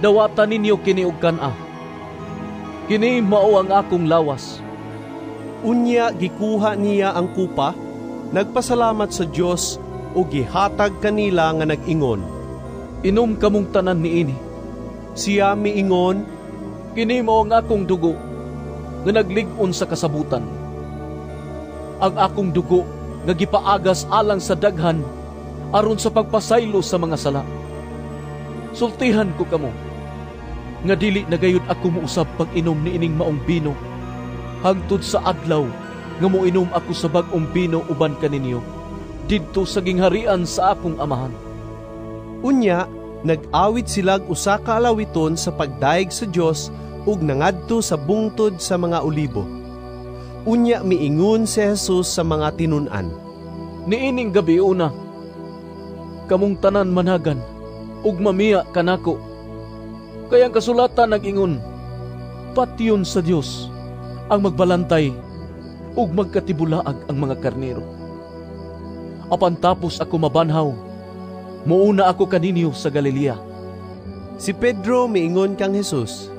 "Dawata ninyo kini og kan-a. Kini mao ang akong lawas." Unya gikuha niya ang kupa, nagpasalamat sa Dios ug gihatag kanila nga nag-ingon, "Inom kamong tanan niini." Siya miingon, "Kini mao ang akong dugo nga naglig-on sa kasabutan. Ang akong dugo nga gipaagas alang sa daghan aron sa pagpasaylo sa mga sala. Sultihan ko kamo nga dili na gayud ako mousab pag-inom niining maong bino hangtod sa adlaw nga moinom ako sa bag-ong bino uban kaninyo didto sa gingharian sa akong amahan." Unya nag-awit silag usa ka alawiton sa pagdayeg sa Dios ug nangadto sa bungtod sa mga olibo. Unya miingon si Jesus sa mga tinun-an, "Niining gabi una, kamong tanan managan ug mamiya kanako. Kay ang kasulatan nag-ingon, patyon sa Dios ang magbalantay ug magkatibulaag ang mga karnero. Apan tapos ako mabanhaw, muuna ako kaninyo sa Galilea." Si Pedro miingon kang Jesus,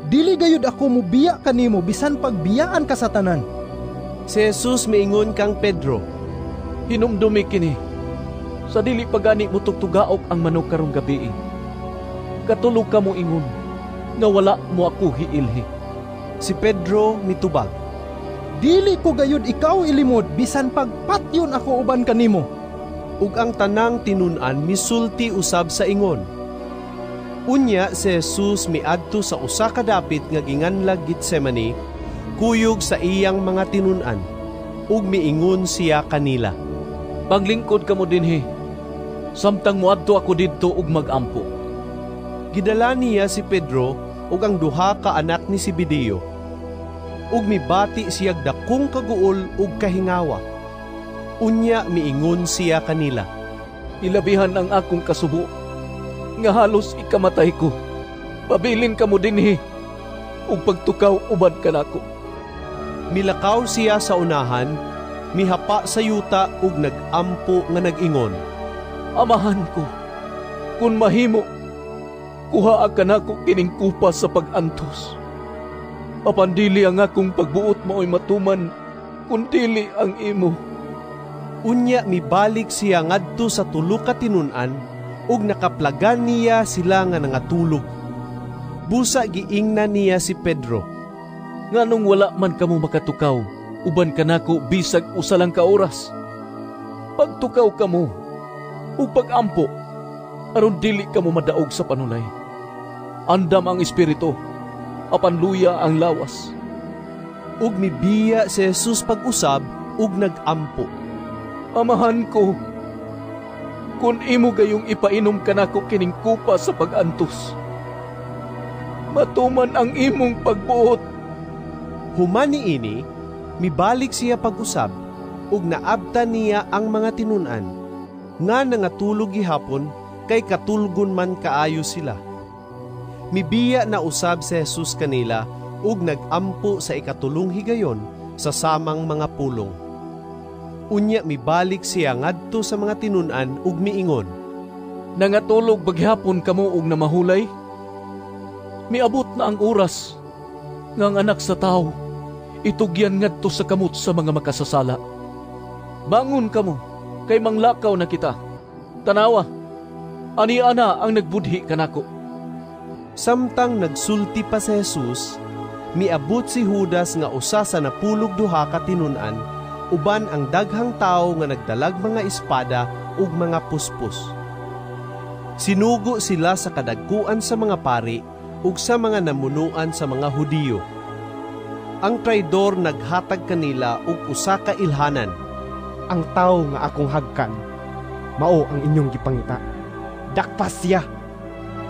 "Dili gayud ako mubiya kanimo bisan pagbiyaan ka sa tanan." Si Jesus miingon kang Pedro, "Hinumdumi kini, sa dili pa gani motugtugaok ang manok karong gabii, katulo ka mo ingon nga wala mo ako hiilhi." Si Pedro mitubag, "Dili ko gayud ikaw ilimod bisan pagpatyon ako uban kanimo." Ug ang tanang tinun-an misulti usab sa ingon. Unya si Jesus miadto sa usa ka dapit nga ginganlag Getsemani, kuyog sa iyang mga tinun-an, ug miingon siya kanila, "Paglingkod kamo dinhi, samtang moadto ako didto ug mag-ampo." Gidala niya si Pedro ug ang duha ka anak ni Zebedeo, ug mibati siyag dakong kaguol ug kahingawa. Unya miingon siya kanila, "Ilabihan ang akong kasubo, nga halos ikamatay ko. Pabilin kamo dinhi ug pagtukaw uban kanako." Milakaw siya sa unahan, mihapa sa yuta ug nag-ampo nga nag-ingon, "Amahan ko, kun mahimo, kuhaa kanako kining kupa sa pag-antos. Apan dili ang akong pagbuot maoy matuman, kun dili ang imo." Unya mibalik siya ngadto sa tulo ka tinun-an ug nakaplagan niya sila nga nangatulog. Busa giingnan niya si Pedro, "Nganong wala man kamo makatukaw uban kanako bisag usa lang ka oras? Pagtukaw kamo ug pag-ampo aron dili kamo madaog sa panulay. Andam ang espiritu, apan luya ang lawas." Ug mibiya si Jesus pag-usab ug nag-ampo, "Amahan ko, kun imo gayong ipainom kanako kining kupa sa pag-antos, matuman ang imong pagbuot." Human niini, mibalik siya pag-usab ug naabtan niya ang mga tinun-an nga nangatulog gihapon kay katulgon man kaayo sila. Mibiya na usab si Jesus kanila ug nag-ampo sa ikatulong higayon sa samang mga pulong. Unya mibalik siya ngadto sa mga tinun-an ug miingon, "Nangatulog baghapon kamo og namahulay? Miabot na ang oras nga ang anak sa tawo itugyan ngadto sa kamot sa mga makasasala. Bangon kamo, kay manglakaw na kita. Tanawa, ani ana ang nagbudhi kanako." Samtang nagsulti pa si Jesus, miabot si Judas nga usa sa 12 ka tinun-an, uban ang daghang tawo nga nagdalag mga espada ug mga puspos. Sinugo sila sa kadagkuan sa mga pari ug sa mga namunuan sa mga Hudiyo. Ang traidor naghatag kanila og usa ka ilhanan. "Ang tawo nga akong hagkan, mao ang inyong gipangita. Dakpas siya!"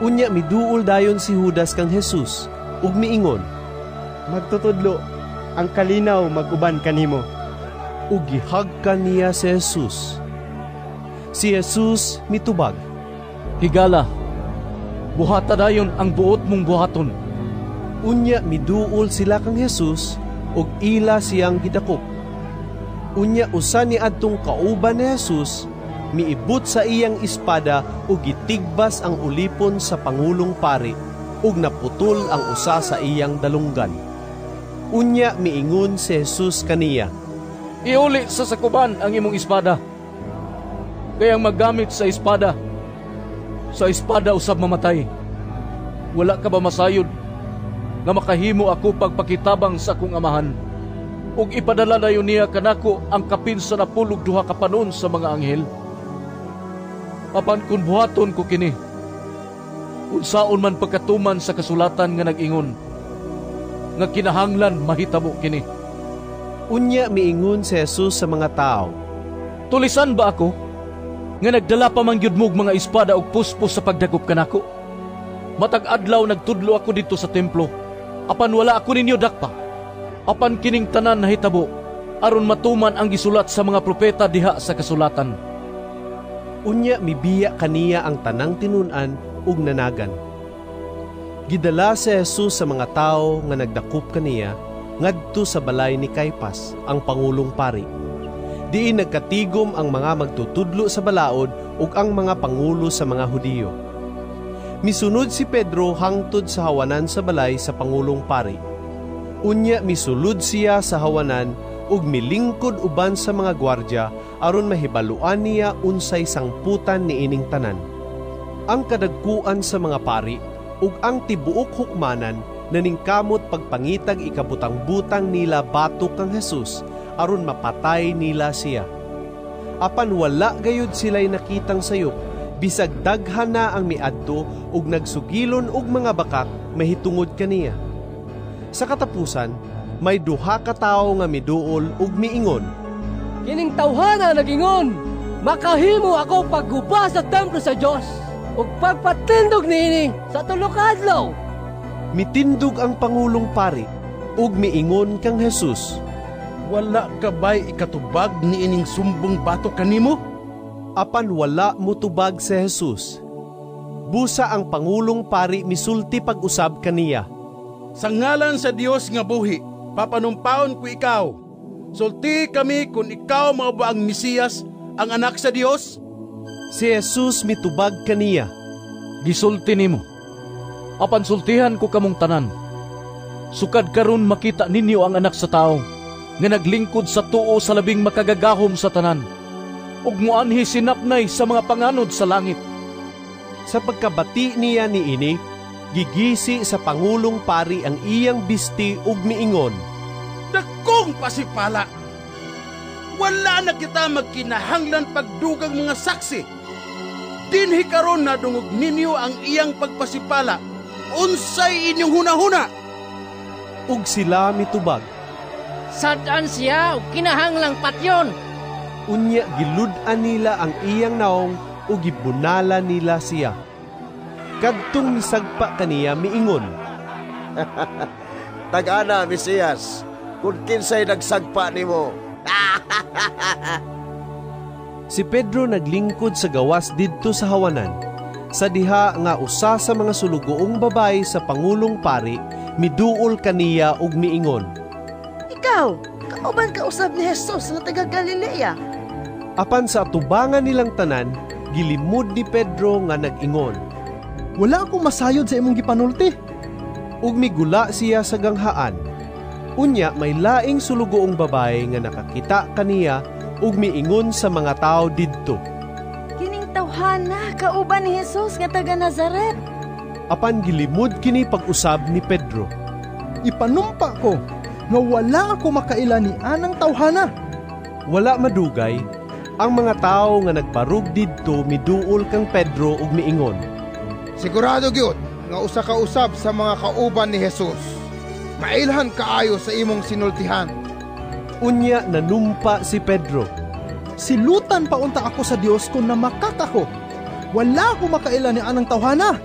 Unya miduol dayon si Judas kang Jesus ug miingon, "Magtutudlo, ang kalinaw mag-uban kanimo." Ug gihagkan niya si Jesus. Si Jesus mitubag, "Higala, buhata dayon ang buot mong buhaton." Unya miduol sila kang Jesus ug ila siyang gidakop. Unya usa ni adtong kauban ni Jesus miibot sa iyang espada ug gitigbas ang ulipon sa pangulong pari ug naputol ang usa sa iyang dalunggan. Unya miingon si Jesus kaniya, "Iuli sa sakuban ang imong espada. Kay ang maggamit sa espada usab mamatay. Wala ka ba masayod nga makahimo ako pagpakitabang sa akong amahan, ug ipadala dayon niya kanako ang kapin sa 12 ka panon sa mga anghel? Apan kun buhaton ko kini, unsaon man pagkatuman sa kasulatan nga nag-ingon nga kinahanglan mahitabo kini?" Unya miingon si Jesus sa mga tao, "Tulisan ba ako nga nagdala pa man gyud mo og mga espada ug puspos sa pagdakop kanako? Matag adlaw nagtudlo ako didto sa templo, apan wala ako ninyo dakpa. Apan kining tanan nahitabo aron matuman ang gisulat sa mga propeta diha sa kasulatan." Unya mibiya kaniya ang tanang tinun-an ug nanagan. Gidala si Jesus sa mga tawo nga nagdakop kaniya ngadto sa balay ni Caipas, ang pangulong pari. Diin nagkatigom ang mga magtutudlo sa balaod ug ang mga pangulo sa mga Hudiyo. Misunod si Pedro hangtod sa hawanan sa balay sa pangulong pari. Unya misulod siya sa hawanan ug milingkod uban sa mga gwardya aron mahibaluan niya unsay sangputan niining tanan. Ang kadagkuan sa mga pari ug ang tibuok hukmanan naningkamot pagpangitag ikabutang-butang nila batok kang Jesus aron mapatay nila siya. Apan wala gayud sila'y nakitang sayop, bisag daghan na ang miadto ug nagsugilon og mga bakak mahitungod kaniya. Sa katapusan, may duha ka tawo nga miduol ug miingon, "Kining tawhana nagingon, makahimo ako pagguba sa templo sa Dios ug pagpatindog niini sa 3 ka adlaw." Mitindog ang pangulong pari ug miingon kang Jesus, "Wala ka ba'y ikatubag niining sumbong bato kanimo?" Apan wala motubag si Jesus. Busa ang pangulong pari misulti pag-usab kaniya, "Sa ngalan sa Dios nga buhi, papanumpaon ko ikaw. Sulti kami kung ikaw mao ba ang Mesiyas, ang anak sa Dios?" Si Jesus mitubag kaniya, "Gisulti nimo. Apan sultihan ko kamong tanan. Sukad karon makita ninyo ang anak sa tawo nga naglingkod sa tuo sa labing makagagahom sa tanan, ug moanhi sinapnay sa mga panganod sa langit." Sa pagkabati niya niini, gigisi sa pangulong pari ang iyang bisti ug miingon, "Dakong pasipala! Wala na kita magkinahanglan pagdugang mga saksi. Dinhi karon nadungog ninyo ang iyang pagpasipala. Unsay inyong hunahuna?" Ug sila mitubag, "Sad-an siya ug kinahanglang patyon." Unya gilud-an nila ang iyang naong ug gibunala nila siya. Kadtong misagpa kaniya miingon, "Tag-ana, Mesiyas, kung kinsay nagsagpa nimo." Si Pedro naglingkod sa gawas didto sa hawanan. Sa diha nga usa sa mga sulugoong babayi sa pangulong pari miduol kaniya ug miingon, "Ikaw, Kauban ka usab ni Jesus nga taga Galilea. Apan sa atubangan nilang tanan, gilimod ni Pedro nga nag-ingon, "Wala ako masayod sa imong gipanulti." Ug migula siya sa ganghaan. Unya may laing sulugoong babae nga nakakita kaniya ug miingon sa mga tawo didto, "Kining tawhana kauban ni Jesus nga taga Nazaret." Apan gilimod kini pag-usab ni Pedro. "Ipanumpa ko nga wala ako makaila ni anang tawhana." Wala madugay, ang mga tawo nga nagbarug didto miduol kang Pedro ug miingon, "Sigurado gyud nga usa ka usab sa mga kauban ni Jesus. Mailhan kaayo sa imong sinultihan." Unya nanumpa si Pedro, "Silutan pa unta ako sa Dios kung namakak ako. Wala ako makaila ni anang tawhana."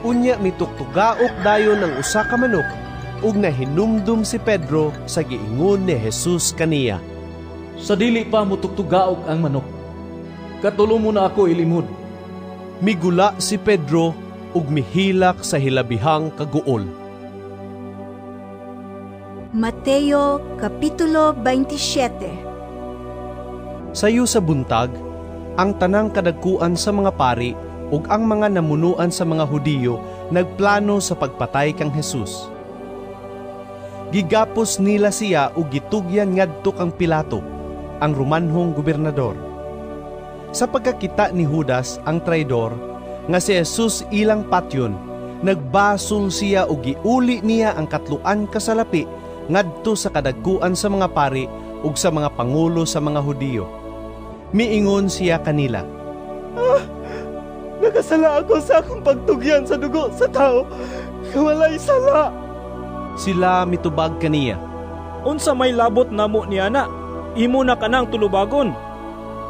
Unya mituktugaok dayon ang usa ka manok ug nahinumdum si Pedro sa giingon ni Jesus kaniya, "Sa dili pa mutuktugaok ang manok, katulo mo na ako ilimod." Migula si Pedro ug mihilak sa hilabihang kaguol. Mateo Kapitulo 27. Sayo sa buntag, ang tanang kadagkuan sa mga pari ug ang mga namunuan sa mga Hudiyo nagplano sa pagpatay kang Jesus. Gigapos nila siya ug gitugyan ngadto kang Pilato, ang Romanhong gobernador. Sa pagkakita ni Judas ang traidor nga si Jesus ilang patyon, nagbasol siya ug giuli niya ang katluan ka salapi ngadto sa kadagkuan sa mga pari ug sa mga pangulo sa mga Hudiyo. Miingon siya kanila, "Ah, nakasala ako sa akong pagtugyan sa dugo sa tao nga walay sala." Sila mitubag kaniya, "Unsa may labot namo niana? Imo na kanang tulubagon."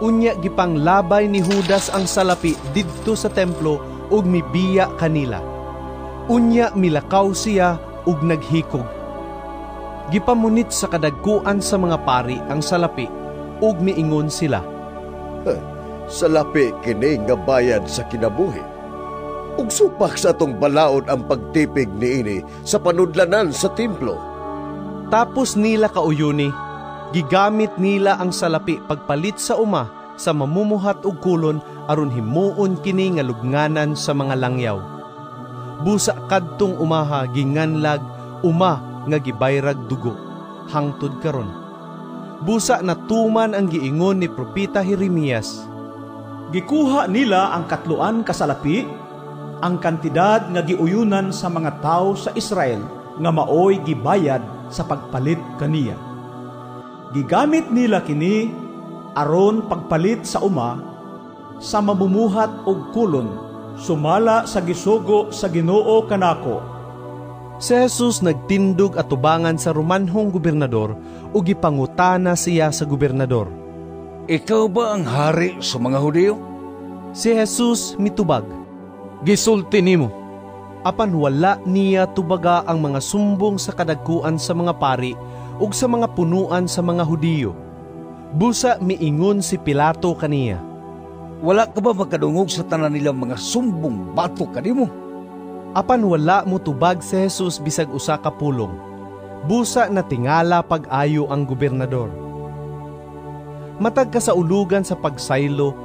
Unya gipanglabay ni Judas ang salapi didto sa templo ug mibiya kanila. Unya milakaw siya ug naghikog. Gipamunit sa kadagkuan sa mga pari ang salapi ug miingon sila, "Salapi kini nga bayad sa kinabuhi. Ug supak sa atong balaod ang pagtipig niini sa panudlanan sa templo." Tapos nila kauyuni, gigamit nila ang salapi pagpalit sa uma sa mamumuhat og kulon aron himuon kini nga lubnganan sa mga langyaw. Busa kadtong umaha ginganlag uma nga gibayrag dugo hangtod karon. Busa natuman ang giingon ni Propeta Jeremias, "Gikuha nila ang katluan ka salapi, ang kantidad nga giuyunan sa mga tawo sa Israel nga maoy gibayad sa pagpalit kaniya. Gigamit nila kini aron pagpalit sa uma sa mamumuhat og kulon, sumala sa gisugo sa Ginoo kanako." Si Jesus nagtindog atubangan sa Romanhong gobernador ug gipangutana siya sa gobernador, "Ikaw ba ang hari sa mga Hudiyo?" Si Jesus mitubag, "Gisulti nimo." Apan wala niya tubaga ang mga sumbong sa kadagkuan sa mga pari ug sa mga punuan sa mga Hudiyo. Busa miingon si Pilato kaniya, "Wala ka ba makadungog sa tanan nilang mga sumbong bato kanimo?" Apan wala motubag si Jesus bisag usa ka pulong. Busa natingala pag-ayo ang gobernador. Matag kasaulugan sa pagsaylo,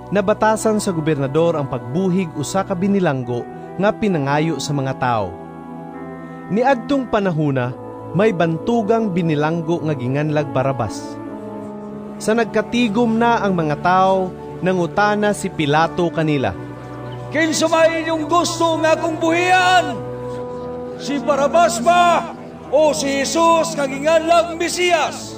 nabatasan sa gobernador ang pagbuhig usa ka binilanggo nga pinangayo sa mga tao. Niadtong panahuna, may bantugang binilanggo nga ginganlag Barabas. Sa nagkatigom na ang mga tao, nangutana si Pilato kanila, "Kinsa may inyong gusto nga akong buhian? Si Barabas ba o si Jesus nga ginganlag Mesiyas?"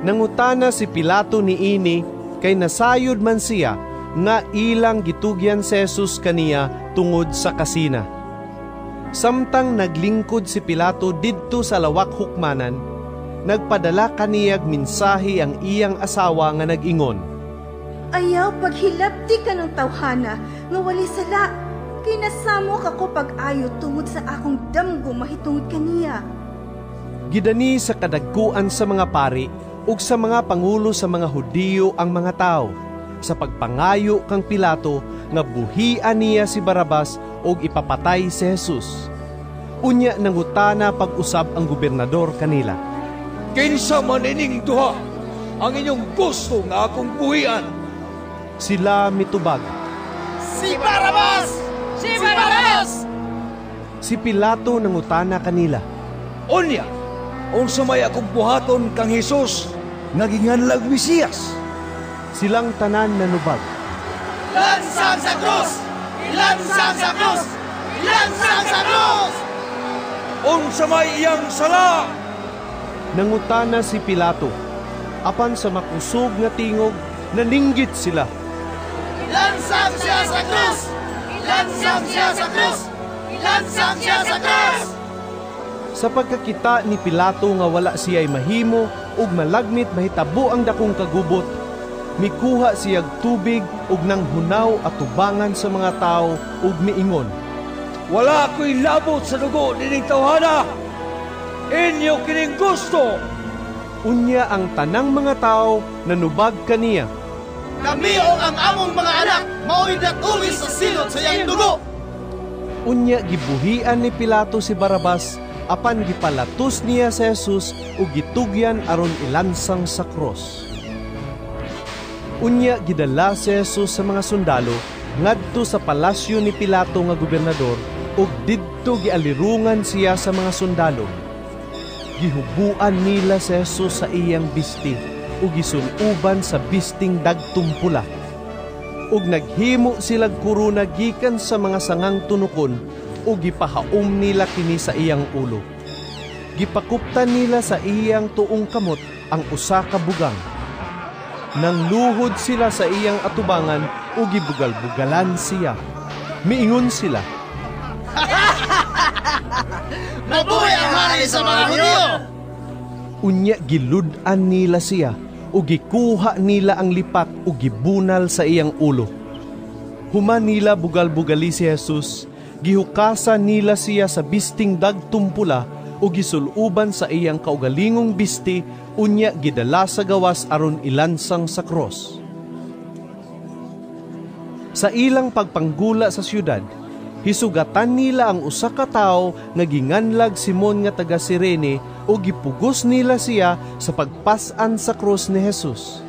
Nangutana si Pilato niini kay nasayod man siya nga ilang gitugyan si Jesus kaniya tungod sa kasina. Samtang naglingkod si Pilato didto sa lawak hukmanan, nagpadala kaniyag mensahe ang iyang asawa nga nag-ingon, "Ayaw paghilabti ka ng tawhana nga wali sala, kay nasamok ako pag-ayo tungod sa akong damgo mahitungod kaniya." Gidani sa kadagkuan sa mga pari ug sa mga pangulo sa mga Hudiyo ang mga tao sa pagpangayo kang Pilato nga buhian niya si Barabas ug ipapatay si Jesus. Unya nangutana pag-usab ang gobernador kanila, Kinsa man ining duha ang inyong gusto nga akong buhian? Sila mitubag, Si Barabas! Si Barabas! Si Pilato nangutana kanila, Unya, unsa may akong buhaton kang Hesus nga ginganlag Mesiyas? Silang tanan nanubag, Lansang sa krus! Lansang sa krus! Lansang sa krus! Unsa may iyang sala? Nangutana si Pilato, apan sa makusog nga tingog naninggit sila. Lansang siya sa krus! Lansang siya sa krus! Lansang siya sa krus! Sa pagkakita ni Pilato nga wala siya'y mahimo ug malagmit mahitabo ang dakong kagubot, mikuha siyag tubig ug nanghunaw atubangan sa mga tawo ug miingon, Wala ko'y labot sa dugo nining tawhana! Inyo kining gusto! Unya ang tanang mga tawo nanubag kaniya. Kami o ang among mga anak mao'y natuwis sa silot sa iyang dugo. Unya gibuhian ni Pilato si Barabas, apan gipalatos niya si Jesus ug gitugyan aron ilansang sa krus. Unya gidala si Jesus sa mga sundalo ngadto sa palasyo ni Pilato nga gobernador ug didto gialirungan siya sa mga sundalo. Gihubuan nila si Jesus sa iyang bisti ug gisuloban sa bisting dagtong pula. Ug naghimo silag korona gikan sa mga sangang tunukon ug gipahaom nila kini sa iyang ulo. Gipakuptan nila sa iyang tuong kamot ang usa ka bugang. Nangluhod sila sa iyang atubangan ug gibugal-bugalan siya. Miingon sila, Mabuhi ang hari sa mga Hudiyo! Unya gilud-an nila siya ug gikuha nila ang lipak ug gibunal sa iyang ulo. Human nila bugal-bugali si Jesus, gihukasan nila siya sa bisting dagtong pula ug gisuluban sa iyang kaugalingong bisti, unya gidala sa gawas aron ilansang sa krus. Sa ilang pagpanggula sa syudad, hisugatan nila ang usa ka tawo nga ginganlag Simon nga taga Sirene ug gipugos nila siya sa pagpas-an sa krus ni Jesus.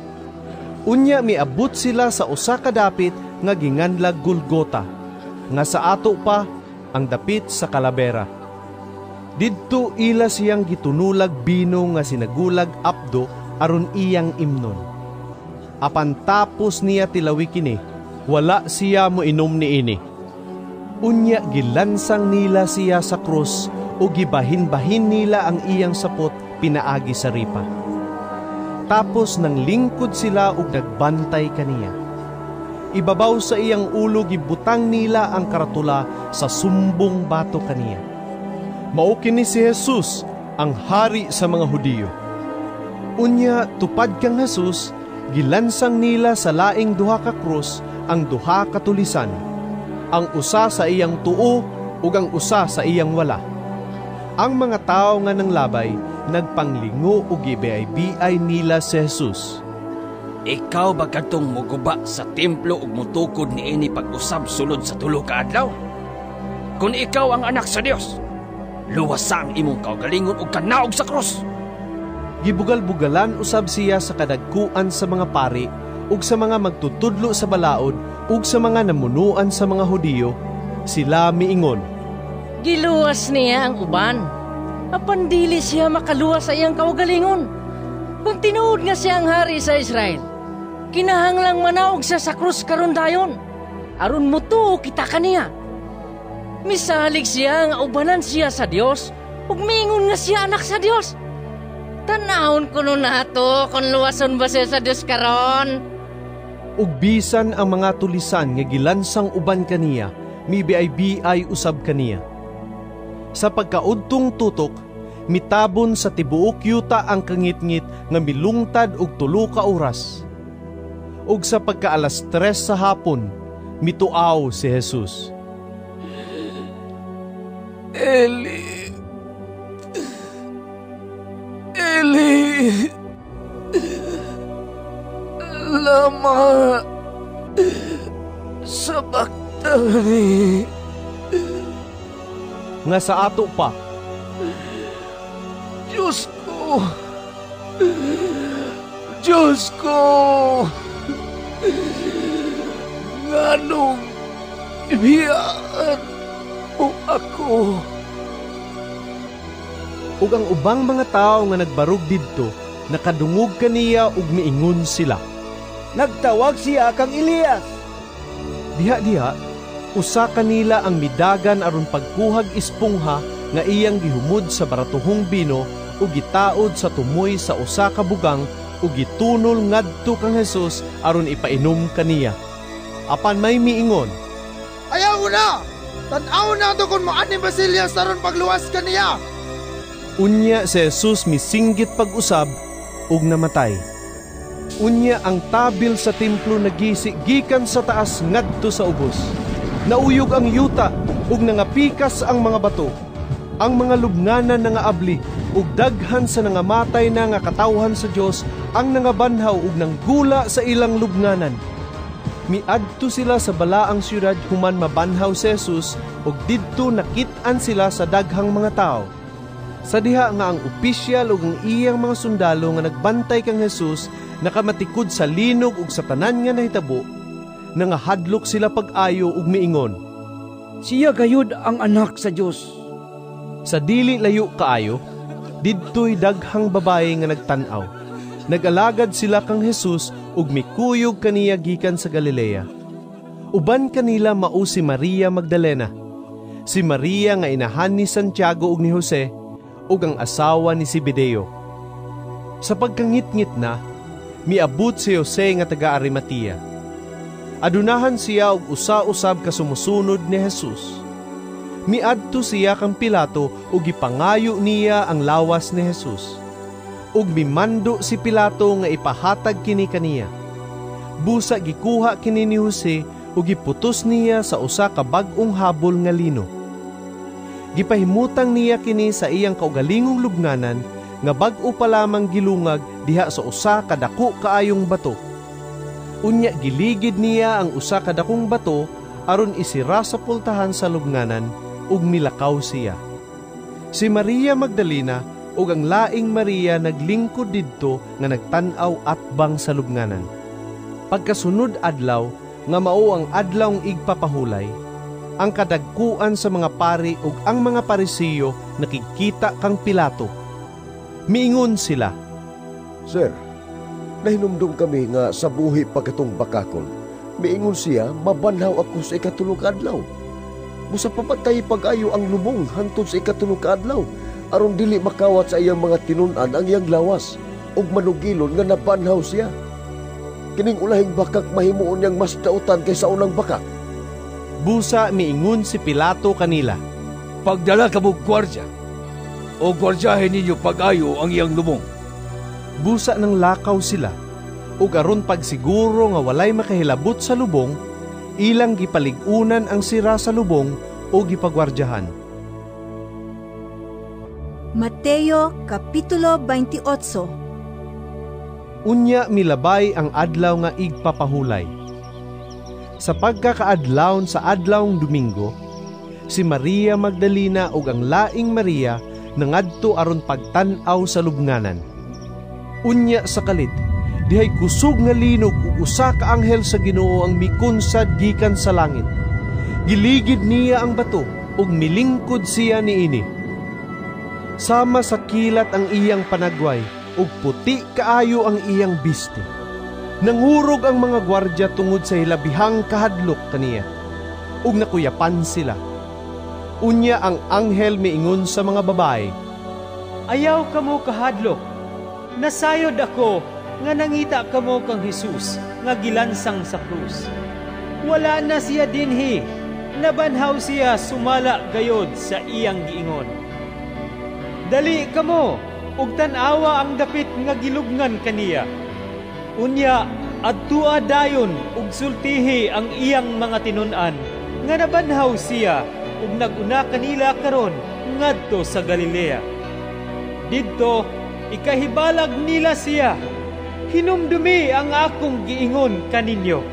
Unya miabot sila sa usa ka dapit nga ginganlag Golgota, nga sa ato pa ang dapit sa Kalabera. Didto ila siyang gitunulag bino nga sinagulag apdo aron iyang imnon. Apan tapos niya tilawi kini, wala siya moinom niini. Unya gilansang nila siya sa krus o gibahin-bahin nila ang iyang sapot pinaagi sa ripa. Tapos nanglingkod sila ug nagbantay kaniya. Ibabaw sa iyang ulo gibutang nila ang karatula sa sumbong bato kaniya. Mao kini si Jesus, ang hari sa mga Hudiyo. Unya tupad kang Jesus, gilansang nila sa laing duha ka krus ang duha ka tulisan, ang usa sa iyang tuo ug ang usa sa iyang wala. Ang mga tawo nga nanglabay nagpanglingo ug gibiay-biay nila si Jesus. Ikaw ba kadtong muguba sa templo ug mutukod niini pag-usab sulod sa tulo ka adlaw? Kun ikaw ang anak sa Dios, luwasa ang imong kaugalingon ug kanaog sa krus. Gibugal-bugalan usab siya sa kadagkuan sa mga pari ug sa mga magtutudlo sa balaod ug sa mga namunuan sa mga Hudiyo. Sila miingon, Giluwas niya ang uban, apan dili siya makaluwas sa iyang kaugalingon. Kung tinuod nga siya ang hari sa Israel, kinahanglang manaog siya sa krus karon dayon, aron mutuo kita kaniya. Misalig siya nga ubanan siya sa Dios ug miingon nga siya anak sa Dios. Tanawon kuno nato kung luwason ba siya sa Dios karon. Ug bisan ang mga tulisan nga gilansang uban kaniya, mibiay-biay usab kaniya. Sa pagkaudtong tutok, mitabon sa tibuok yuta ang kangitngit nga milungtad og 3 ka oras. Ug sa pagka-alas 3 sa hapon, mituaw si Jesus. Eli, Eli, lama sabachthani. Nga sa ato pa, Diyos ko, Diyos ko! Nganong ibiyaan mo ako? Ug ang ubang mga tawo nga nagbarog didto nakadungog kaniya ug miingon sila, "Nagtawag siya kang Elias." Diha-diha usa kanila ang midagan aron pagkuhag espongha nga iyang gihumod sa baratuhong bino ug gitaod sa tumoy sa usa ka bugang ug gitunol ngadto kang Hesus aron ipainom kaniya. Apan may miingon, "Ayaw na! Tan-aw na to kung moani ba si Elias aron pagluwas kaniya!" Unya si Jesus misinggit pag-usab ug namatay. Unya ang tabil sa templo nagisi gikan sa taas ngadto sa ubos. Nauyog ang yuta ug nangapikas ang mga bato. Ang mga lubnganan nangaabli ug daghan sa nangamatay na nga katawhan sa Dios ang nangabanhaw ug nanggula sa ilang lubnganan. Miadto sila sa balaang syudad human mabanhaw si Jesus ug didto nakit-an sila sa daghang mga tawo. Sa diha nga ang opisyal ug ang iyang mga sundalo nga nagbantay kang Jesus nakamatikod sa linog ug sa tanan nga nahitabo, nangahadlok sila pag-ayo ug miingon, "Siya gayud ang anak sa Dios." Sa dili layo kaayo, didto'y daghang babaye nga nagtan-aw. Nag-alagad sila kang Jesus ug mikuyog kaniya gikan sa Galilea. Uban kanila mao si Maria Magdalena, si Maria nga inahan ni Santiago ug ni Jose, ug ang asawa ni Zebedeo. Sa pagkangitngit na, miabot si Jose nga taga Arimatea. Adunahan siya og usa-usab ka sumusunod ni Jesus. Miadto siya kang Pilato ug gipangayo niya ang lawas ni Jesus. Ug mimando si Pilato nga ipahatag kini kaniya. Busa gikuha kini ni Jose ug giputos niya sa usa ka bag-ong habol nga lino. Gipahimutang niya kini sa iyang kaugalingong lubnganan nga bag-o pa lamang gilungag diha sa usa ka dako kaayong bato. Unya giligid niya ang usa ka dakong bato aron isira sa pultahan sa lubnganan ug milakaw siya. Si Maria Magdalena ug ang laing Maria naglingkod didto nga nagtan-aw atbang sa lubnganan. Pagkasunod adlaw nga mao ang adlawng igpapahulay, ang kadagkuan sa mga pari ug ang mga Parisiyo nakigkita kang Pilato. Miingon sila, "Sir, nahinumdum kami nga sa buhi pa katong bakakon, miingon siya, mabanhaw ako sa ikatulo ka adlaw. Busa pamatay pag-ayo ang lubong hangtod sa ikatulo ka adlaw, aron dili makawat sa iyang mga tinun-an ang iyang lawas, ug manugilon nga nabanhaw siya. Kining ulahing bakak mahimuon niyang mas dautan kaysa unang bakak." Busa miingon si Pilato kanila, "Pagdala kamo gwardiya, o gwardyahin ninyo pag-ayo ang iyang lubong." Busa nang lakaw sila, ug aron pagsiguro nga walay makahilabot sa lubong, ilang gipalig-unan ang sira sa lubong o gipagwardyahan. Mateo Kapitulo 28. Unya milabay ang adlaw nga igpapahulay. Sa pagkakaadlawon sa adlawng Domingo, si Maria Magdalena ug ang laing Maria nangadto aron pagtan-aw sa lubnganan. Unya sa kalit, dihay kusog nga linog ug usa ka anghel sa Ginoo ang mikunsad gikan sa langit. Giligid niya ang bato ug milingkod siya niini. Sama sa kilat ang iyang panagway ug puti kaayo ang iyang bisti. Nangurog ang mga gwardya tungod sa hilabihang kahadlok kaniya, ug nakuyapan sila. Unya ang anghel miingon sa mga babae, "Ayaw kamo kahadlok. Nasayod ako nga nangita kamo kang Jesus nga gilansang sa krus. Wala na siya dinhi, nabanhaw siya sumala gayod sa iyang giingon. Dali kamo ug tan-awa ang dapit nga gilubngan kaniya. Unya adtua dayon ug sultihi ang iyang mga tinun-an nga nabanhaw siya ug nag-una kanila karon ngadto sa Galilea. Didto ikahibalag nila siya. Hinumdumi ang akong giingon kaninyo."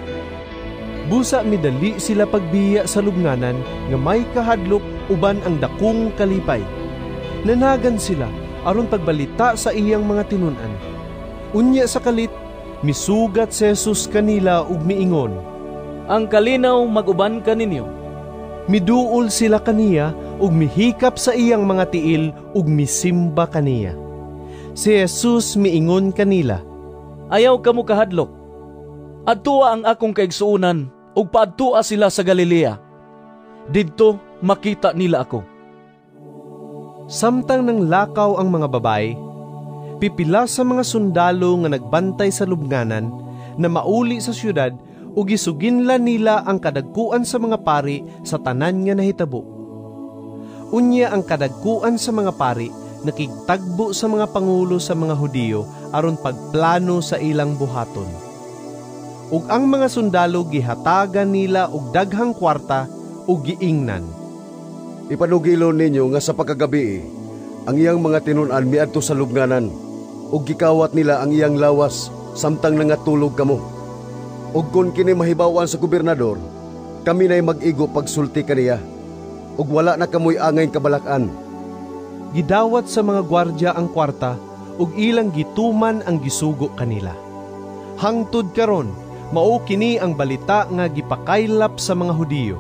Busa midali sila pagbiya sa lubnganan nga may kahadlok uban ang dakong kalipay. Nanagan sila aron pagbalita sa iyang mga tinun-an. Unya sa kalit, misugat si Jesus kanila ug miingon, "Ang kalinaw mag-uban kaninyo." Miduol sila kaniya ug mihikap sa iyang mga tiil ug misimba kaniya. Si Jesus miingon kanila, "Ayaw kamo kahadlok. Adtoa ang akong kaigsuonan ug paadtoa sila sa Galilea. Didto makita nila ako." Samtang nanglakaw ang mga babae, pipila sa mga sundalo nga nagbantay sa lubnganan na mauli sa syudad ug gisuginlan nila ang kadagkuan sa mga pari sa tanan nga nahitabo. Unya ang kadagkuan sa mga pari nakigtagbo sa mga pangulo sa mga Hudiyo aron pagplano sa ilang buhaton. Ug ang mga sundalo gihatagan nila og daghang kwarta ug giingnan, "Ipanugilon ninyo nga sa pagkagabi ang iyang mga tinun-an miadto sa lubnganan ug gikawat nila ang iyang lawas samtang nangatulog kamo. Ug kun kini mahibaw-an sa gobernador, kami na'y mag-igo pagsulti kaniya, ug wala na kamoy angay kabalak-an." Gidawat sa mga gwardya ang kwarta ug ilang gituman ang gisugo kanila. Hangtod karon, mao kini ang balita nga gipakaylap sa mga Hudiyo.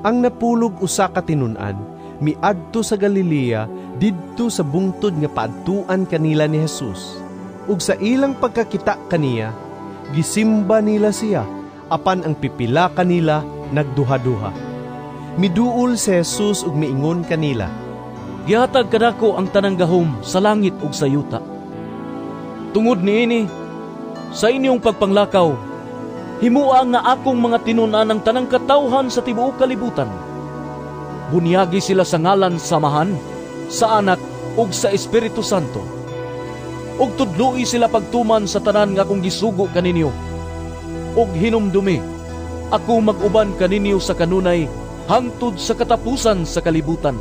Ang napulog usa ka tinun-an miadto sa Galilea didto sa bungtod nga paadtuan kanila ni Jesus. Ug sa ilang pagkakita kaniya, gisimba nila siya, apan ang pipila kanila nagduha-duha. Miduol si Jesus ug miingon kanila, "Gihatag kanako ang tanang gahom sa langit ug sa yuta. Tungod niini, sa inyong pagpanglakaw, himua nga akong mga tinun-an ang tanang katawhan sa tibuok kalibutan. Bunyagi sila sa ngalan sa Amahan, sa Anak ug sa Espiritu Santo. Ug tudloi sila pagtuman sa tanan nga akong gisugo kaninyo. Ug hinumdumi, ako mag-uban kaninyo sa kanunay hangtod sa katapusan sa kalibutan."